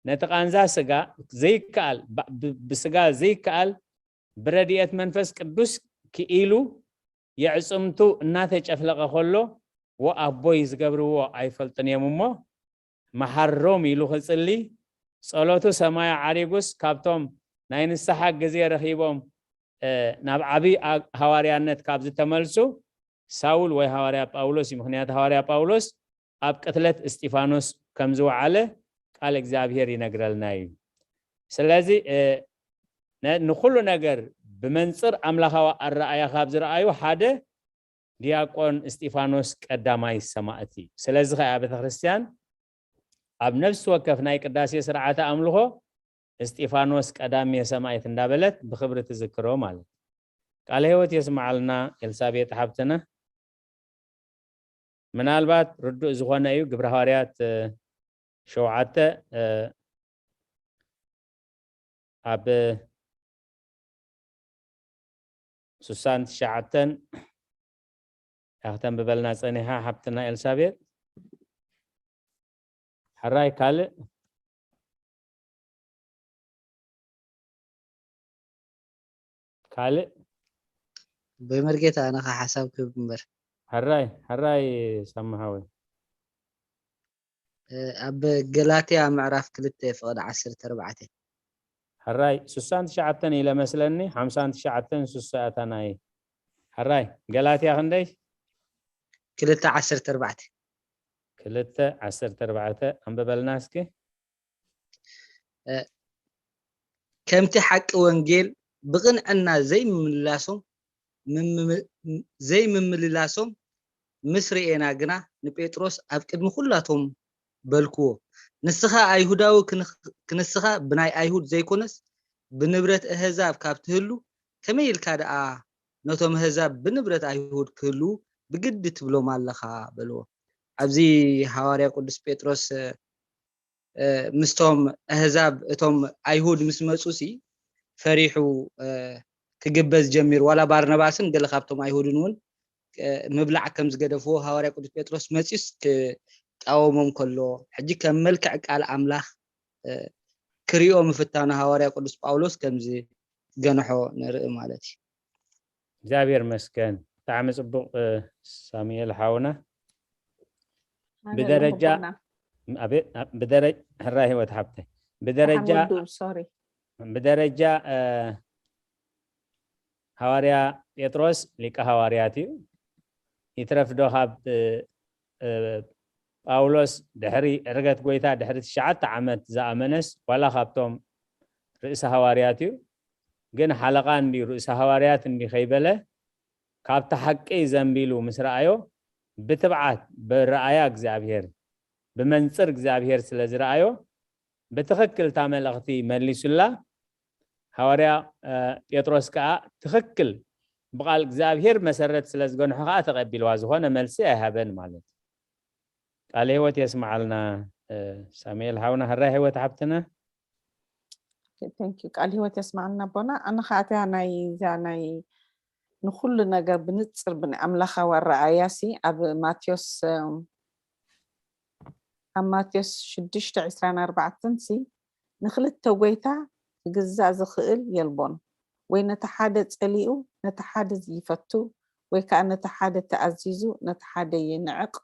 ነቲ ቃንዛ ስጋ ዘይከኣል፣ ብ-፣ ብ-፣ ብስጋ ዘይከኣል፣ ብረድኤት መንፈስ ቅዱስ ክኢሉ፣ የዕጽምቱ እናተጨፍለቐ ከሎ፣ "ዎ ኣቦይ ዝገብርዎ ኣይፈልጡን እዮም እሞ፣ መሓሮም" ኢሉ ክጽሊ፣ ጸሎቱ ሰማይ ዓሪጉስ፣ ካብቶም ናይ ንስሓ ግዜ ረኺቦም፣ እ፣ ናብ ዓቢ ኣ-፣ ሃዋርያነት ካብ ዝተመልሱ፣ ሳውል ወይ ሃዋርያ ጳውሎስ እዩ። ምኽንያቱ ሃዋርያ ጳውሎስ ኣብ ቅትለት እስጢፋኖስ ከም ዝወዓለ ቃል እግዚኣብሔር ይነግረልና እዩ። ስለዚ፣ እ፣ ነ-፣ ንኹሉ ነገር ብመንጽር ኣምላኻዊ ኣረኣእያ ካብ ዝረኣዩ ሓደ ዲያቆን እስጢፋኖስ ቀዳማይ ሰማእቲ እዩ። ስለዚ ኸኣ ቤተ ክርስቲያን ኣብ ነፍሲ ወከፍ ናይ ቅዳሴ ስርዓተ ኣምልኾ እስጢፋኖስ ቀዳሜ ሰማዕት እንዳበለት ብኽብሪ ትዝክሮ ማለት እዩ። ቃለ ሕይወት የስምዓልና ኤልሳቤጥ ሓብትና። ምናልባት ርዱእ ዝኾነ እዩ፣ ግብረ ሃዋርያት፣ እ፣ ሸውዓተ፣ እ፣ ኣብ ስሳን ትሽዓተን እያ ክተንብበልና ጸኒሓ ሓብትና ኤልሳቤጥ። ሕራይ ካልእ? ካልእ? ኣቦይ መርጌታ፣ ኣነ ኸዓ ሓሳብ ክህብ እምበር። ሕራይ፣ ሕራይ ሳሚ ሓወይ። እ፣ ኣብ ገላትያ ምዕራፍ ክልተ ፍቕዲ ዓሰርተ ኣርባዕተ። ሕራይ ስሳን ትሽዓተን ኢለ መስለኒ፣ ሓምሳን ትሽዓተን ስሳ እታ ናይ። ሕራይ ገላትያ ክንደይ? ክልተ ዓሰርተ ኣርባዕተ። ክልተ ዓሰርተ ኣርባዕተ ኣንብበልና እስኪ። እ፣ ከምቲ ሓቂ ወንጌል ብቕንዕና ዘይምምላሶም፣ ምም-፣ ዘይምምልላሶም ምስ ርኤና ግና ንጴጥሮስ ኣብ ቅድሚ ኹላቶም በልክዎ፣ "ንስኻ ኣይሁዳዊ ክንኽ-፣ ክንስኻ ብናይ ኣይሁድ ዘይኮነስ ብንብረት ኣህዛብ ካብ ትህሉ፣ ከመይ ኢልካ ደኣ ነቶም ኣህዛብ ብንብረት ኣይሁድ ክህልዉ ብግዲ ትብሎም ኣለኻ?" በልዎ። ኣብዚ ሃዋርያ ቅዱስ ጴጥሮስ፣ እ፣ እ፣ ምስቶም ኣህዛብ፣ እቶም ኣይሁድ ምስ መጹሲ ፈሪሑ፣ እ፣ ክግበዝ ጀሚሩ። ዋላ ባርናባስን ገለ ካብቶም ኣይሁድን እውን፣ እ፣ ምብላዕ ከም ዝገደፍዎ ሃዋርያ ቅዱስ ጴጥሮስ መጺዩስ ክቃወሞም ከሎ፣ ሕጂ ከም መልክዕ ቃል ኣምላኽ፣ እ፣ ክሪኦ ምፍታኑ ሃዋርያ ቅዱስ ጳውሎስ ከም ዝገንሖ ንርኢ ማለት እዩ። እግዚኣብሔር መስገን። ብጣዕሚ ጽቡቕ፣ እ፣ ሳሙኤል ሓውና። ኣነ ብደረጃ ኣለኹ። ኣቤት፣ ኣ-፣ ብደረ-፣ ሕራይ ህይወት ሓብተይ። ብደረጃ፣ ደሓን ወዱ፣ ሶሪ። ብደረጃ፣ እ፣ ሃዋርያ ጴጥሮስ ሊቀ ሃዋርያት እዩ። ይትረፍ ዶ ካብ፣ እ፣ እ፣ ጳውሎስ ድሕሪ ዕርገት ጎይታ ድሕሪ ትሽዓተ ዓመት ዝኣመነስ ዋላ ካብቶም ርእሰ ሃዋርያት እዩ፣ ግን ሓለቓ እንዲ ርእሰ ሃዋርያት እንዲ ከይበለ ካብቲ ሓቂ ዘንቢሉ ምስ ረኣዮ ብትብዓት ብረኣያ እግዚኣብሔር ብመንጽር እግዚኣብሔር ስለ ዝረኣዮ ብትኽክል እታ መልእኽቲ መሊሱላ። ሃዋርያ እ፣ ጴጥሮስ ከኣ ትኽክል ብቓል እግዚኣብሔር መሰረት ስለ ዝገንሖ ከኣ ተቐቢልዋ፣ ዝኾነ መልሲ ኣይሃበን ማለት እዩ። ቃለ ህይወት የስምዓልና። እ፣ ሳሙኤል ሓውና፣ ህራይ ህይወት ሓብትና። Thank you። ቃል ህይወት የስምዓልና ኣቦና። ኣነ ከዓ እቲያ ናይ እዚኣ ናይ ንኩሉ ነገር ብንጽር ብናይ ኣምላኻዊ ኣረኣእያ ሲ ኣብ ማቴዎስ እም፣ ኣብ ማቴዎስ ሽዱሽተ ዕስራን ኣርባዕተን ሲ ንክልተ ጎይታ ክግዛእ ዝኽእል የልቦን፣ ወይ ነቲ ሓደ ጸሊኡ ነቲ ሓደ ይፈቱ፣ ወይ ከዓ ነቲ ሓደ ተኣዚዙ ነቲ ሓደ ይንዕቕ።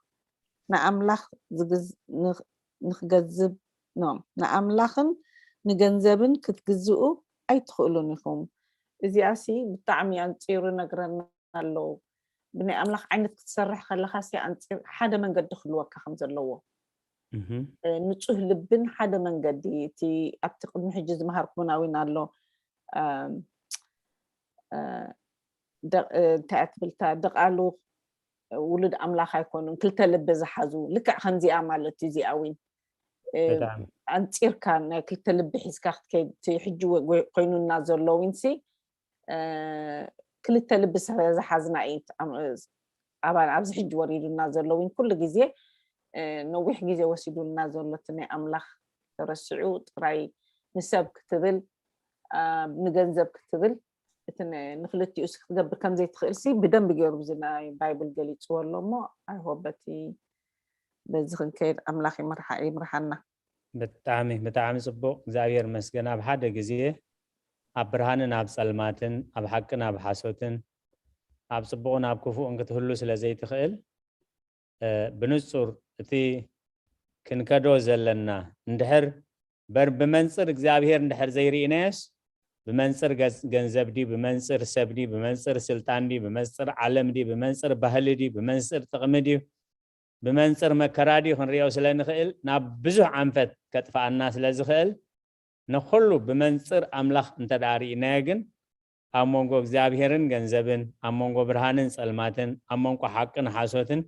ንኣምላኽ ዝግዝ- ንኽ- ንክገዝብ ኖ ንኣምላኽን ንገንዘብን ክትግዝኡ ኣይትኽእሉን ኢኹም። እዚኣሲ ብጣዕሚ ኣንፂሩ ነግረና ኣለዉ። ብናይ ኣምላኽ ዓይነት ክትሰርሕ ከለኻ ሲ ኣንፂር ሓደ መንገዲ ክህልወካ ከም ዘለዎ እህም። እ፣ ንፁህ ልብን ሓደ መንገዲ እቲ ኣብቲ ቅድሚ ሕጂ ዝመሃርኩምና እውን ኣሎ እም፣ እ፣ ደ- እ፣ እንታይ እያ ትብል እታ ደቃሉ ውሉድ ኣምላኽ ኣይኮኑን ክልተ ልቢ ዝሓዙ ልክዕ ከምዚኣ ማለት እዩ እዚኣ እውን እ፣ ብጣዕሚ ኣንፂርካ ናይ ክልተ ልቢ ሒዝካ ክትከይድ እቲ ሕጂ ወ- ወ- ኮይኑና ዘሎ እውን ሲ እ፣ ክልተ ልቢ ስለ ዝሓዝና እዩ እቲ ኣም- ኣባና ኣብዚ ሕጂ ወሪዱና ዘሎ እውን ኩሉ ግዜ እ፣ ነዊሕ ግዜ ወሲዱልና ዘሎ እቲ ናይ ኣምላኽ ተረሲዑ ጥራይ ንሰብ ክትብል እ፣ ንገንዘብ ክትብል እቲ ን- ንክልቲኡ ሲ ክትገብር ከም ዘይትኽእል ሲ ብደንብ ገይሩ ብዚ ናይ ባይብል ገሊፅዎ ኣሎ እሞ ኣይሆ በቲ በዚ ክንከይድ ኣምላኽ ይምርሓ ይምርሓና። ብጣዕሚ ብጣዕሚ ጽቡቕ፣ እግዚኣብሔር ይመስገን። ኣብ ሓደ ግዜ ኣብ ብርሃንን ኣብ ጸልማትን፣ ኣብ ሓቅን ኣብ ሓሶትን፣ ኣብ ጽቡቕን ኣብ ክፉእን ክትህሉ ስለ ዘይትኽእል እ፣ ብንጹር እቲ ክንከዶ ዘለና እንድሕር በር ብመንጽር እግዚኣብሔር እንድሕር ዘይርኢናዮስ ብመንጽር ገዝ- ገንዘብ ድዩ ብመንጽር ሰብ ድዩ ብመንጽር ስልጣን ድዩ ብመንጽር ዓለም ድዩ ብመንጽር ባህሊ ድዩ ብመንጽር ጥቕሚ ድዩ ብመንጽር መከራ ድዩ ክንሪኦ ስለ ንኽእል ናብ ብዙሕ ኣንፈት ከጥፍኣና ስለ ዝኽእል ንኹሉ ብመንጽር ኣምላኽ እንተ ደኣ ርኢናዮ ግን ኣብ መንጎ እግዚኣብሔርን ገንዘብን ኣብ መንጎ ብርሃንን ጸልማትን ኣብ መንጎ ሓቅን ሓሶትን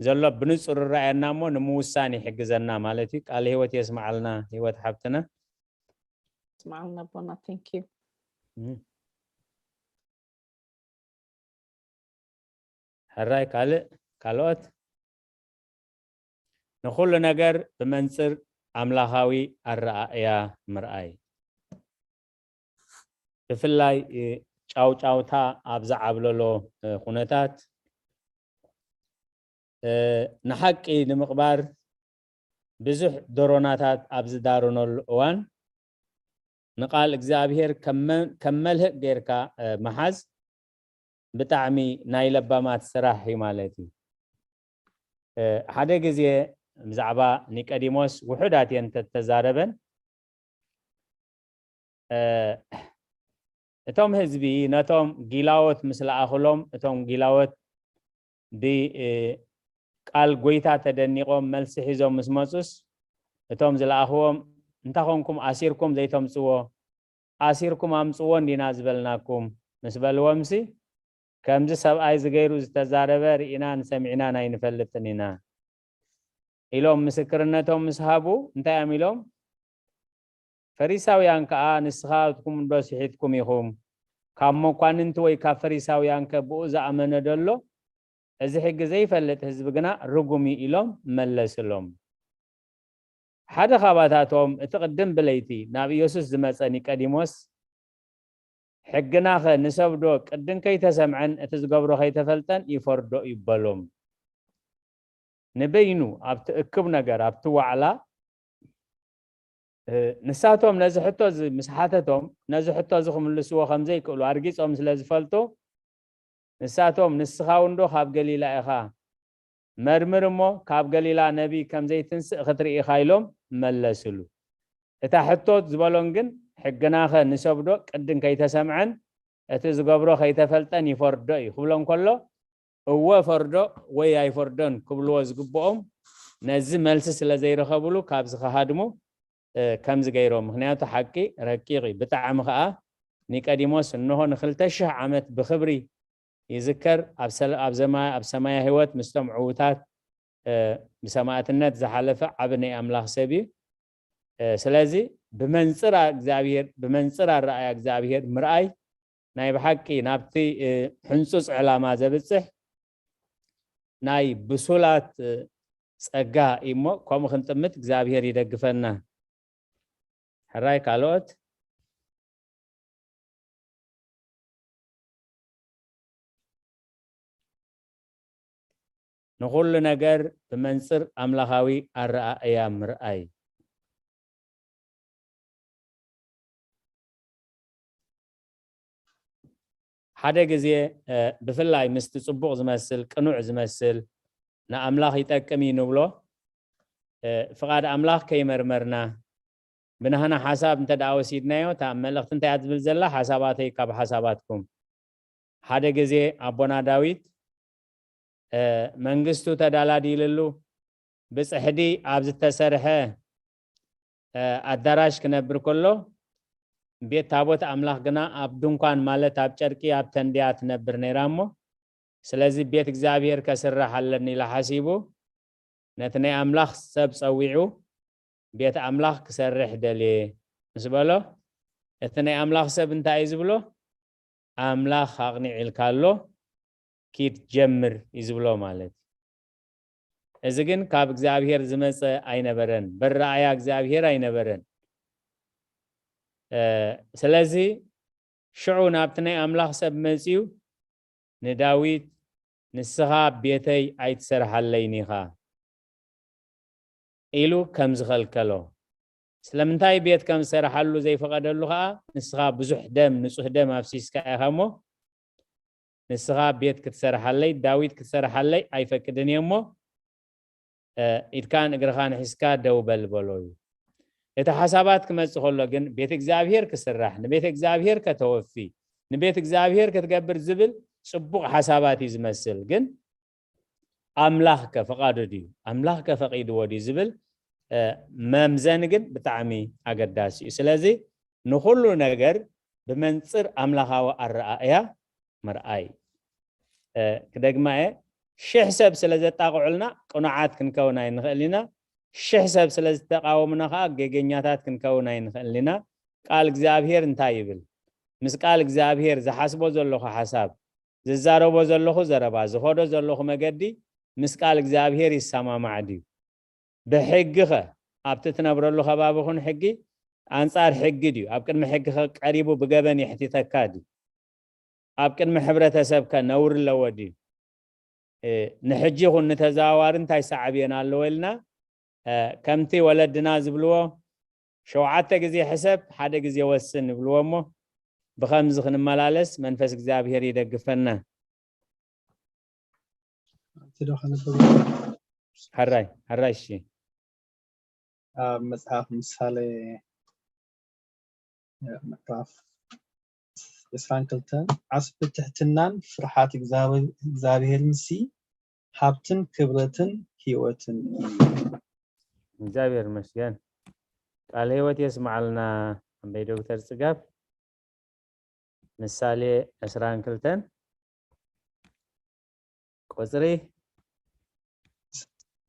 ዘሎ ብንጹር ይረኣየና እሞ ንምውሳን ይሕግዘና ማለት እዩ። ቃለ ህይወት የስምዓልና ህይወት ሓብትና። ስምዓልና ኣቦና thank you። ሕራይ ካልእ ካልኦት ንኹሉ ነገር ብመንጽር ኣምላኻዊ ኣረኣእያ ምርኣይ። ብፍላይ እ፣ ጫውጫውታ ኣብ ዝዓብለሎ እ፣ ኩነታት እ፣ ንሓቂ ንምቕባር ብዙሕ ዶሮናታት ኣብ ዝዳረነሉ እዋን ንቃል እግዚኣብሔር ከም መ- ከም መልህቅ ጌርካ እ፣ ምሓዝ ብጣዕሚ ናይ ለባማት ስራሕ እዩ ማለት እዩ። እ፣ ሓደ ግዜ ብዛዕባ ኒቀዲሞስ ውሑዳት እየን ተተዛረበን እ፣ እቶም ህዝቢ ነቶም ጊላዎት ምስ ለኣኽሎም እቶም ጊላዎት ብቃል ጎይታ ተደኒቖም መልሲ ሒዞም ምስ መፁስ እቶም ዝለኣኽዎም እንታይ ኾንኩም ኣሲርኩም ዘይተምፅዎ ኣሲርኩም ኣምፅዎ እንዲና ዝበልናኩም ምስ በልዎምሲ ከምዚ ሰብኣይ ዝገይሩ ዝተዛረበ ርኢናን ሰሚዕናን ኣይንፈልጥን ኢና ኢሎም ምስክርነቶም ምስ ሃቡ እንታይ እዮም ኢሎም ፈሪሳውያን ከኣ ንስኻትኩም እንዶ ስሒትኩም ኢኹም ካብ መኳንንቲ ወይ ካብ ፈሪሳውያን ከ ብኡ ዝኣመነ ደሎ እዚ ሕጊ ዘይፈልጥ ህዝቢ ግና ርጉም እዩ ኢሎም መለስሎም ሓደ ካባታቶም እቲ ቅድም ብለይቲ ናብ ኢየሱስ ዝመጸ ኒቀዲሞስ ሕግናኸ ንሰብዶ ቅድን ከይተሰምዐን እቲ ዝገብሮ ከይተፈልጠን ይፈርዶ ይበሎም ንበይኑ ኣብቲ እክብ ነገር ኣብቲ ዋዕላ ንሳቶም ነዚ ሕቶ እዚ ምስ ሓተቶም ነዚ ሕቶ እዚ ክምልስዎ ከም ዘይክእሉ ኣርጊጾም ስለ ዝፈልጡ ንሳቶም ንስኻ እውን ዶ ካብ ገሊላ ኢኻ መርምር እሞ ካብ ገሊላ ነቢይ ከም ዘይትንስእ ክትርኢ ኢኻ ኢሎም መለስሉ እታ ሕቶ ዝበሎን ግን ሕግናኸ ንሰብ ዶ ቅድን ከይተሰምዐን እቲ ዝገብሮ ከይተፈልጠን ይፈርዶ እዩ ክብሎ እንከሎ እወ ፈርዶ ወይ ኣይፈርዶን ክብልዎ ዝግብኦም ነዚ መልሲ ስለ ዘይረኸብሉ ካብዚ ክሃድሙ ከምዚ ገይሮም። ምክንያቱ ሓቂ ረቂቕ እዩ። ብጣዕሚ ከዓ ኒቀዲሞስ እንሆ ንክልተ ሽሕ ዓመት ብክብሪ ይዝከር። ኣብ ሰማያ ህይወት ምስቶም ዕዉታት ብሰማእትነት ዝሓለፈ ዓቢ ናይ ኣምላኽ ሰብ እዩ። ስለዚ ብመንፅር እግዚኣብሔር ብመንፅር ኣረኣያ እግዚኣብሔር ምርኣይ ናይ ብሓቂ ናብቲ ሕንፁፅ ዕላማ ዘብፅሕ ናይ ብሱላት ጸጋ እሞ ከምኡ ክንጥምት እግዚኣብሔር ይደግፈና። ሕራይ ካልኦት ንኹሉ ነገር ብመንፅር ኣምላኻዊ ኣረኣእያ ምርኣይ። ሓደ ግዜ ብፍላይ ምስቲ ጽቡቕ ዝመስል ቅኑዕ ዝመስል ንኣምላኽ ይጠቅም እዩ ንብሎ ፍቓድ ኣምላኽ ከይመርመርና ብናህና ሓሳብ እንተ ደኣ ወሲድናዮ እታ መልእኽቲ እንታይ እያ ትብል ዘላ ሓሳባተይ ካብ ሓሳባትኩም ሓደ ግዜ ኣቦና ዳዊት መንግስቱ ተዳላዲልሉ ብፅሕዲ ኣብ ዝተሰርሐ ኣዳራሽ ክነብር ከሎ ቤት ታቦት ኣምላኽ ግና ኣብ ድንኳን ማለት ኣብ ጨርቂ ኣብ ተንድያ ትነብር ነይራ እሞ ስለዚ ቤት እግዚኣብሔር ከስራሕ ኣለኒ ኢላ ሓሲቡ ነቲ ናይ ኣምላኽ ሰብ ጸዊዑ ቤት ኣምላኽ ክሰርሕ ደልየ ምስ በሎ እቲ ናይ ኣምላኽ ሰብ እንታይ እዩ ዝብሎ ኣምላኽ ኣቕኒዕ ኢልካ ኣሎ ኪድ ጀምር እዩ ዝብሎ ማለት እዩ። እዚ ግን ካብ እግዚኣብሔር ዝመፀ ኣይነበረን፣ በረኣያ እግዚኣብሔር ኣይነበረን። ስለዚ ሽዑ ናብቲ ናይ ኣምላኽ ሰብ መፅዩ ንዳዊት ንስኻ ቤተይ ኣይትሰርሓለይን ኢኻ ኢሉ ከም ዝኸልከሎ ስለምንታይ ቤት ከም ዝሰርሓሉ ዘይፈቐደሉ ከዓ ንስኻ ብዙሕ ደም ንፁህ ደም ኣፍሲስካ ኢኻ እሞ ንስኻ ቤት ክትሰርሓለይ ዳዊት ክትሰርሓለይ ኣይፈቅድን እየ እሞ ኢድካን እግርኻን ሒዝካ ደው በል በሎ እዩ። እቲ ሓሳባት ክመፅእ ከሎ ግን ቤት እግዚኣብሔር ክስራሕ ንቤት እግዚኣብሔር ከተወፊ ንቤት እግዚኣብሔር ክትገብር ዝብል ፅቡቕ ሓሳባት እዩ ዝመስል ግን ኣምላኽ ከ ፍቓዱ ድዩ ኣምላኽ ከ ፈቒድዎ ድዩ ዝብል መምዘኒ ግን ብጣዕሚ ኣገዳሲ እዩ። ስለዚ ንኹሉ ነገር ብመንፅር ኣምላኻዊ ኣረኣእያ ምርኣይ። ክደግማ እየ፣ ሽሕ ሰብ ስለ ዘጣቕዑልና ቅኑዓት ክንከውን ኣይንኽእል ኢና። ሽሕ ሰብ ስለ ዝተቃወሙና ከዓ ጌገኛታት ክንከውን ኣይንኽእል ኢና። ቃል እግዚኣብሔር እንታይ ይብል? ምስ ቃል እግዚኣብሔር ዝሓስቦ ዘለኹ ሓሳብ ዝዛረቦ ዘለኹ ዘረባ ዝኸዶ ዘለኹ መገዲ ምስ ቃል እግዚኣብሔር ይሰማማዕ ድዩ? ብሕጊ ኸ ኣብቲ ትነብረሉ ከባቢ ኹን ሕጊ ኣንጻር ሕጊ ድዩ? ኣብ ቅድሚ ሕጊ ኸ ቀሪቡ ብገበን የሕቲተካ ድዩ? ኣብ ቅድሚ ሕብረተሰብ ከ ነውሪ ኣለዎ ድዩ? ንሕጂ ይኹን ንተዘዋዋሪ እንታይ ሳዕብዮን ኣለዎ ኢልና ከምቲ ወለድና ዝብልዎ ሸውዓተ ግዜ ሕሰብ ሓደ ግዜ ወስን ይብልዎ እሞ ብኸምዚ ክንመላለስ መንፈስ እግዚኣብሔር ይደግፈና። ሕራይ ሕራይ እሺ። ኣብ መጽሓፍ ምሳሌ ምዕራፍ ዕስራን ክልተን ዓስቢ ትሕትናን ፍርሓት እግዚኣብሄርን ሲ ሃብትን ክብረትን ህይወትን እዩ። እግዚኣብሔር ይመስገን። ቃል ህይወት የስማዓልና ኣንበይ ዶክተር ጽጋብ። ምሳሌ ዕስራን ክልተን ቁፅሪ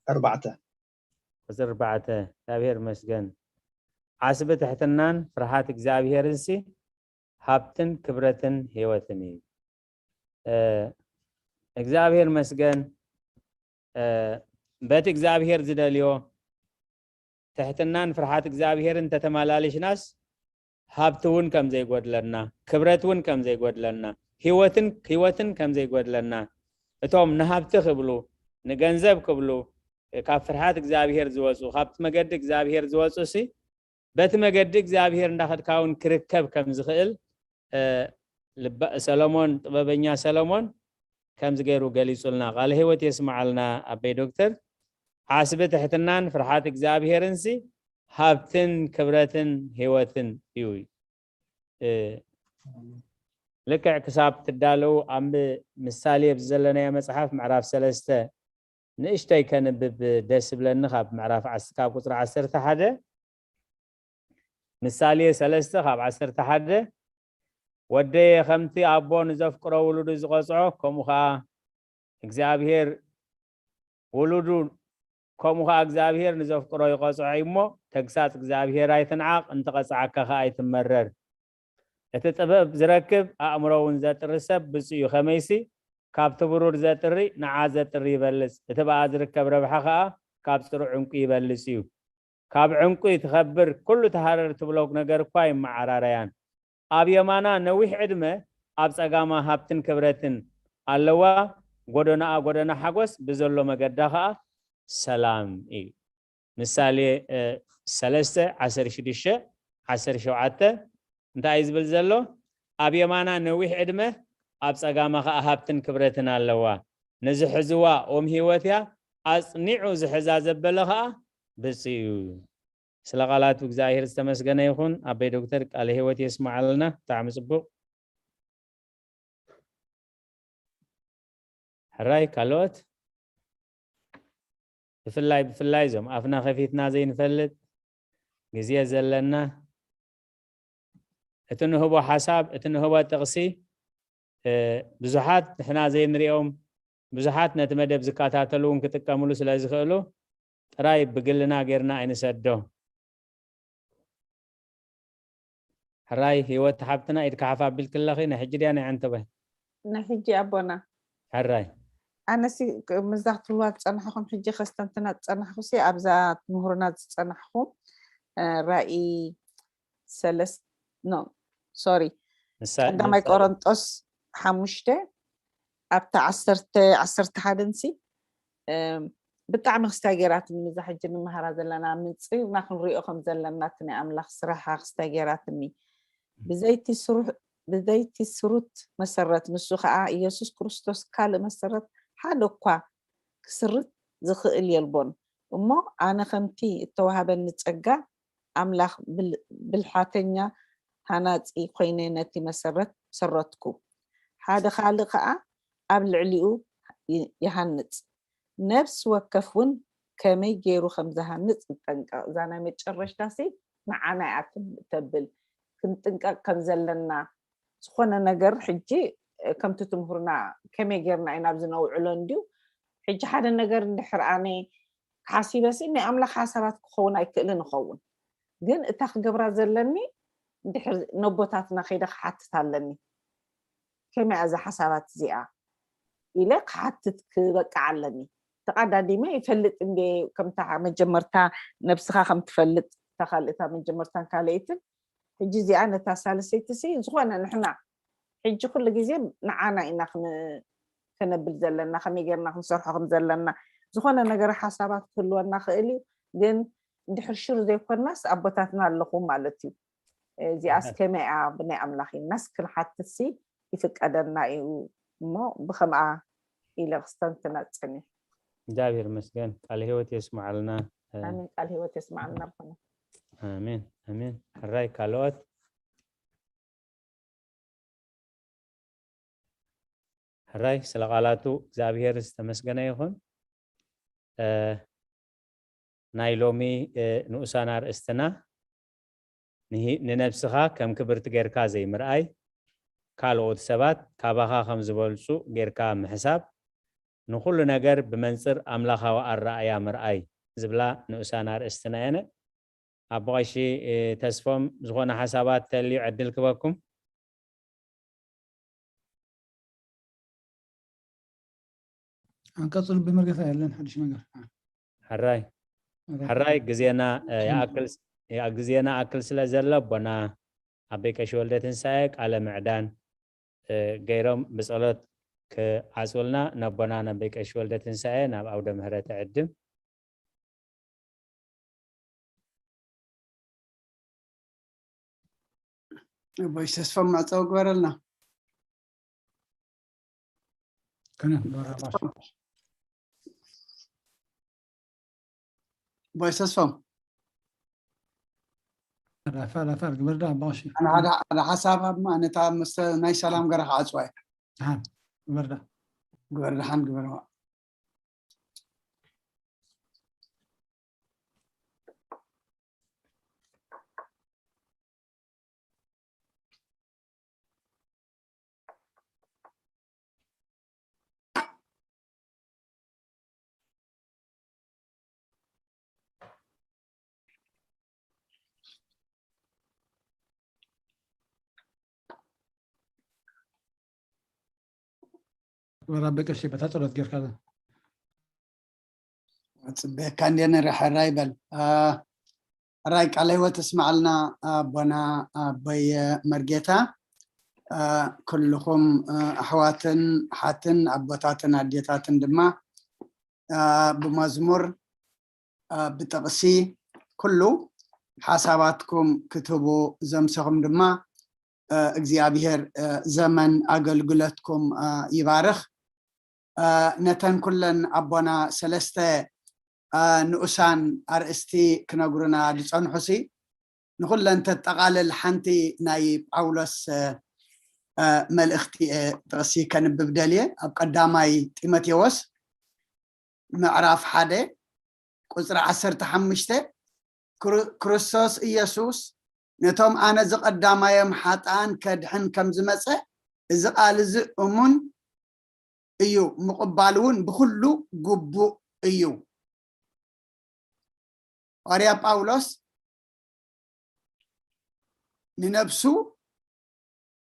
ኣርባዕተ ቁፅሪ ኣርባዕተ እግዚኣብሔር ይመስገን። ዓስቢ ትሕትናን ፍርሃት እግዚኣብሔርን ሲ ሃብትን ክብረትን ህይወትን እዩ። እግዚኣብሔር ይመስገን። በቲ እግዚኣብሔር ዝደልዮ ትሕትናን ፍርሃት እግዚኣብሔርን ተተመላሊሽናስ ሃብቲ እውን ከም ዘይጎድለና፣ ክብረት እውን ከም ዘይጎድለና፣ ህይወትን ህይወትን ከም ዘይጎድለና፣ እቶም ንሃብቲ ክብሉ ንገንዘብ ክብሉ ካብ ፍርሃት እግዚኣብሔር ዝወፁ ካብቲ መገዲ እግዚኣብሔር ዝወፁ ሲ በቲ መገዲ እግዚኣብሔር እንዳኸድካ እውን ክርከብ ከም ዝኽእል ሰሎሞን ጥበበኛ ሰሎሞን ከምዚ ገይሩ ገሊፁልና። ቃለ ህይወት የስምዓልና ኣበይ ዶክተር። ዓስቢ ትሕትናን ፍርሓት እግዚኣብሔርንሲ ሃብትን ክብረትን ህይወትን እዩ። ልክዕ ክሳብ ትዳለዉ ኣብ ምሳሌ ኣብዚ ዘለናዮ መጽሓፍ ምዕራፍ ሰለስተ ንእሽተይ ከንብብ ደስ ይብለኒ። ካብ ምዕራፍ ዓስ- ካብ ቁጽሪ ዓሰርተ ሓደ፣ ምሳሌ ሰለስተ ካብ ዓሰርተ ሓደ፣ "ወደየ ከምቲ ኣቦ ንዘፍቅሮ ውሉዱ ዝቐጽዖ፣ ከምኡ ኸኣ እግዚኣብሔር ውሉዱ፣ ከምኡ ኸኣ እግዚኣብሔር ንዘፍቅሮ ይቐጽዖ እዩ እሞ፣ ተግሳጽ እግዚኣብሔር ኣይትንዓቕ፣ እንተቐጽዓካ ኸኣ ኣይትመረር። እቲ ጥበብ ዝረክብ ኣእምሮ እውን ዘጥሪ ሰብ ብፁዕ እዩ። ከመይሲ ካብቲ ብሩር ዘጥሪ ንዓ ዘጥሪ ይበልጽ፣ እቲ ብኣ ዝርከብ ረብሓ ኸኣ ካብ ጽሩዕ ዕንቁ ይበልጽ እዩ። ካብ ዕንቁ ትኸብር ኩሉ ትሃረር ትብሎ ነገር እኳ ይመዓራረያን። ኣብ የማና ነዊሕ ዕድመ፣ ኣብ ጸጋማ ሃብትን ክብረትን ኣለዋ። ጎደናኣ ጎደና ሓጎስ፣ ብዘሎ መገዳ ኸኣ ሰላም እዩ." ምሳሌ፣ እ፣ ሰለስተ፣ ዓሰርተ ሽዱሽተ፣ ዓሰርተ ሸውዓተ እንታይ እዩ ዝብል ዘሎ? "ኣብ የማና ነዊሕ ዕድመ፣ ኣብ ጸጋማ ኸኣ ሃብትን ክብረትን ኣለዋ። ንዝሕዝዋ ኦም ህይወት እያ፣ ኣጽኒዑ ዝሕዛ ዘበለ ኸኣ ብፁዕ እዩ።" ስለ ቃላቱ እግዚኣብሔር ዝተመስገነ ይኹን። ኣቦይ ዶክተር ቃለ ህይወት የስምዓልና። ብጣዕሚ ጽቡቕ። ሕራይ ካልኦት? ብፍላይ፣ ብፍላይ እዞም ኣፍና ከፊትና ዘይንፈልጥ፣ ግዜ ዘለና፣ እቲ ንህቦ ሓሳብ፣ እቲ ንህቦ ጥቕሲ፣ እ፣ ብዙሓት ንሕና ዘይንሪኦም፣ ብዙሓት ነቲ መደብ ዝከታተሉ እውን ክጥቀምሉ ስለ ዝኽእሉ፣ ጥራይ ብግልና ጌርና ኣይንሰዶ። ሕራይ ህይወት ሓብትና፣ ኢድካ ሓፍ ኣቢልኪ ኣለኺ፣ ናይ ሕጂ ድያ ናይ ዓንተቦ? ናይ ሕጂ ኣቦና። ሕራይ። ኣነሲ ክ-፣ ምስዛ ክትብልዋ ዝጸናሕኹም፣ ሕጂ ከስተንትና ዝጸናሕኩሲ ኣብዛ ትምህሩና ዝጸናሕኹም፣ እ፣ ራእይ ሰለስተ፣ ኖ፣ ሶሪ፣ ንሳ-፣ ቀዳማይ ንሳ-፣ ቆሮንጦስ ሓሙሽተ ኣብታ ዓሰርተ፣ ዓሰርተ ሓደንሲ፣ እም፣ ብጣዕሚ ክስታይ ገይራትኒ። ምዛ ሕጂ ንመሃራ ዘለና ምንጽርና ክንሪኦ ከም ዘለና እቲ ናይ ኣምላኽ ስራሓ ክስታይ ገይራትኒ። ብዘይቲ ስሩህ-፣ ብዘይቲ ስሩት መሰረት፣ ንሱ ኸኣ ኢየሱስ ክርስቶስ፣ ካልእ መሰረት ሓደ እኳ ክስርት ዝኽእል የልቦን። እሞ ኣነ ከምቲ እተዋህበኒ ጸጋ ኣምላኽ ብል-፣ ብልሓተኛ ሃናጺ ኮይነ ነቲ መሰረት ሰረትኩ። ሓደ ካልእ ከኣ ኣብ ልዕሊኡ ይ-፣ ይሃንጽ። ነፍሲ ወከፍ እውን ከመይ ገይሩ ከም ዝሃንጽ ይጠንቀቕ። እዛ ናይ መጨረሽታሲ ንዓና እያ ትብ-፣ ተብል። ክንጥንቀቕ ከም ዘለና ዝኾነ ነገር ሕጂ፣ እ፣ ከምቲ ትምህሩና ከመይ ጌርና ኢና ኣብዚ ነውዕሎ እንድዩ። ሕጂ ሓደ ነገር እንድሕር ኣነ ሓሲበሲ ናይ ኣምላኽ ሓሳባት ክኸውን ኣይክእልን እኸውን። ግን እታ ክገብራ ዘለኒ እንድሕር ነቦታትና ከይደ ክሓትት ኣለኒ። ከመይ እያ እዛ ሓሳባት እዚኣ ኢለ ክሓትት ክበቅዕ ኣለኒ። ተቐዳዲመ ይፈልጥ እንዴ፣ ከምታ መጀመርታ ነብስኻ ከም ትፈልጥ፣ እታ ካልእ፣ እታ መጀመርታን ካልኣይትን። ሕጂ እዚኣ ነታ ሳልሰይቲ ሲ ዝኾነ ንሕና ሕጂ ኩሉ ግዜ ንዓና ኢና ክን-፣ ከነብል ዘለና፣ ከመይ ጌርና ክንሰርሖ ከም ዘለና። ዝኾነ ነገር ሓሳባት ክህልወና ክእል እዩ፣ ግን እንድሕር ሽር ዘይኮናስ ኣቦታትና ኣለኹ ማለት እዩ። እዚኣስ ከመይ እያ ብናይ ኣምላኽ ኢልናስ ክንሓትትሲ ይፍቀደና እዩ እሞ ብኸምኣ ኢለ ክስተንትና ጸኒሕ። እግዚኣብሔር ይመስገን። ቃለ ህይወት የስምዓልና። ኣሜን። ቃል ህይወት የስምዓልና ኣቦና። ኣሜን፣ ኣሜን። ሕራይ ካልኦት? ሕራይ ስለ ቃላቱ እግዚኣብሔር ዝተመስገነ ይኹን። እ፣ ናይ ሎሚ፣ እ፣ ንኡሳን ኣርእስትና ንሂ-፣ ንነብስኻ ከም ክብርቲ ጌርካ ዘይምርኣይ፣ ካልኦት ሰባት ካባኻ ከም ዝበልጹ ጌርካ ምሕሳብ፣ ንኹሉ ነገር ብመንጽር ኣምላኻዊ ኣረኣእያ ምርኣይ ዝብላ ንኡሳን ኣርእስትና እየን። ኣቦ ቀሺ፣ እ፣ ተስፎም፣ ዝኾነ ሓሳባት ተልዩ ዕድል ክበኩም። ኣንቀጽሉ ብመርገፍ የለን ሓድሽ ነገር። ሕራይ፣ ሕራይ ግዜና፣ እ፣ ይኣክል፣ ይኣ-፣ ግዜና ኣክል ስለ ዘሎ ኣቦና ኣቦይ ቀሺ ወልደ ትንሳኤ ቃለ ምዕዳን፣ እ፣ ገይሮም ብጸሎት ክዓጽውልና ነቦና ነቦይ ቀሺ ወልደ ትንሳኤ ናብ ኣውደ ምህረት ዕድም። ኣቦይ ተስፎም ማዕጸዊ ግበረልና። ከነ በራባሽ። ኣቦይ ተስፎም። ራፋ ራፋ ግበርዳ ኣባሽ ኣነ ሓደ ሓደ ሓሳብ ኣብማ ነታ መስተ ናይ ሰላም ገረ ክዓፅዋ እየ። ግበርዳ ግበር ደሓን ግበርዋ። ወራበ ቀሺ በታ ጸሎት ጌርካ ጽበካ እንደ ንርሐራ ይበል። ራይ ቃለ ህይወት እስማዕልና ኣቦና ኣቦይ መርጌታ። ኩልኹም ኣሕዋትን ሓትን ኣቦታትን ኣዴታትን ድማ ብመዝሙር ብጥቕሲ ኩሉ ሓሳባትኩም ክትህቡ ዘምሰኹም ድማ እግዚኣብሔር ዘመን ኣገልግሎትኩም ይባርኽ። ነተን ኩለን ኣቦና ሰለስተ ንኡሳን ኣርእስቲ ክነግሩና ዝፀንሑሲ ንኩለን ተጠቓልል ሓንቲ ናይ ጳውሎስ መልእኽቲ ጥቕሲ ከንብብ ደልየ ኣብ ቀዳማይ ጢሞቴዎስ ምዕራፍ ሓደ ቁፅሪ ዓሰርተ ሓሙሽተ ክርስቶስ ኢየሱስ ነቶም ኣነ ዝቐዳማዮም ሓጥኣን ከድሕን ከም ዝመፀ እዚ ቃል እዚ እሙን እዩ፣ ምቕባል እውን ብኩሉ ግቡእ እዩ። ሃዋርያ ጳውሎስ ንነብሱ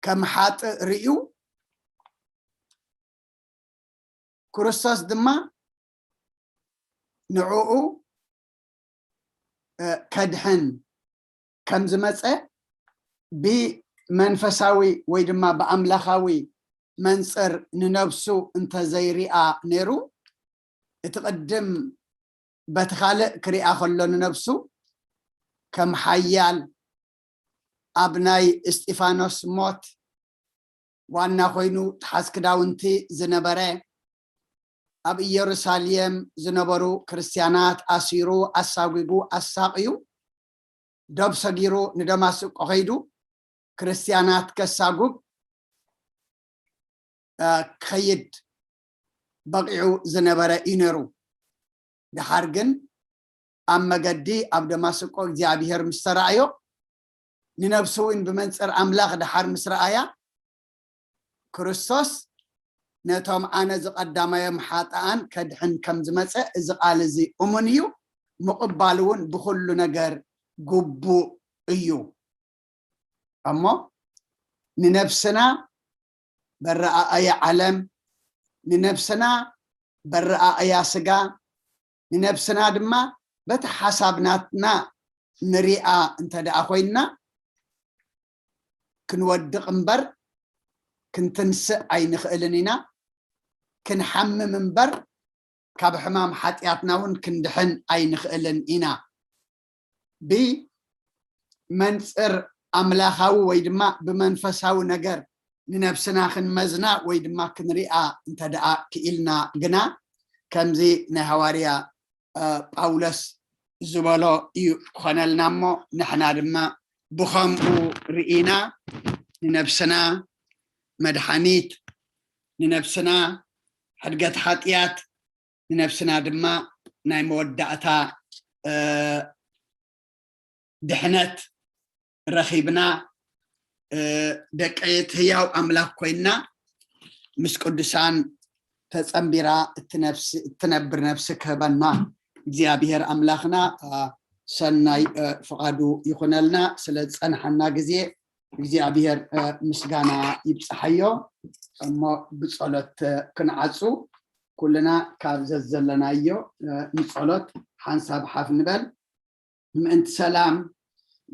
ከም ሓጥእ ርእዩ ክርስቶስ ድማ ንዕኡ ከድሕን ከም ዝመፀ ብመንፈሳዊ ወይ ድማ ብኣምላኻዊ መንፅር ንነብሱ እንተዘይሪኣ ነይሩ እቲ ቅድም በቲ ካልእ ክሪኣ ከሎ ንነብሱ ከም ሓያል ኣብ ናይ እስጢፋኖስ ሞት ዋና ኮይኑ ተሓዝ ክዳውንቲ ዝነበረ ኣብ ኢየሩሳሌም ዝነበሩ ክርስትያናት ኣሲሩ ኣሳጒጉ ኣሳቕዩ ዶብ ሰጊሩ ንደማስቆ ከይዱ ክርስትያናት ከሳጉግ ክኸይድ በቂዑ ዝነበረ እዩ ነሩ። ድሓር ግን ኣብ መገዲ ኣብ ደማስቆ እግዚኣብሔር ምስ ተራእዮ ንነብሱ እውን ብመንፅር ኣምላኽ ድሓር ምስ ረኣያ ክርስቶስ ነቶም ኣነ ዝቐዳማዮም ሓጥኣን ከድሕን ከም ዝመፀ እዚ ቃል እዚ እሙን እዩ፣ ምቕባል እውን ብኩሉ ነገር ግቡእ እዩ። እሞ ንነብስና በረኣእያ ዓለም፣ ንነብስና በረኣእያ ስጋ፣ ንነብስና ድማ በቲ ሓሳብ ናትና ንሪኣ እንተ ደኣ ኮይንና ክንወድቕ እምበር ክንትንስእ ኣይንኽእልን ኢና። ክንሓምም እምበር ካብ ሕማም ሓጢኣትና እውን ክንድሕን ኣይንኽእልን ኢና። ብመንፅር ኣምላኻዊ ወይ ድማ ብመንፈሳዊ ነገር ንነብስና ክንመዝና ወይ ድማ ክንሪኣ እንተ ደኣ ክኢልና ግና ከምዚ ናይ ሃዋርያ ጳውሎስ ዝበሎ እዩ ክኾነልና እሞ ንሕና ድማ ብኸምኡ ርኢና ንነብስና መድሓኒት ንነብስና ሕድገት ሓጢኣት ንነብስና ድማ ናይ መወዳእታ ድሕነት ረኺብና ደቂ እቲ ህያው ኣምላኽ ኮይንና ምስ ቅዱሳን ተጸንቢራ እትነብር ነብሲ ክህበና እግዚኣብሔር ኣምላኽና ሰናይ ፍቓዱ ይኹነልና። ስለ ዝጸንሓና ግዜ እግዚኣብሔር ምስጋና ይብጽሓዮ። እሞ ብጸሎት ክንዓጹ ኩልና ካብ ዘዘለናዮ ንጸሎት ሓንሳብ ሓፍ ንበል። ምእንቲ ሰላም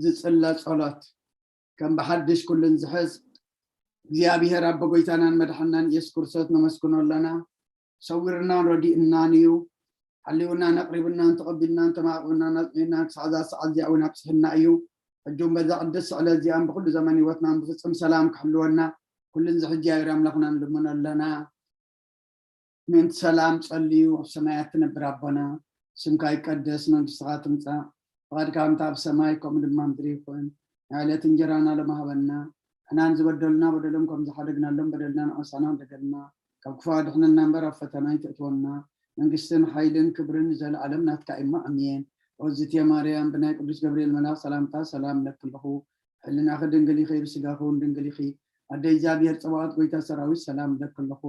ዝጽለ ጸሎት ከም ብሓድሽ ኩልን ዝሕዝ እግዚኣብሔር ኣቦ ጎይታናን መድሓናን ኢየሱስ ክርስቶስ ነመስግኖ ኣለና። ሰዊርናን ረዲእናን እዩ። ሓልውናን ኣቕሪብናን ተቐቢልናን ተማዕቑብናን ኣጽኒዕናን ክሳዕ እዛ ሰዓት እዚኣ እውን ኣብፅሕና እዩ። ሕጂ እውን በዛ ቅድስቲ ስዕለት እዚኣን ብኩሉ ዘመን ህይወትናን ብፍጹም ሰላም ክሕልወና ኩልን ዝሕጂ ኣየር ኣምላኽና ንልምኖ ኣለና። ምእንቲ ሰላም ጸልዩ። ኣብ ሰማያት ትነብር ኣቦና፣ ስምካ ይቀደስ፣ መንግስትኻ ትምጻእ፣ ፍቓድካ ከምቲ ኣብ ሰማይ ከምኡ ድማ ምድሪ ይኹን። ናይ ዕለት እንጀራና ሎሚ ሃበና። ንሕናን ዝበደሉና በደሎም ከም ዝሓደግናሎም በደልና ንዓሳና ደገልና። ካብ ክፉ ኣድሕነና እምበር ኣብ ፈተና ኣይተእትወና። መንግስትን ሓይልን ክብርን ንዘለኣለም ናትካ እሞ ኣሜን። ኦዝትየ ማርያም ብናይ ቅዱስ ገብርኤል መልኣኽ ሰላምታ ሰላም እለኪ ኣለኹ። ሕልናኺ ድንግል ኢኺ፣ ብስጋኺ እውን ድንግል ኢኺ። ኣደ እግዚኣብሔር ጸባኦት ጎይታ ሰራዊት ሰላም እለኪ ኣለኹ።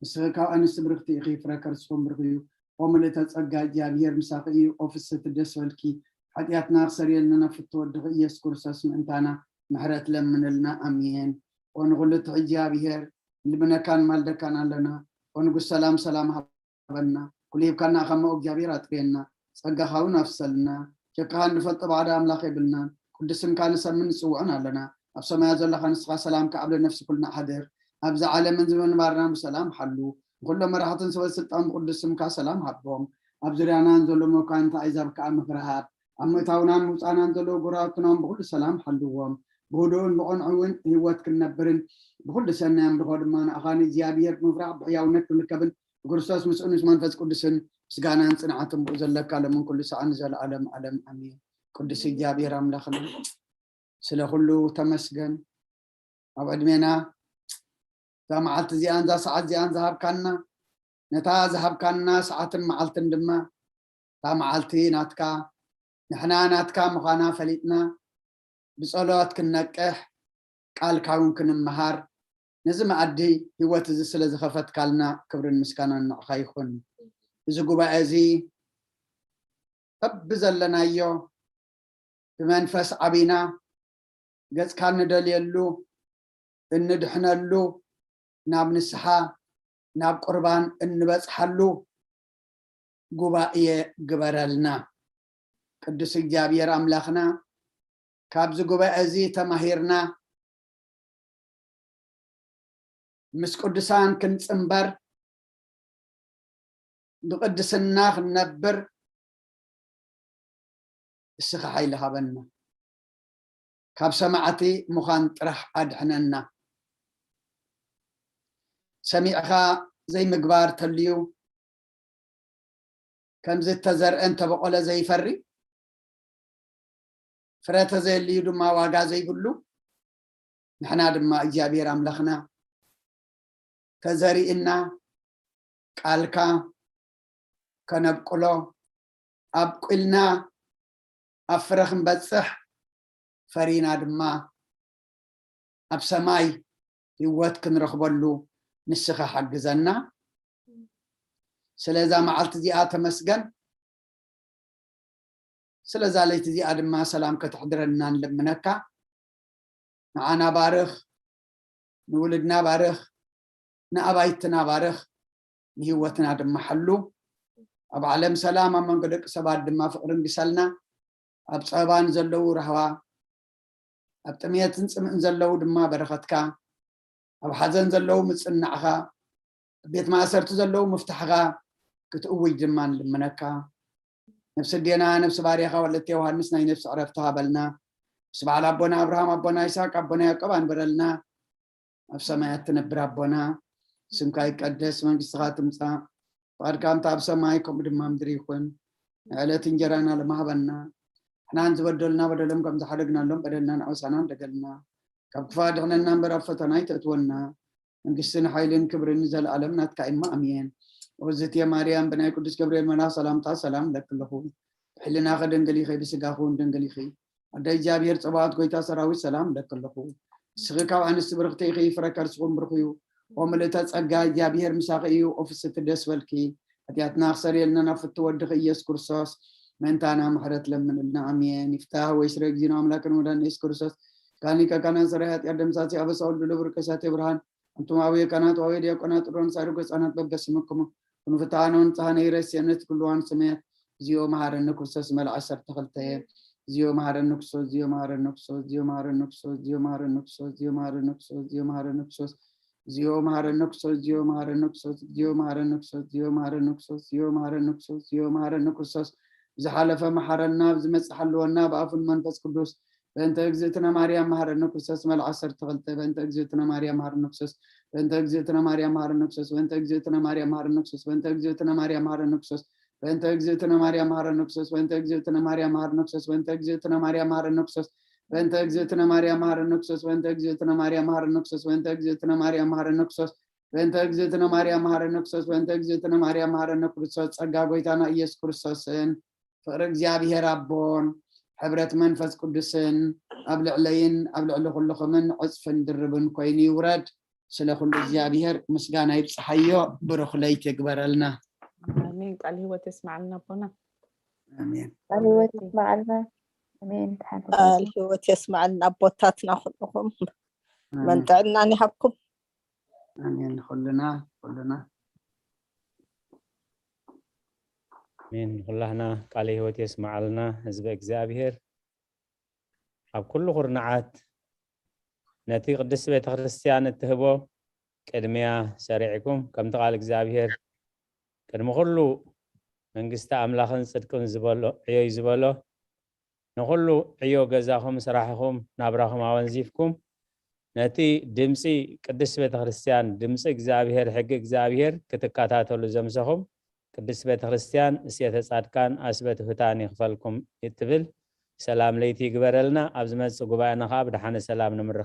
ንስኺ ካብ ኣንስቲ ብርኽቲ ኢኺ፣ ፍረ ከርስኹም ብሩኽ እዩ። ኦ ምልእተ ጸጋ እግዚኣብሔር ምሳኺ እዩ። ኦ ፍስሕቲ ደስ በልኪ። ሓጢኣትና ክሰርየልና ናብ ፍትወ ወድኺ ኢየሱስ ክርስቶስ ምእንታና ምሕረት ለምንልና። ኣሜን። ኦ ንኹሉ ትሕት እግዚኣብሔር ንልምነካን ማልደካን ኣለና። ኦ ንጉስ ሰላም ሰላም ሃበና። ኩሉ ሂብካና ኣኸሞ እግዚኣብሔር ኣጥርየና። ጸጋኻ እውን ኣፍሰልና። ጀካኻ እንፈልጦ ባዕዳ ኣምላኽ የብልናን። ቅዱስ ስምካ ንሰምን ንጽውዖን ኣለና። ኣብ ሰማያት ዘለኻ ንስኻ ሰላም ከዓብለ ነፍሲ ኩልና ሓድር። ኣብዚ ዓለምን ዝምንባርና ብሰላም ሓሉ። ንኩሎም መራሕትን ሰበ ስልጣን ብቅዱስ ስምካ ሰላም ሃቦም። ኣብ ዙርያና ንዘሎ መኳንንቲ ኣሕዛብ ከኣ ምኽሪ ሃብ። ኣብ ምእታውናን ምውፃእናን ዘለዉ ጎረባብትናን ብኩሉ ሰላም ሓልዎም። ብህዱእን ብቐንዑ እውን ህይወት ክንነብርን ብኩሉ ሰናይ ኣምልኾ ድማ ንኣኻ ንእግዚኣብሔር ብምፍራሕ ብሕያውነት ክንርከብን ብክርስቶስ ምስኡ ምስ መንፈስ ቅዱስን ምስጋናን ጽንዓትን ብኡ ዘለካ ሎምን ኩሉ ሰዓን ንዘለኣለም ዓለም ኣሜን። ቅዱስ እግዚኣብሔር ኣምላኽና ስለ ኩሉ ተመስገን። ኣብ ዕድሜና እዛ መዓልቲ እዚኣን እዛ ሰዓት እዚኣን ዝሃብካና፣ ነታ ዝሃብካና ሰዓትን መዓልትን ድማ እታ መዓልቲ ናትካ፣ ንሕና ናትካ ምዃና ፈሊጥና ብጸሎት ክንነቅሕ፣ ቃልካ እውን ክንመሃር፣ ነዚ መኣዲ ህይወት እዚ ስለ ዝኸፈትካልና ክብርን ምስጋናን ንዕኻ ይኹን። እዚ ጉባኤ እዚ በብዘለናዮ ብመንፈስ ዓቢና ገጽካ እንደልየሉ፣ እንድሕነሉ፣ ናብ ንስሓ፣ ናብ ቁርባን እንበጽሓሉ ጉባኤ ግበረልና። ቅዱስ እግዚኣብሔር ኣምላኽና፣ ካብዚ ጉባኤ እዚ ተማሂርና፣ ምስ ቅዱሳን ክንጽንበር፣ ብቅድስና ክንነብር እስኻ ሓይሊ ሃበና። ካብ ሰማዕቲ ምዃን ጥራሕ ኣድሕነና። ሰሚዕኻ ዘይምግባር ተልዩ፣ ከምዚ እተዘርአ እንተበቆለ ዘይፈሪ፣ ፍረ ተዘየልዩ ድማ ዋጋ ዘይብሉ፣ ንሕና ድማ እግዚኣብሔር ኣምላኽና ተዘሪእና ቃልካ ከነብቁሎ ኣብቁልና ኣብ ፍረ ክንበጽሕ ፈሪና ድማ ኣብ ሰማይ ህይወት ክንረኽበሉ ንስኻ ሓግዘና። ስለዛ መዓልቲ እዚኣ ተመስገን። ስለዛ ለይቲ እዚኣ ድማ ሰላም ከተሕድረልና ንልምነካ። ንዓና ባርኽ፣ ንውልድና ባርኽ፣ ንኣባይትና ባርኽ፣ ንህይወትና ድማ ሓሉ። ኣብ ዓለም ሰላም፣ ኣብ መንጎ ደቂ ሰባት ድማ ፍቕሪ ንግሰልና። ኣብ ጸበባ ንዘለዉ ራህዋ፣ ኣብ ጥሜትን ጽምእን ዘለዉ ድማ በረኸትካ፣ ኣብ ሓዘን ዘለዉ ምጽናዕኻ፣ ኣብ ቤት ማእሰርቲ ዘለዉ ምፍታሕኻ ክትእውጅ ድማ ንልምነካ። ነፍሲ ኣዴና፣ ነፍሲ ባርያኻ ወለተ ዮሃንስ ናይ ነፍሲ ዕረፍቲ ሃበልና። ምስ በዓል ኣቦና ኣብርሃም፣ ኣቦና ይስሐቅ፣ ኣቦና ያዕቆብ ኣንብረልና። ኣብ ሰማያት ትነብር ኣቦና፣ ስምካ ይቀደስ፣ መንግስትኻ ትምጻእ፣ ፍቓድካ ከምቲ ኣብ ሰማይ ከምኡ ድማ ምድሪ ይኹን። ንዕለት እንጀራና ሎሚ ሃበና። ንሕናን ዝበደሉና በደሎም ከም ዝሓደግናሎም በደልና ንዓውሳና እንደገልና። ካብ ክፋ ድሕነና እምበር ኣብ ፈተና ኣይተእትወና። መንግስትን ሓይልን ክብርን ንዘለኣለም ናትካ እሞ ኣሜን። ኦዝትየ ማርያም ብናይ ቅዱስ ገብርኤል መልኣኽ ሰላምታ ሰላም እለኪ ኣለኹ። ብሕልናኺ ድንግል ኢኺ፣ ብስጋኺ እውን ድንግል ኢኺ። ኣደ እግዚኣብሔር ጸባኦት ጎይታ ሰራዊት ሰላም እለኪ ኣለኹ። ንስኺ ካብ ኣንስቲ ብርኽቲ ኢኺ፣ ፍረ ከርስኹም ብሩኽ እዩ። ኦ ምልእተ ጸጋ እግዚኣብሔር ምሳኺ እዩ፣ ኦ ፍስሕቲ ደስ በልኪ። ሓጢኣትና ክሰርየልና ናብ ፍትው ወድኺ ኢየሱስ ክርስቶስ ምእንታና ምሕረት ለምንልና። ኣሜን። ይፍታህ ወይ ስረ እግዚእነ ኣምላክን ወዳን ኢየሱስ ክርስቶስ ካሊከ ካና ሰራይ ሓጢኣት ደምሳሲ ኣበሳ ወልዱ ለብር ከሳቴ ብርሃን ኣንቱም ኣቡየ ካህናት ወአቡየ ዲያቆናት ጥሮን ሳይሩ ገጻናት በበስምክሙ ኩኑ ፍትሓነ ወንጽሃነ ይረስየነ ኩሉ ዋን ስሜት እግዚኦ መሐረነ ክርስቶስ መልዓ ዓሰርተ ክልተ እየ። እግዚኦ መሐረነ ክርስቶስ፣ እግዚኦ መሐረነ ክርስቶስ፣ እግዚኦ መሐረነ ክርስቶስ፣ እግዚኦ መሐረነ ክርስቶስ፣ እግዚኦ መሐረነ ክርስቶስ፣ እግዚኦ መሐረነ ክርስቶስ፣ እግዚኦ መሐረነ ክርስቶስ፣ እግዚኦ መሐረነ ክርስቶስ፣ እግዚኦ መሐረነ ክርስቶስ፣ እግዚኦ መሐረነ ክርስቶስ፣ እግዚኦ መሐረነ ክርስቶስ። ብዝሓለፈ መሐረና፣ ብዝመጽእ ሓልወና፣ ብኣፉን መንፈስ ቅዱስ በእንተ እግዝእትነ ማርያም መሐረነ ክርስቶስ መልዓ ዓሰርተ ክልተ በእንተ እግዝእትነ ማርያም መሐረነ ክርስቶስ በእንተ እግዝእትነ ማርያም መሐረነ ክርስቶስ በእንተ እግዝእትነ ማርያም መሐረነ ክርስቶስ በእንተ እግዝእትነ ማርያም መሐረነ ክርስቶስ በእንተ እግዝእትነ ማርያም መሐረነ ክርስቶስ፣ በእንተ እግዝእትነ ማርያም መሐረነ ክርስቶስ፣ በእንተ እግዝእትነ ማርያም መሐረነ ክርስቶስ፣ በእንተ እግዝእትነ ማርያም መሐረነ ክርስቶስ፣ በእንተ እግዝእትነ ማርያም መሐረነ ክርስቶስ፣ በእንተ እግዝእትነ ማርያም መሐረነ ክርስቶስ፣ በእንተ እግዝእትነ ማርያም መሐረነ ክርስቶስ፣ በእንተ እግዝእትነ ማርያም መሐረነ ክርስቶስ፣ ጸጋ ጎይታና ኢየሱስ ክርስቶስን ፍቕሪ እግዚኣብሔር ኣቦን ሕብረት መንፈስ ቅዱስን ኣብ ልዕለይን ኣብ ልዕሊ ኩልኹምን ዕጽፍን ድርብን ኮይኑ ይውረድ። ስለ ኩሉ እግዚኣብሔር ምስጋና ይብጽሓዮ። ብሩኽ ለይቲ ይግበረልና። ኣሜን። ቃል ህይወት የስማዕልና ኣቦና። ኣሜን። ቃል ህይወት ይስማዓልና። ኣሜን። ተሓጎስ ቃል ህይወት የስማዕልና ኣቦታትና ኩልኹም። መን ጥዕናን ይሃብኩም። ኣሜን። ኩልና ኩልና ኣሜን። ንኩላህና ቃለ ህይወት የስማዓልና ህዝበ እግዚኣብሔር። ኣብ ኩሉ ኩርናዓት ነቲ ቅድስቲ ቤተ ክርስቲያን እትህቦ ቅድሚያ ሰሪዕኩም፣ ከምቲ ቃል እግዚኣብሔር ቅድሚ ኩሉ መንግስቲ ኣምላኽን ጽድቅን ዝበሎ ዕዮይ ዝበሎ፣ ንኹሉ ዕዮ ገዛኹም፣ ስራሕኹም፣ ናብራኹም ኣወንዚፍኩም ነቲ ድምፂ ቅድስቲ ቤተ ክርስቲያን፣ ድምፂ እግዚኣብሔር፣ ሕጊ እግዚኣብሔር ክትከታተሉ ዘምሰኹም ቅድስቲ ቤተ ክርስቲያን እሴተ ጻድቃን ኣስበ ትሑታን ይኽፈልኩም እትብል ሰላም ለይቲ ይግበረልና። ኣብ ዝመጽእ ጉባኤና ከዓ ብደሓነ ሰላም ንምረ